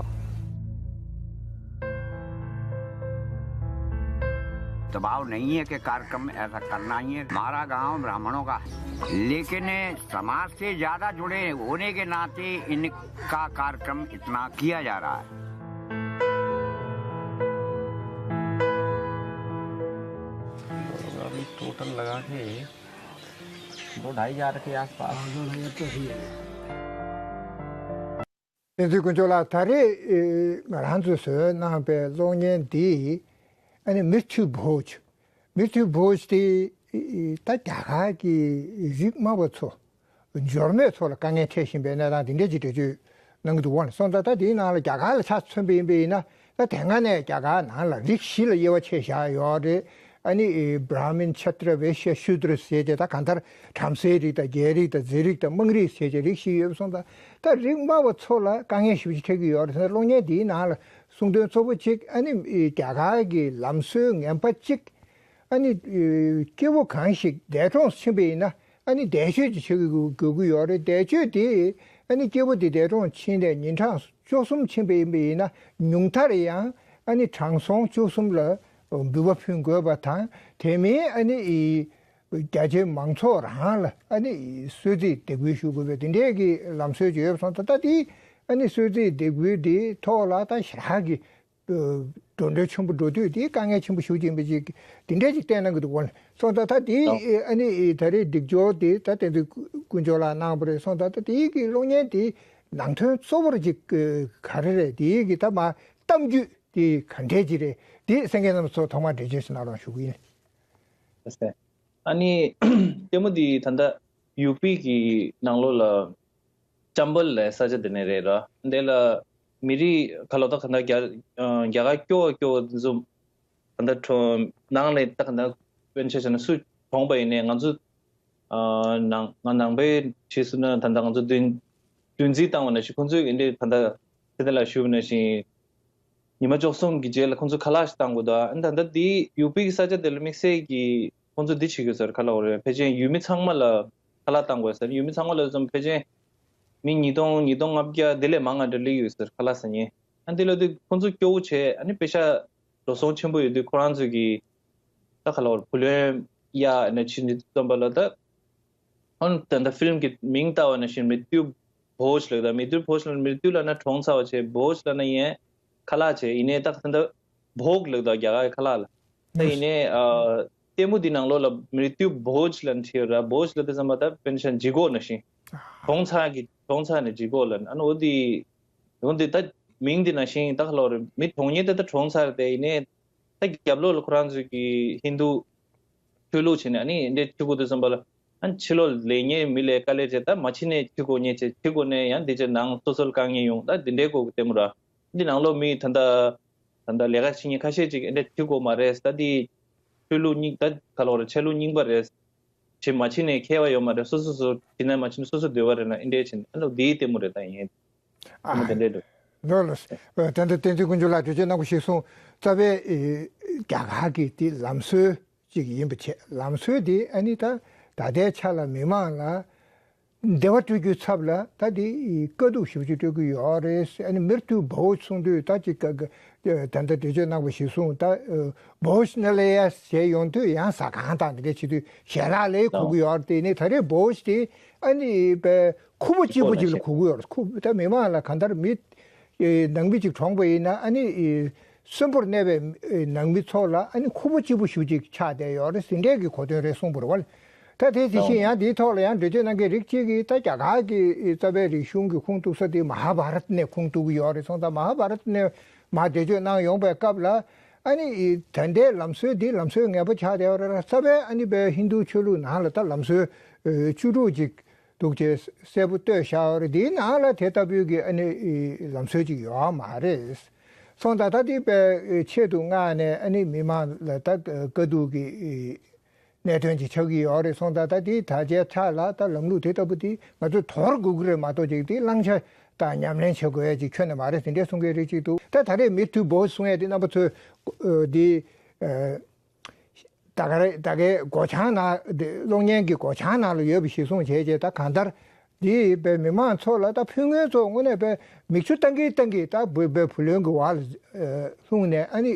दबाव नहीं है कि कार्यक्रम ऐसा करना ही है। हमारा गांव ब्राह्मणों का है, लेकिन समाज से ज्यादा जुड़े होने के नाते इनका कार्यक्रम इतना किया जा रहा है। अभी टोटल लगा के दो ढाई हजार के आसपास। हाँ, दो ढाई हजार तो है। བསྟན་འཛིན་དཀོན་མཆོག་ལགས། ད་རེས་ཨེ་ང་རང་ཚོས་བཟོས་གནང་པའི་གློག་བརྙན་འདི་ཨ་ནི་མིར་ཐུ་བྷོཇ། མིར་ཐུ་བྷོཇ་དེ་ཨེ་ད་རྒྱ་གར་གྱི་རིགས་དམའ་བ་ཚོ་འབྱོར་མེད་ཚོ་ལ་དཀའ་ངལ་འཕྲད་བཞིན་པའི་གནས་སྟངས་འདི་འདྲ་ཅིག་འགྲེལ་བརྗོད་གནང་གི་འདུག་བ། སོང་ཙང་ད་དེའི་ནང་ལ་རྒྱ་གར་ལ་ཆ་མཚོན་པ་ཡིན་པ་ཡིན་ན་ད་དེ་སྔ་ནས་རྒྱ་གར་ནང་ལ་རིགས་བཞི་ལ་དབྱེ་བ་ཕྱེ་བཞག་ཡོད་རེད། ཨ་ནི་བྷྲ་མིན། ཤ་ཏྲ། བེ་ཤ། ཤུ་དྲ་ཟེར་ཏེ་ད་གང་ལྟར་བྲམ་ཟེའི་རིགས་དང་རྒྱལ་རིགས་དང་རྫས་རིགས་དང་དམངས་རིགས་ཟེར་ཏེ་རིགས་བཞི་ཡོད་པ་སོང་ཙང་། ད་རིགས་དམའ་བ་ཚོ་ལ་དཀའ་ངལ་ཞེ་པོ་ཅིག་འཕྲད་ཀྱི་ཡོད་རེད། ད་གློག་བརྙན་འདིའི་ནང་ལ་གསུང་དོན་གཙོ་བོ་གཅིག་ཨ་ནི་རྒྱ་གར་གྱི་ལམ་སྲོལ་ངན་པ་གཅིག་ཨ་ནི་སྐྱེ་བོ་གང་ཞིག་འདས་གྲོངས་ཕྱིན་པ་ཡིན་ན། ཨ་ནི་འདས་མཆོད་ཅིག་བྱེད་དགོས་ཀྱི་ཡོད་རེད། འདས་མཆོད་དེ་ཨ་ནི་སྐྱེ་བོ་དེ་འདས་གྲོངས་ཕྱིན་ནས་ཉིན་གྲངས་བཅུ་གསུམ་ཕྱིན་པ་ཡིན་པ་ཡིན་ན། ཉུང་མཐར་ཡང་ཨ་ནི་དྲང་སྲོང་བཅུ་གསུམ་ལ་འབུལ་བ་ཕུལ་དགོས་པ་དང་། དེ་མིན་ཨ་ནི་རྒྱ་ཆེའི་མང་ཚོགས་རང་ལ་ཨ་ནི་གསོལ་ཚིགས་འདེགས་འབུལ་ཞུ་དགོས་པའི་དེ་འདྲའི་གི་ལམ་སྲོལ་ཅིག་ཡོད་པ་སོང་ཙང་། ད་དེ་ཨ་ནི་གསོལ་ཚིགས་འདེགས་འབུལ་དེའི་ཐོག་ལ་ད་ཞེ་དྲག་གི་འགྲོ་གྲོན་ཆེན་པོ་འགྲོ་དུས་དེའི་དཀའ་ངལ་ཆེན་པོ་ཞེ་པོ་ཅིག་ཡིན་པ་ཅིག་དེ་འདྲས་ཅིག་བསྟན་གནང་གི་འདུག་གོ། སོང་ཙང་ད་དེ་ཨ་ནི་ད་རེས་སྒྲིག་སྦྱོར་དེ་ད་བསྟན་འཛིན་དཀོན་མཆོག་ལགས་གནང་བ་རེད། སོང་ཙང་ད་དེའི་གི་གློག་བརྙན་དེ་ནང་དོན་གཙོ་བོར་ཅིག་ག་རེ་རེད། དེའི་གི་ད་མ་གཏམ་རྒྱུད་དེ་ག་འདྲས་ཅིག་རེད། དེ་གསན་མཁན་རྣམ་པ་ཚོ་ཐོག་མར་འགྲེལ་བརྗོད་ཅིག་གནང་རོགས་ཞུ་གི་ཡིན། ཨ་ནི་ལྟད་མོ་འདི་ད་ལྟ་ཡུ་པི་གི་ནང་ལོགས་ལ་ཅམ་བལ་ལབ་ས་ཆ་དེ་ནས་རེད་ར། འདི་ལ་མི་རིགས་ཁ་ལོ་ད་ག་ད་རྒྱ་རྒྱ་གར་སྐྱོ་བ་སྐྱོ་བ་འཛུམ་ག་ད་གྲོང་ནང་ལས་ད་ག་ད་དཔེར་ན་ཆ་བཞག་ན་སུ་གྲོངས་པ་ཡིན་ནའི་ང་ཚོ་ནང་ང་ནང་པའི་གྲས་སུ་ན་ད་ད་ང་ཚོ་བདུན་བདུན་རྩིས་བཏང་བ་ནང་བཞིན་ཁོང་ཚོས་འདི་ད་ད་དེ་དེ་ལ་ཞུ་བ་ནང་བཞིན། ཉི་མ་བཅུ་གསུམ་གྱི་རྗེས་ལ་ཁོང་ཚོ་ཁ་ལག་ཞིག་བཏང་དགོས་འདུག་ཨ་ནི་ད་ལྟ་འདི་ཡུ་པི་གི་ས་ཆ་དེ་ལ་དམིགས་བསལ་གྱི་ཁོང་ཚོ་འདི་བྱེད་དགོས་ཟེར། ཁ་ལག་འོ་རེད། ཕལ་ཆེར་ཡུལ་མི་ཚང་མ་ལ་ཁ་ལག་བཏང་དགོས་ཟེར། ཡུལ་མི་ཚང་མ་ལ་ཙམ་ཕལ་ཆེར་མི་ཉིས་སྟོང་ཉིས་སྟོང་ལྔ་བརྒྱ་དེ་ལས་མང་ང་འདྲ་སླེབས་ཡོད་ཟེར། ཁ་ལག་ཟ་མཁན། ཨ་འདི་ལ་དུས་ཁོང་ཚོ་སྐྱོ་བོ་བྱས། ཨ་ནི་པེ་ཤ་འགྲོ་སོང་ཆེན་པོ་ཡོད་དུས་ཁོ་རང་ཚོ་གི་ད་ཁ་ལག་བུ་ལོན་གཡར་ནས་ཕྱིན་དུས་ཙམ་པ་ལ་ད། ཨ་ནི་ད་ལྟ་ཕིལམ་གྱི་མིང་ལྟ་བ་ནང་བཞིན་མྲིཏུ་བྷོཇ་ལབ་ད། མྲིཏུ་བྷོཇ་ལབ། མྲིཏུ་ལབ་ན་གྲོངས་ཚར་བ་བྱས། བྷོཇ་ལབ་ན་ཡན་ཁ་ལག་བྱས། ཡིན་ནའི་ད་ད་ལྟ་བྷོག་ལབ་ད་རྒྱ་གར་ཁ་ལག་ལ། ད་ཡིན་ནའི་ཨ་ལྟད་མོ་འདི་ནང་ལོགས་ལ་མྲིཏུ་བྷོཇ་ལབ་བྲིས་ཡོད་ར། བྷོཇ་ལབ་དུས་ཙམ་པ་ད་དཔེར་ན་ཆ་ལྗིད་ཁོག་ནང་བཞིན། གྲོངས་ཚར་གི་གྲོངས་ཚར་ནས་ལྗིད་ཁོག་ལབ། ཨ་ནི་འོ་འདི་འོ་འདི་ད་མིང་འདི་ནང་བཞིན་ད་ཁ་ལོ་རེད། མི་གྲོངས་མཁན་དེ་ད་གྲོངས་ཚར་ཏེ། ཡིན་ནའི་ད་རྒྱབ་ལོགས་ལ་ཁོ་རང་ཚོའི་གི་ཧིན་དུ་ཆོས་ལུགས་བྱས་ནས་ཨ་ནི་འདྲས་ཁྲིད་དགོས་དུས་ཙམ་པ་ལ། ཨ་ནི་ཕྱི་ལོགས་ལས་ཉེས་མི་ལས་དཀའ་ལས་བྱས། ད་མ་ཕྱིན་ནས་ཁྲིད་དགོས་ཉེས་བྱས། ཁྲིད་དགོས་ནས་ཡང་འདི་ཚོ་ནང་སོ་སོར་དཀའ་ངལ་ཡོང་། ད་འདི་འདྲའི་སྐོར་གྱི་ལྟད་མོ་ར། འདི་ནང་ལོགས་མི་ད་ལྟ་ད་ལྟ་ལས་ཀ་བྱེད་མཁན་ཁ་ཤས་ཅིག་འདྲས་ཁྲིད་དགོས་མ་རེད། ད་འདི་ཆོས་ལུགས་རྙིང་ད་ག་ལོག་རེད། ཆོས་ལུགས་རྙིང་པ་རེད། ཆེ་མ་ཕྱིན་ནས་ཁྱད་པར་ཡོད་མ་རེད། སོ་སོ་སོ་ཕྱིན་ན་མ་ཕྱིན་ན་སོ་སོ་འདོད་པ་རེད་ན་འདི་འདྲས་བྱས་ནས། ཨ་ནི་འདིའི་ལྟད་མོ་རེད། ད་ཡིན་ཨ་ནི་དེ་འདྲས་འདུག་ལོ་ལོ། ཨ་ད་ལྟ་བསྟན་འཛིན་དཀོན་མཆོག་ལགས་གྲོས་ཆོད་གནང་བ་ཞིག་གསུངས། རྩ་བའི་ཨེ་རྒྱ་གར་གྱི་དེ་ལམ་སྲོལ་ཅིག་ཡིན་པ་བྱས། ལམ་སྲོལ་དེ་ཨ་ནི་ད་ད་ལྟའི་ཆ་ལ་མི་མང་ལ་བདེ་བ་སྤྲོད་རྒྱུའི་ཚབ་ལ་ད་དེ་དཀའ་སྡུག་ཞེ་པོ་ཅིག་སྤྲོད་ཀྱི་ཡོད་རེད། ཨ་ནི་མིར་ཐུ་བྷོ་ཇ་གསུང་དུས་ད་ཅིག་ད་ལྟ་གྲོས་ཆོད་གནང་བ་ཞིག་གསུངས། ད་བྷོ་ཇ་ན་ལ་ཡ་ཟེར་ཡོང་དུས་ཡང་ཟ་ཁང་དང་དེ་འདྲ་བྱེད་དུས་ཞལ་ལག་ལ་གོ་གི་ཡོད་རེད། དེ་ནི་ད་རེས་བྷོ་ཇ་དེ་ཨ་ནི་པའི་ཁུར་པོ་གཅིག་པོ་ཅིག་ལ་གོ་གི་ཡོད་རེད། ཁུར་ད་མི་མང་ལ་གང་ལྟར་མི་ནང་མི་གཅིག་གྲོངས་པ་ཡིན་ན་ཨ་ནི་གསོན་པོར་གནས་པའི་ནང་མི་ཚོ་ལ་ཨ་ནི་ཁུར་པོ་གཅིག་པོ་ཞེ་པོ་ཅིག་ཆགས་བསྡད་ཡོད་རེད། ཟིན་བྲིས་ཀྱི་གོ་དོན་རེད་གསུངས་པ་རེད་བ། ད་དེ་དེ་བཞིན་ཡང་དེའི་ཐོག་ལ་ཡང་འགྲེལ་བརྗོད་གནང་མཁན་རིགས་གཅིག་གིས་ད་རྒྱ་གར་གྱི་རྩ་བའི་རིག་གཞུང་གི་ཁུངས་གཏུགས་ས་དེ་མ་ཧཱ་བྷ་རཏ་ནས་ཁུངས་གཏུགས་ཀྱི་ཡོད་རེད་གསུངས། ད་མ་ཧཱ་བྷ་རཏ་ནས་མར་འགྲེལ་བརྗོད་གནང་ཡོང་པའི་སྐབས་ལ་ཨ་ནི་ད་ལྟའི་ལམ་སྲོལ་འདི་ལམ་སྲོལ་ངན་པ་ཆགས་བསྡད་ཡོད་རེད། རྩ་བའི་ཨ་ནི་པའི་ཧིན་རྡུ་ཆོས་ལུགས་ནང་ལ་ད་ལམ་སྲོལ་བཅུ་དྲུག་ཅིག་འདུག་ཅེས་གསལ་པོ་བཏོད་བཞག་ཡོད་རེད། དེའི་ནང་ལ་དེ་ལྟ་བུའི་གི་ཨ་ནི་ལམ་སྲོལ་ཅིག་ཡོད་མ་རེད་གསུངས། ད་ད་དེ་པའི་ཆེད་དུ་མངགས་ནས་ཨ་ནི་མི་མང་ལ་ད་དཀའ་སྡུག་གི་གནད་དོན་ཅིག་ཆགས་ཀྱི་ཡོད་རེད་གསུངས། ད་ད་དེ་ད་ཆའི་ཆ་ལ་ད་ལམ་ལུགས་དེ་ལྟ་བུ་དེ་ང་ཚོས་དོར་དགོས་ཀྱི་རེད་མ་གཏོགས་ཅིག་དེ་བླང་བྱ་དང་ཉམས་ལེན་བྱེད་དགོས་ཡ་ཅིག་ཁྱོན་ནས་མ་རེད། དེ་འདྲས་གསུང་མཁན་རིགས་གཅིག་འདུག་ད་ད་རེས་མིར་ཐུ་བྷོ་ཇ་གསུང་ཡ་དེ་རྣམ་པ་ཚོས་དེ་ད་ག་རེ་ད་གའི་སྒོ་བྱང་ནང་དེ་གློག་བརྙན་གྱི་སྒོ་བྱང་ནང་ལ་ཡོད་པ་ཞིག་གསུངས་བྱས་རྗེས། ད་གང་ལྟར་འདི་པའི་མི་མང་ཚོ་ལ་ད་ཕུལ་མཁན་ཚོ་དངོས་གནས་པའི་མིག་ཆུ་བཏང་གིན་བཏང་གིན་ད་བུ་པའི་བུ་ལོན་གྱི་བར་ལ་ལྷུང་ནས་ཨ་ནི་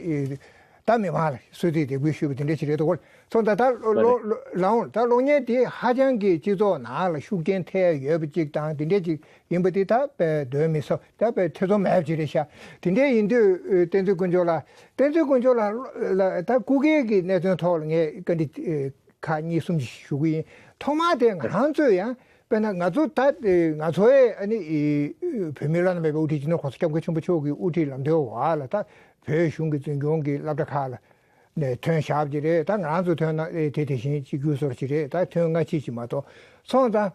ད་མི་མང་ལ་གསོལ་ཚིགས་དེ་འབུལ་ཞུས་པ་དེ་འདྲ་ཞིག་རེད་འདུག་སོང་ད་ད་ལོ་ལོ་ལའང་ད་གློག་བརྙན་དེ་ཧ་ཅང་གི་སྤྱི་ཚོགས་ནང་ལ་ཤུགས་རྐྱེན་ཐེབས་ཡོད་པ་ཅིག་དང་དེ་འདྲ་ཅིག་ཡིན་པ་དེ་ད་དཔེ་གདོན་མི་ཟ། ད་དཔེ་ཐེ་ཚོམ་མེད་པ་ཅིག་རེད་ཤག་དེ་འདྲ་ཡིན་དུས་བསྟན་འཛིན་དཀོན་མཆོག་ལགས། བསྟན་འཛིན་དཀོན་མཆོག་ལགས་ལ་ད་སྐུ་སྒེར་གྱི་གནད་དོན་ཐོག་ལ་ངས་བཀའ་འདྲི་ཁག་གཉིས་གསུམ་ཞིག་ཞུ་གི་ཡིན། ཐོག་མར་དེ་ང་རང་ཚོས་ཡང་དཔེར་ན་ང་ཚོ་ད་ང་ཚོའི་ཨ་ནི་བོད་མིའི་བླ་ན་མེད་པའི་དབུ་ཁྲིད་སྤྱི་ནོར་གོང་ས་སྐྱབས་མགོན་ཆེན་པོ་མཆོག་གི་དབུ་ཁྲིད་ལམ་སྟོན་འོག་ལ་ད་བོད་གཞུང་གི་འཛིན་སྐྱོང་གི་སློབ་གྲྭ་ཁག་ལ་ནས་ཐོན་བཞག་པ་ཅིག་རེད། ད་ང་རང་ཚོ་ཐོན་ན་དེ་དེ་བཞིན་གཅིག་གྱུར་བཟོ་འདྲ་ཅིག་རེད། ད་ཐོན་སྔ་ཕྱི་ཅིག་མ་གཏོགས་སོང་ཙང་།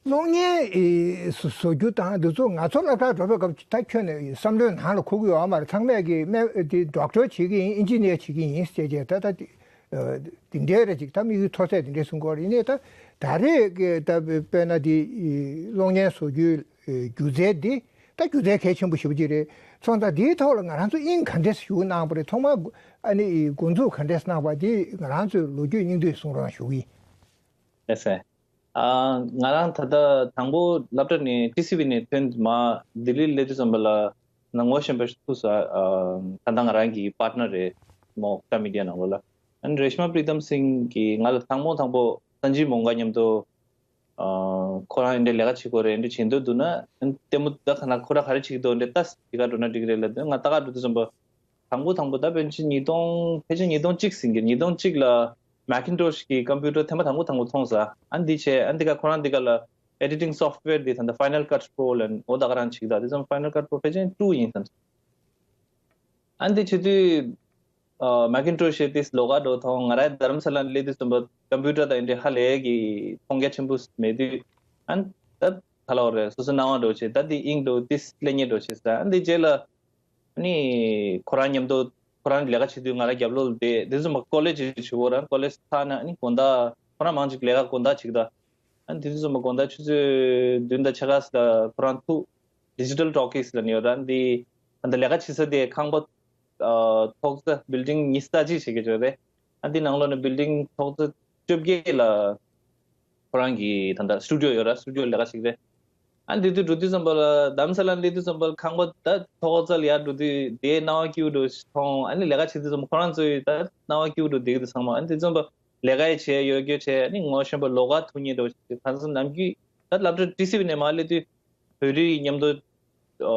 གློག་བརྙན་ཨེ་བཟོ་བཟོ་རྒྱུ་དང་འདི་ཚོ་ང་ཚོ་སློབ་གྲྭར་འགྲོ་བའི་སྐབས་ད་ཁྱོན་ནས་བསམ་བློའི་ནང་ལ་འཁོར་གྱི་ཡོད་མ་རེད། ཚང་མས་ཀྱི་སྨན་དེ་ཌོག་ཊར་བྱེད་ཀྱི་ཡིན། ཨིན་ཇི་ནི་ཡར་བྱེད་ཀྱི་ཡིན་ཟེར་བྱས་ད་ལྟ་དེ་ཨ་དེ་འདྲའི་རེད་ཅིག་ད་དམིགས་ཡུལ་མཐོ་ཚད་དེ་འདྲའི་གསུང་གི་ཡོད་རེད། ཡིན་ནའི་ད་ད་རེས་ཀྱི་ད་དཔེར་ན་དེ་གློག་བརྙན་བཟོ་རྒྱུའི་སྒྱུ་རྩལ་འདི་ད་སྒྱུ་རྩལ་གལ་ཆེན་པོ་ཞེ་པོ་ཅིག་རེད། སོང་ཙང་དེའི་ཐོག་ལ་ང་རང་ཚོ་དབྱིངས་ག་འདྲས་ཞུགས་གནང་བ་རེད། ཐོག་མར་ཨ་ནི་འགོ་འཛུགས་ག་འདྲས་གནང་བ་དེ་ང་རང་ཚོའི་ལོ་རྒྱུས་སྙིང་བསྡུས་གསུང་རོགས་ཞུ་གི་ཡིན། ལགས་སེ། ཨ། ང་རང་ད་ལྟ་དང་པོ་སློབ་གྲྭ་ནས་ཊི་སི་ཝི་ནས་ཐོན་མ་ལྡི་ལིར་སླེབས་དུས་ཙམ་པ་ལ་ང་ངོ་ཤེས་པ་ཞིག་ཐུག་སོང་། ཨ། ད་ལྟ་ང་རང་གི་པར་ཊི་ནར་རེད་མོ་ཀྲ་མི་ཌི་ཡ་ནང་ལོགས་ལ། ཨ་ནི་རེ་ཤི་མ་པྲི་ཏམ་སིང་གིས་ང་ལ་དང་པོ་དང་པོ་སན་ཇིབ་མོང་ག་མཉམ་དུ་ཨ། ཁོ་རང་འདི་འདྲའི་ལས་ཀ་བྱེད་དགོས་རེད། འདི་འདྲ་བྱེད་འདོད་འདུག་ན་ལྟད་མོ་ད་ག་ན་ཁོ་རང་ག་རེ་བྱེད་ཀྱི་འདུག་འདི་ལྟ་འདི་ག་འགྲོ་ན་འགྲིག་གི་རེད་ལབ་དུས་ང་ལྟ་ག་འགྲོ་དུས་ཙམ་པ་དང་པོ་དང་པོ་ད་ཕལ་ཆེར་ཉིས་སྟོང་ཕལ་ཆེར་ཉིས་སྟོང་གཅིག་ཟིན་གྱི། ཉིས་སྟོང་གཅིག་ལ་མེ་ཀིན་ཊོཤ་གི་ཀམ་པུ་ཊར་ཐེངས་མ་དང་པོ་དང་པོ་མཐོང་ས། ཨ་འདི་བྱས་ཨ་འདི་ག་ཁོ་རང་འདི་ག་ལ་ཨེ་ཌི་ཊིང་སོཕ་ཝེར་འདི་ད་ལྟ་ཕའི་ནལ་ཀཊ་པོ་ལབ་འོ་ད་ག་རང་བྱེད་ཀྱི་འདུག་དེ་ཙམ་ཕའི་ནལ་ཀཊ་པོ་ཕལ་ཆེར་ཊུ་ཡིན་ཙམ། ཨ་འདི་བྱེད་དུས། ཨ། མེ་ཀིན་ཊོཤ་ཡི་ཏིས་ལོགས་ཀ་འགྲོ་ཐོང་ང་རའི་རྡ་རམ་ས་ལ་ནས་སླེབས་དུས་ཙམ་པ་ཀམ་པུ་ཊར་དང་འདི་འདྲའི་ཧ་ལས་ཀྱི་མཐོང་རྒྱ་ཆེན་པོ་མེད་དུས། ཨ་ད་ག་ལ་བ་རེད། སོ་སོ་སྣང་བ་འགྲོ་བྱེད་ད་འདི་དབྱིངས་འགྲོ་ཏིས་ལེ་ཉེ་འགྲོ་བྱེད་ས། ཨ་འདི་རྗེས་ལ་ཨ་ནི་ཁོ་རང་མཉམ་དུ་ཁོ་རང་ལས་ཀ་བྱེད་དུས་ང་ར་རྒྱབ་ལོགས་ལ་བསྡད། དེ་ཙམ་པ་ཀོ་ལེ་ཇི་བྱེད་འོ་རང་ཀོ་ལེ་ཇི་ཚར་ན་ཨ་ནི་དགོང་དག་ཁོ་རང་མང་ཅིག་ལས་ཀ་དགོང་དག་བྱེད་ཀྱི་ད། ཨ་ནི་དེ་དུས་ཙམ་པ་དགོང་དག་ཆུ་ཚོད་བདུན་དང་ཕྱེད་ཀ་ལ་ཁོ་རང་ཐུག་ཌི་ཇི་ཊལ་ཊོ་ཀིས་ལབ་ནས་ཡོད་ར། འདི་ད་ལྟ་ལས་ཀ་བྱེད་ས་དེ་ཁང་པ་ཨ་ཐོག་ས་བིལ་ཌིང་ཉི་ཤུ་རྩ་གཅིག་བྱེད་ཀྱི་ཡོད་རེད། ཨ་འདི་ནང་ལོགས་ནས་བིལ་ཌིང་ཐོག་ས་བཅོ་བརྒྱད་ལ་ཁོ་རང་གི་ད་ལྟ་སི་ཊུ་ཌི་ཡོ་ཡོད་ར། སི་ཊུ་ཌི་ཡོ་ལས་ཀ་བྱེད་ཀྱི་རེད། ཨ་འདི་དུས་འགྲོ་དུས་ཙམ་པ་ལ་རྡ་རམ་ས་ལ་སླེབས་དུས་ཙམ་པ་ལ་ཁང་པ་ད་ཐོག་ས་ལ་ཡར་འགྲོ་དུས་དེའི་སྣང་བ་སྐྱིད་པོ་འགྲོ་མཐོང་། ཨ་ནི་ལས་ཀ་བྱེད་དུས་ཙམ་པ་ཁོ་རང་ཚོའི་ད་སྣང་བ་སྐྱིད་པོ་འགྲོ་བསྡད་ཀྱི་འདུག་ཚང་མ། ཨ་ནི་དེ་ཙམ་པ་ལས་ཀ་ཡི་བྱས་ཡོད་རྒྱུ་བྱས་ཨ་ནི་ངོ་ཤེས་པ་ལོགས་ཀ་ཐུག་མཁན་འགྲོ་བྱེད་ཁ་སང་ནམ་རྒྱུན་ད་སློབ་གྲྭ་ཊི་སི་ཝི་ནས་མར་སླེབས་དུས་བོད་རིགས་མཉམ་དུ་ཨ་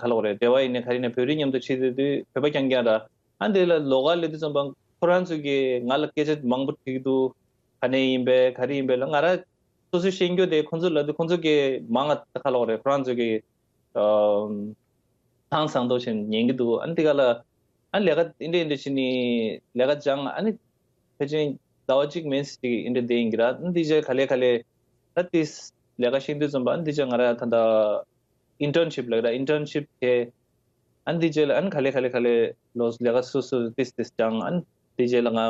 ག་ལབ་དགོས་རེད། འབྲེལ་བ་ཡིན་ནའི་ག་རེ་ཡིན་ནའི་བོད་རིགས་མཉམ་དུ་ཕྱིན་དུས་དུས་བོད་པ་རྐྱང་རྐྱང་ར། ཨ་འདི་ལ་ལོགས་ཀ་སླེབས་དུས་ཙམ་པ་ཁོ་རང་ཚོ་གིས་ང་ལ་སྐད་ཆ་མང་པོ་དྲིས་འདུག་ག་ནས་ཡིན་པས་ག་རེ་ཡིན་པས་ལ་ང་ར་སོ་སོའི་ཤེས་རྒྱུ་དེ་ཁོང་ཚོ་ལ་དུས་ཁོང་ཚོ་གིས་མང་ང་ད་ག་ལབ་དགོས་རེད། ཁོ་རང་ཚོ་གིས་ཨ་ཐང་སང་དོ་བྱས་ཉན་གྱི་འདུག་ཨ་ནི་དེ་ག་ལ་ཨ་ནི་ལས་ཀ་འདི་འདྲ་འདི་འདྲ་བྱས་ནས་ལས་ཀ་སྦྱངས། ཨ་ནི་ཕལ་ཆེར་ཟླ་བ་གཅིག་མིན་ཅིག་འདི་འདྲ་བསྡད་ཡིན་གྱི་ར། ཨ་ནི་འདི་རྗེས་ག་ལེ་ག་ལེ་ད་ཏིས་ལས་ཀ་ཤེས་དུས་ཙམ་པ་ཨ་ནི་འདི་རྗེས་ང་ར་ད་ལྟ་ཨིན་ཊརན་ཤིབ་ལབ་ར། ཨིན་ཊརན་ཤིབ་བྱས། ཨ་ནི་འདི་རྗེས་ལ་ཨ་ནི་ག་ལེ་ག་ལེ་ག་ལེ་ལོ་ལས་ཀ་སོ་སོ་ཏིས་ཏིས་སྦྱངས། ཨ་ནི་འདི་རྗེས་ལ་ང་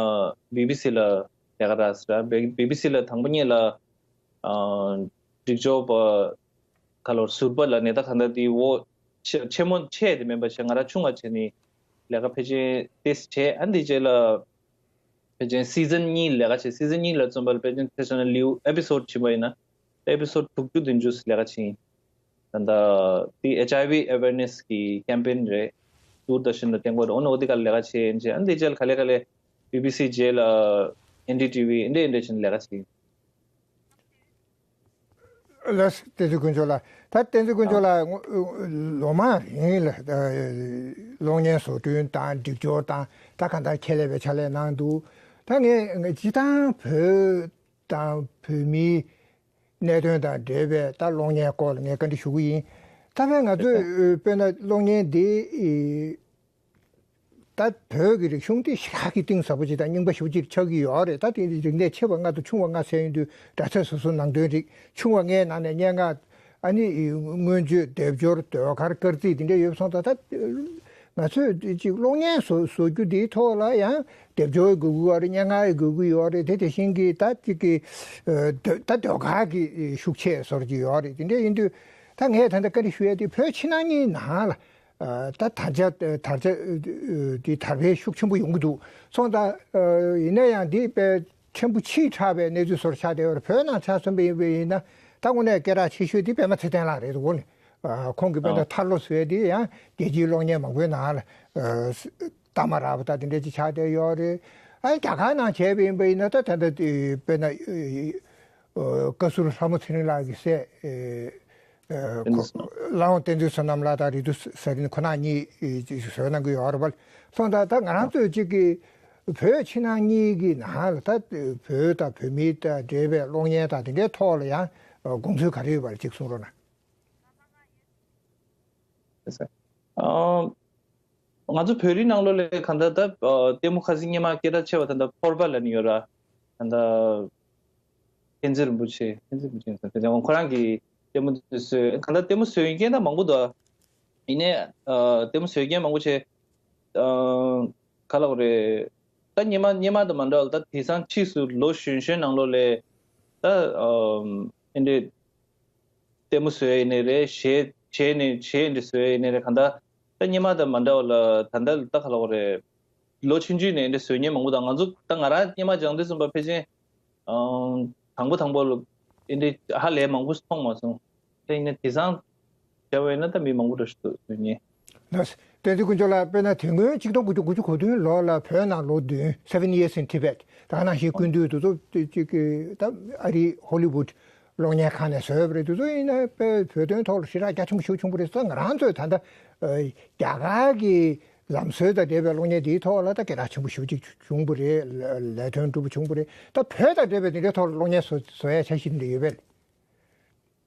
བི་བི་སི་ལ་ལས་ཀ་རག་སོང་ར། བི་བི་སི་ལ་དང་པོ་ཉིད་ལ་ཨ་སྒྲིག་སྦྱོར་པ་ག་ལབ་ཟུར་པ་ལབ་ནས་ད་ག་འདྲ་དེ་འོ་ཆེ་ཆེན་མོ་ཆེ་དེ་མིན་པ་བྱས་ང་ར་ཆུང་བ་བྱས་ནས་ལས་ཀ་ཕལ་ཆེར་ཏིས་བྱས། ཨ་ནི་འདི་རྗེས་ལ་ཕལ་ཆེར་སི་ཛན་གཉིས་ལས་ཀ་བྱས། སི་ཛན་གཉིས་ལ་བརྩོན་པ་ལ་ཕལ་ཆེར་ཐེ་ས་ན་ལིའུ་ཨེ་པི་སོ་ཌི་བྱིན་པ་ཡིན་ན་ཨེ་པི་སོ་ཌི་དྲུག་ཅུ་བདུན་ཅུ་ལས་ཀ་བྱས་ཡིན། ད་ལྟ་དེ་ཨེཆ་ཨའི་ཝི་ཨེ་ཝེར་ནེས་ཀྱི་ཀེམ་པེན་རེད། དུར་དར་ཤན་ལ་བརྟེན་དགོས་རེད། འོ་ན་འོ་དེ་ག་ལས་ཀ་བྱས་ཡིན་བྱས། ཨ་ནི་དེ་རྗེས་ལ་ག་ལེ་ག་ལེ་བི་བི་སི་རྗེས་ལ་ཨེན་ཌི་ཊི་ཝི་འདྲ་འདྲ་བྱས་ནས་ལས་ཀ་བྱས་ཡིན། ལགས་བསྟན་འཛིན་དཀོན་མཆོག་ལགས། ད་བསྟན་འཛིན་དཀོན་མཆོག་ལགས་ལོ་མང་རིང་ལ་གློག་བརྙན་བཟོ་སྐྲུན་དང་སྒྲིག་སྦྱོར་དང་ད་གང་ལྟར་ཁྱད་ལས་པའི་ཕྱག་ལས་གནང་འདུག་ད་ངས་སྤྱིར་བཏང་བོད་དང་བོད་མིའི་གནད་དོན་དང་འབྲེལ་བའི་ད་གློག་བརྙན་སྐོར་ལ་ངས་བཀའ་འདྲི་ཞུ་གི་ཡིན། ད་ཕན་ང་ཚོས་དཔེར་ན་གློག་བརྙན་འདི་ད་བོད་ཀྱི་རིག་གཞུང་འདི་ཞེ་དྲག་གི་གཏིང་ཟབ་པོ་ཅིག་དང་རྙིང་པ་ཞེ་པོ་ཅིག་ཆགས་ཀྱི་ཡོད་རེད། ད་དེ་རིག་གནས་ཆེ་བ་ལྔ་དང་ཆུང་བ་ལྔ་ཟེར་ཡོང་དུས་སྒྲ་ཚད་སོ་སོ་ནང་དོན་རིག་ཆུང་བ་ལྔའི་ནང་ནས་སྙན་ངག་ཨ་ནི་མངོན་བརྗོད་སྡེབ་སྦྱོར་ཟློས་གར་སྐར་རྩིས་འདི་འདྲ་ཡོད་སོང་ཙང་ད་ང་ཚོས་ཅིག་གློག་བརྙན་བཟོ་བཟོ་རྒྱུ་འདིའི་ཐོག་ལ་ཡང་སྡེབ་སྦྱོར་དགོས་ཀྱི་ཡོད་རེད། སྙན་ངག་དགོས་ཀྱི་ཡོད་རེད། དེ་དེ་བཞིན་གྱི་ད་ཅིག་གི་ད་ཟློས་གར་གྱི་ཤུགས་ཆེ་བཟོ་གི་ཡོད་རེད། དེ་འདྲ་ཡིན་དུས་ད་ངས་ད་ལྟ་བཀའ་འདྲི་ཞུ་ཡས་དེ་བོད་ཕྱི་ནང་གཉིས་ནང་ལ་ད་དར་ཆ་དར་ཆ་དེ་དར་འཕེལ་ཤུགས་ཆེན་པོ་ཡོང་གི་འདུག་སོང་ཙང་ཡིན་ན་ཡང་འདི་དཔེ་ཕྲན་བུ་ཕྱིས་དྲགས་པའི་གནས་ཚུལ་བཟོ་འདྲ་ཆགས་བསྡད་ཡོད་རེད། བོད་ནང་ཆ་མཚོན་པ་ཡིན་པ་ཡིན་ན་ད་དངོས་གནས་སྐད་གྲགས་ཆེ་ཤོས་དེ་པད་མ་ཚེ་བརྟན་ལགས་རེད་འདུག་གོ་ནི། ཁོང་གིས་དཔེར་ན་ཐར་ལོ་བཟོས་དེ་ཡང་རྒྱལ་སྤྱིའི་གློག་བརྙན་མང་པོའི་ནང་ལ་གཏའ་མ་རག་པ་དང་དེ་འདྲ་ཅིག་ཆགས་བསྡད་ཡོད་རེད། ཨ་རྒྱ་གར་ནང་བྱས་པ་ཡིན་པ་ཡིན་ན་ད་ད་ལྟ་དཔེར་ན་བཀའ་ཟུར་ལྷ་མོ་ཚེ་རིང་ལགས་ཀྱི་སྲས། ཨེ་ཨེ་བསྟན་འཛིན་བསོད་ནམས། ལྷ་དབང་བསྟན་འཛིན་བསོད་ནམས་ལགས་དང་རིག་འདུས་ཚེ་རིང་ཁོ་ན་གཉིས་ཨེ་ཅིག་བཟོས་གནང་གི་ཡོད་རེད་པ། སོང་ཙང་ད་ང་རང་ཚོས་ཅིག་གི་བོད་ཕྱི་ནང་གཉིས་ཀྱི་ནང་ལ་ད་བོད་དང་བོད་མི་དང་འབྲེལ་བའི་གློག་བརྙན་དང་དེ་འདྲའི་ཐོག་ལ་ཡང་དགོངས་ཚུལ་ག་རེ་ཡོད་པ་ཅིག་གསུང་རོགས་གནང་། ཨ། ང་ཚོ་བོད་རིགས་ནང་ལོགས་ལ་གང་ལྟར་ད་ལྟད་མོ་ཁ་སང་སྔོན་མ་སྐད་གྲགས་ཆེ་བ་ད་ལྟ་ཕོར་པ་ལབ་ནི་ཡོད་ར། ད་ལྟ་ མཁྱེན་བརྩེ་རིན་པོ་ཆེ། མཁྱེན་བརྩེ་རིན་པོ་ཆེ་ཟེར་དེ་ཡང་ཁོ་རང་གིས་ལྟད་མོ་དེ་བཟོས། གང་ལྟར་ལྟད་མོ་བཟོ་མཁན་ད་མང་པོ་འདུག་ཡིན་ནའི་ཨ་ལྟད་མོ་བཟོ་མཁན་མང་པོ་ཆེ་ཨ་ག་ལབ་དགོས་རེད། ད་སྔོན་མ་སྔོན་མ་དང་མ་འདྲ་བ་ད་དེང་སང་ཕྱིས་སུ་ལོ་གཞོན་གཞོན་ནང་ལོགས་ལ་ད་ཨ་ཨེ་འདྲའི་ལྟད་མོ་བཟོ་ཡ་ཡིན་ནའི་རེད། གཞས་གཞས་ནས་གཞས་འདི་བཟོ་ཡ་ཡིན་ནའི་རེད། གང་ལྟར་ད་སྔོན་མ་དང་མ་འདྲ་བ་ལ་ད་ལྟ་ད་ག་ལབ་དགོས་རེད། ལོ་ཆུང་ཆུང་ནས་འདི་བཟོ་མཁན་མང་པོ་དང་། ང་ཚོ་ད་ང་རང་སྔོན་མ་སྦྱང་དུས་ཙམ་པ་ཕལ་ཆེར་ཨང་དང་པོ་དང་པོ་ལ་འདི་ཧ་ལས་མང་པོ་མཐོང་མ་སོང་། དེ་ཡིན་ན་དེང་སང་བྱས་པ་ཡིན་ན་ད་མི་མང་པོ་འདྲ་ཞིག་འདུག་བཟོ་མཁན། ལགས། བསྟན་འཛིན་དཀོན་མཆོག་ལགས། དཔེར་ན་དེ་སྔོན་ཆིག་སྟོང་དགུ་བརྒྱ་དགུ་བཅུ་གོ་བདུན་ལོ་ལ་བོད་ནང་ལོ་བདུན། Seven Years in Tibet། ད་ག་ནང་བཞིན་སྐུ་མདུན་དེ་ཚོ་ཅིག་གི་ད་ཨ་རིའི་ཧོ་ལི་ཝུད་གློག་བརྙན་ཁང་ནས་བཟོས་པ་རེད། དེ་ཚོ་ཡིན་ན་དཔེ་བོད་དོན་ཐོག་ལ་ཞེ་དྲག་རྒྱ་ཆེན་པོ་ཞིག་བྱུང་བ་རེད་ཟེར། ང་རང་ཚོས་ད་ལྟ་ཨ་རྒྱ་གར་གྱི་ལམ་སྲོལ་དང་འབྲེལ་བའི་གློག་བརྙན་འདིའི་ཐོག་ལ་ད་སྐད་གྲགས་ཆེན་པོ་ཞེ་པོ་ཅིག་བྱུང་བ་རེད། ལ་ལས་དོན་འགྲུབ་པ་བྱུང་བ་རེད། ད་བོད་དང་འབྲེལ་བའི་འདི་འདྲའི་ཐོག་ལ་གློག་བརྙན་བཟོ་བཟོ་ཡ་འཆར་གཞི་འདི་ཡོད་པས།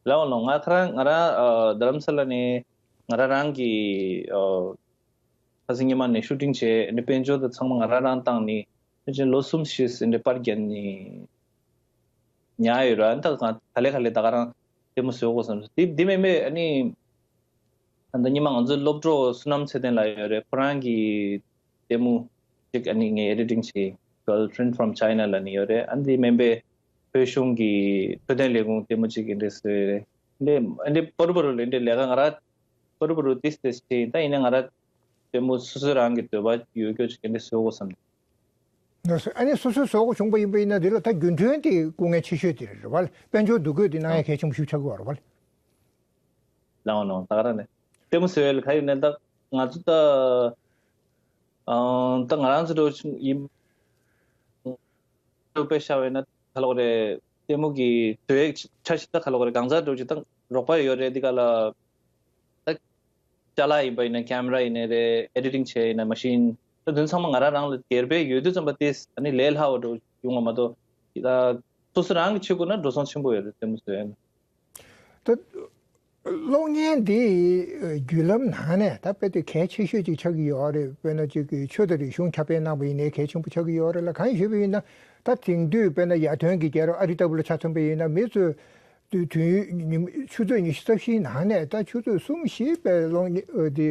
ལགས་འོང་ལགས། ང་ཁ་རང་ང་རང་ཨ་རྡ་རམ་ས་ལ་ནས་ང་རང་རང་གི་ཨ་ཁ་སང་ཉི་མ་ནས་ཤུ་ཊིང་བྱས། ཨ་ནི་དཔལ་འབྱོར་དང་ཚང་མ་ང་རང་རང་བཏང་ནས་ཕལ་ཆེར་ལོ་གསུམ་བཞི་ཟིན་ཏེ་པར་རྒྱབ་ནས་ཉར་ཡོད་ར། ཨ་ནི་ད་ང་ག་ལེ་ག་ལེ་ད་ག་རང་ལྟད་མོ་བཟོ་དགོས་བསམ་སོང་། དེ་དེ་མིན་པའི་ཨ་ནི་ད་ལྟ་ཉི་མ་ང་ཚོའི་སློབ་གྲོགས་བསོད་ནམས་ཚེ་བརྟན་ལགས་ཡོད་རེད། ཁོ་རང་གི་ལྟད་མོ་གཅིག་ཨ་ནི་ངས་ཨེ་ཌི་ཊིང་བྱས། Girlfriend from China ལབ་ནས་ཡོད་རེད། ཨ་ནི་དེ་མིན་པའི་བོད་གཞུང་གི་འཕྲོད་བསྟེན་ལས་ཁུངས་ལྟད་མོ་གཅིག་ཨེ་འདྲས་བཟོས་རེད། འདི་འདི་པོ་རུ་པོ་རུ་ལས་འདི་ལས་ཀ་ང་རང་པོ་རུ་པོ་རུ་ཏིས་ཏིས་བྱས་ཡིན། ད་ཡིན་ན་ང་རང་ལྟད་མོ་སོ་སོ་རང་གི་འདོད་པ་ཡོད་རྒྱུ་ཅིག་ཨེ་འདྲས་བཟོ་དགོས་བསམ། ཨ་ནི་སོ་སོས་བཟོ་དགོས་བྱུང་པ་ཡིན་པ་ཡིན་ན་འདི་ལ་ད་རྒྱུ་མཚན་དེ་སྐུ་ངལ་ཆེ་ཤོས་དེ་རེད་བ། དཔལ་འབྱོར་འདུ་འགོད་དེ་གནང་ཡ་གལ་ཆེན་པོ་ཞིག་ཆགས་ཀྱི་ཡོད་རེད་བ། ལའོ་ནོ་ད་ག་རང་ནས་ལྟད་མོ་བཟོ་ཡ་ལ་ག་ཡིན་ནའི་ད་ང་ཚོ་ད་ཨང་ད་ང་རང་ཚོ་འགྲོ་ཡིན། དཔེ་བཞག་པ་ཡིན་ན་ག་ལབ་དགོས་རེད། ལྟད་མོ་གི་བཟོ་ཡ་འཆར་གཞི་ད་ག་ལབ་དགོས་རེད། གང་ཟག་འགྲོ་ཅིག་ད་རོགས་པ་ཡོད་རེད། འདི་ག་ལ་ད་ཅ་ལག་ཡིན་པ་ཡིན་ན་ཀེམ་ར་ཡིན་ནའི་རེད། ཨེ་ཌི་ཊིང་བྱས་ཡིན་ན་མ་ཤིན་ད་དོན་ཚང་མ་ང་རང་རང་ལ་སྒེར་པའི་ཡོད་དུས་ཙམ་པ་དེ་ཨ་ནི་ལས་སླ་བ་འགྲོ་ཡོང་བ་མ་གཏོགས་ད་སོ་སོ་རང་གི་ཆེད་དགོས་ན་འགྲོ་སོང་ཆེན་པོ་ཡོད་རེད། ལྟད་མོ་བཟོ་ཡ་ན། ད་གློག་བརྙན་འདི་བརྒྱུད་ལམ་ནང་ནས་ད་དཔེ་དེ་གལ་ཆེ་ཤོས་ཅིག་ཆགས་ཀྱི་ཡོད་རེད། དཔེར་ན་ཅིག་གི་ཆོས་དང་རིག་གཞུང་ཁྱབ་སྤེལ་གནང་བ་ཡིན་ནའི་གལ་ཆེན་པོ་ཆགས་ཀྱི་ཡོད་རེད་ལ། གང་ཡིན་ཞུས་པ་ཡིན་ན་ད་དེང་དུས་དཔེར་ན་ཡར་ཐོན་གྱི་རྒྱལ་རབས་ཨ་རི་ལྟ་བུ་ལ་ཆ་མཚོན་པ་ཡིན་ན་མི་ཚོས་དུས་དུས་ཡུན་ཉིན་ཆུ་ཚོད་ཉི་ཤུ་རྩ་བཞིའི་ནང་ནས་ད་ཆུ་ཚོད་གསུམ་བཞི་དཔེ་གློག་བརྙན་འདི།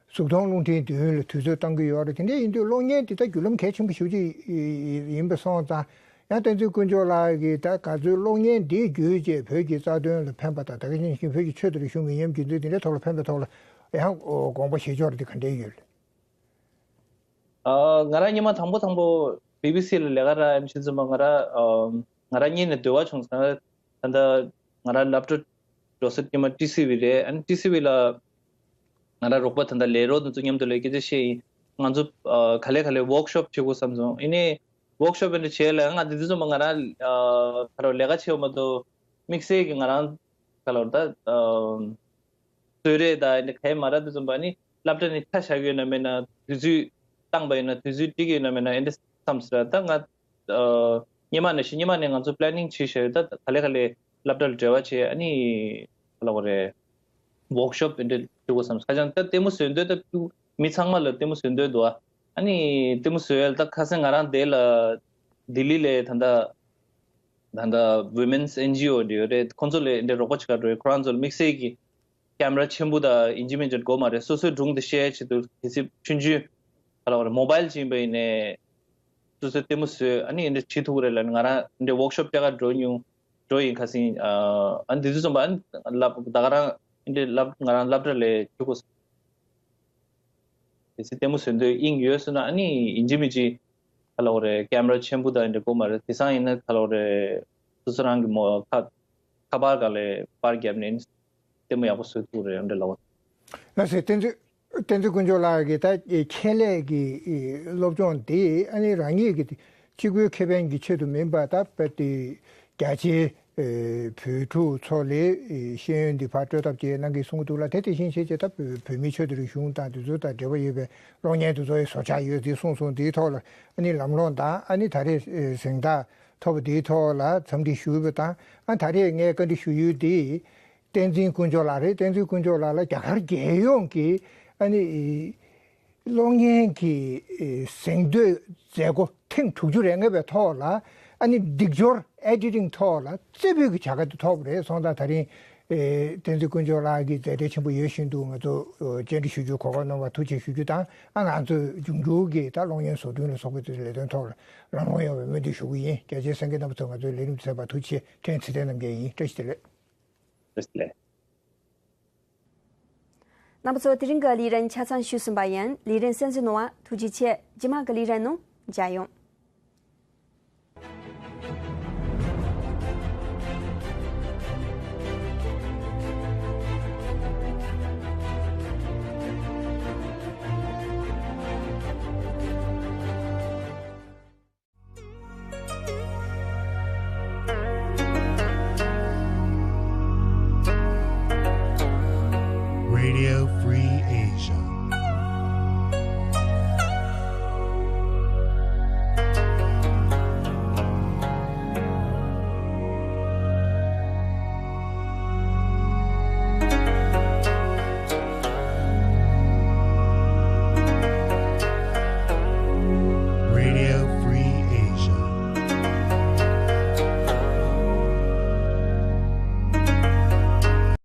གཟུགས་མཐོང་རླུང་འཕྲིན་མདུན་ལ་དུས་ཚོད་བཏང་གི་ཡོད་རེད། དེ་འདྲ་ཡིན་དུས་གློག་བརྙན་འདི་ད་བརྒྱུད་ལམ་གལ་ཆེན་པོ་ཞེ་པོ་ཅིག་ཡིན་པ་སོང་ཙང་། ཡང་བསྟན་འཛིན་དཀོན་མཆོག་ལགས་ཀྱིས་ད་ག་ཚོད་གློག་བརྙན་འདི་བརྒྱུད་བྱས་བོད་ཀྱི་རྩ་དོན་ལ་ཕན་པ་དང་ད་ག་ནང་བཞིན་བོད་ཀྱི་ཆོས་དང་རིག་གཞུང་མི་ཉམས་རྒྱུན་འཛིན་དེ་འདྲའི་ཐོག་ལ་ཕན་པའི་ཐོག་ལ་ཡང་དགོངས་པ་བཞེས་ཕྱོགས་འདི་ག་འདྲ་ཡོད། ཨ་ང་རང་སྔོན་མ་དང་པོ་དང་པོ་བི་བི་སི་ལ་ལས་ཀ་རག་ཡིན་ཕྱིན་ཙམ་པ་ང་རང་ཨ་ང་རང་གཉིས་ནས་འདོད་པ་བྱུང་སོང་། ད་ལྟ་ང་རང་སློབ་གྲྭ་འགྲོ་ས་སྔོན་མ་ཊི་སི་ཝི་རེད། ཨ་ནི་ཊི་སི་ཝི་ལ་ང་རང་རོགས་པ་ད་ལྟ་ལས་རོགས་དེ་ཚོ་མཉམ་དུ་ལས་སྐད་ཆ་བཤད་ཡིན། ང་ཚོ་ཨ་ག་ལེ་ག་ལེ་ཝོག་ཤོབ་བྱེད་དགོས་བསམ་སོང་། ཡིན་ནའི་ཝོག་ཤོབ་འདི་བྱས་ལ་ང་དེ་དུས་ཙམ་པ་ང་རང་ཨ་ག་རེ་ལས་ཀ་བྱེད་པ་མ་གཏོགས་དམིགས་བསལ་གྱི་ང་རང་ག་ལ་ད་ཨ་གསོལ་རས་དང་འདི་གས་མ་རག་དུས་ཙམ་པ་ནི་སློབ་གྲྭ་ནས་ཆ་བཞག་གི་ཡོད་ན་མེད་ན་དུས་ཚོད་བཏང་པ་ཡིན་ན་དུས་ཚོད་སྒྲིག་གི་ཡོད་ན་མེད་ན་འདི་བསམ་ཟེར། ད་ང་ཨ་སྔོན་མ་ནས་ཤི་སྔོན་མ་ནས་ང་ཚོ་པི་ལེ་ནིང་བྱས་བཞག་ཡོད། ད་ག་ལེ་ག་ལེ་སློབ་གྲྭ་ལ་འབྲེལ་བ་བྱས་ཨ་ནི་ག་ལབ་དགོས་རེད། ཝོག་ཤོབ་འདི་འདྲ་བྱེད་དགོས་བསམ། ཁ་སང་ད་ལྟད་མོ་བཟོ་འདོད་ད་མི་ཚང་མ་ལ་ལྟད་མོ་བཟོ་འདོད་འདུག་ཨ། ཨ་ནི་ལྟད་མོ་བཟོ་ཡ་ད་ཁ་སང་ང་རང་དེ་ལ་ལྡི་ལི་ལ་ད་ལྟ་ད་ལྟ་ཝི་མེན་སི་ཨེན་ཇི་ཨོ་འདི་ཡོད་རེད། ཁོང་ཚོ་ལ་འདི་རོགས་པ་བྱེད་ག་འགྲོ་ཡི། ཁོ་རང་ཚོ་ལ་དམིགས་བསལ་གྱི་ཀེམ་ར་ཆེན་པོ་དང་ཡིན་གཅིག་མིན་གཅིག་དགོས་མ་རེད། སོ་སོའི་སྒྲུང་དེ་བཤད་ཆེད་དུ་གལ་སྲིད་ཆུང་ཆུང་ག་ལབ་དགོས་རེད། མོ་བྷལ་ཅིག་ཡིན་པ་ཡིན་ནའི་སོ་སོའི་ལྟད་མོ་བཟོས་ཨ་ནི་འདི་བྱེད་ཐུབ་ཀྱི་རེད་ལབ་ནས་ང་རང་འདི་ཝོག་ཤོབ་སྤྲད་ག་འགྲོ་མྱོང་འགྲོ་ཡིན། ཁ་སང་ཨ་ནི་འདི་ཚོ་ཙམ་པ་ཨ་ནི་ལབ་ད་ག་རང་འདི་ལབ་ང་རང་སློབ་གྲྭ་ལ་ཆུ་གོ་གལ་སྲིད་ལྟད་མོ་བཟོ་འདོད་དབྱིངས་ཡོད་ཟེར་ན་ཨ་ནི་ཡིན་གཅིག་མིན་གཅིག་ག་ལབ་དགོས་རེད། ཀེམ་ར་ཆེན་པོ་དང་འདྲ་དགོས་མ་རེད། དེང་སང་ཡིན་ན་ག་ལབ་དགོས་རེད། སོ་སོ་རང་གི་མོ་ཁ་ཁ་པར་སྒང་ལ་པར་བརྒྱབ་ནས་ལྟད་མོ་ཡག་པོ་བཟོ་ཐུབ་རེད་འདྲ་ལབ། ལགས་སེ། བསྟན་འཛིན་བསྟན་འཛིན་དཀོན་མཆོག་ལགས་ཀྱི་ད་ཁྱད་ལས་ཀྱི་སློབ་སྦྱོང་དེ་ཨ་ནི་རང་ཉིད་ཀྱི་གཅིག་པུའི་ཁེ་ཕན་གྱི་ཆེད་དུ་མིན་པར་ད་དཔེ་དེ་རྒྱ་ཆེའི་བོད་ཕྲུག་ཚོ་ལ་ཤེས་ཡོན་འདི་ཕར་སྤྲོད་ཐབས་བཅས་གནང་གི་གསུང་གི་འདུག་ལ། དེ་དེ་བཞིན་བྱས་བྱས་ད་བོད་མིའི་ཆོས་དང་རིག་གཞུང་དང་དེ་ཚོ་དང་འབྲེལ་བ་ཡོད་པའི་གློག་བརྙན་དེ་ཚོ་ཡི་བཟོ་འཆར་ཡོད་ཅེས་གསུངས་སོང་། དེའི་ཐོག་ལ་ཨ་ནི་ལམ་ལྷོང་དང་ཨ་ནི་ད་རེས་གཟེངས་རྟགས་ཐོབ་པ་དེའི་ཐོག་ལ་འཚམས་འདྲི་ཞུས་པ་དང་། ཨ་ད་རེས་ངས་བཀའ་འདྲི་ཞུ་ཡུལ་དེ་བསྟན་འཛིན་དཀོན་མཆོག་ལགས་རེད། བསྟན་འཛིན་དཀོན་མཆོག་ལགས་ལ་རྒྱ་གར་རྒྱལ་ཡོངས་ཀྱི་ཨ་ནི་གློག་བརྙན་གྱི་གཟེངས་བསྟོད་མཛད་སྒོ་ཐེངས་དྲུག་ཅུ་རེ་ལྔ་པའི་ཐོག་ལ་ ཨ་ནི་སྒྲིག་སྦྱོར་ཨེ་ཌི་ཊིང་ཐོག་ལ་རྩེ་ཕུད་ཀྱི་བྱ་དགའ་དེ་ཐོབ་པ་རེད་སོང་ཙང་། ད་རིང་ཨེ་བསྟན་འཛིན་དཀོན་མཆོག་ལགས་ཀྱིས་མཛད་བྲེལ་ཆེན་པོ་ཡོད་བཞིན་དུ་ང་ཚོ་ཨོ་བཅར་འདྲི་ཞུ་རྒྱུའི་གོ་སྐབས་གནང་བར་ཐུགས་རྗེ་ཆེ་ཞུ་རྒྱུ་དང་། ཨ་ང་ཚོས་འབྱུང་འགྱུར་གྱི་ད་གློག་བརྙན་བཟོ་སྐྲུན་ལ་སོགས་པའི་དེ་ཚོའི་ལས་དོན་ཐོག་ལ་རང་དབང་ཡོང་བའི་སྨོན་འདུན་ཞུ་གི་ཡིན། རྒྱ་ཆེའི་གསན་མཁན་རྣམ་པ་ཚོས་ང་ཚོའི་ལས་རིམ་དེ་གསན་པར་ཐུགས་རྗེ་ཆེ། ཕྲན་ཚེ་བརྟན་རྣམ་རྒྱལ་ཡིན། བཀྲ་ཤིས་བདེ་ལེགས། བཀྲ་ཤིས་བདེ་ལེགས། རྣམ་པ་ཚོ། དེ་རིང་གི་ལས་རིམ་ཆ་ཚང་ཞུས་ཟིན་པ་ཡིན། ལས་རིམ་གསན་གཟིགས་གནང་བར་ཐུགས་རྗེ་ཆེ། རྗེས་མ་གི་ལས་རིམ་ནང་མཇལ་ཡོང་།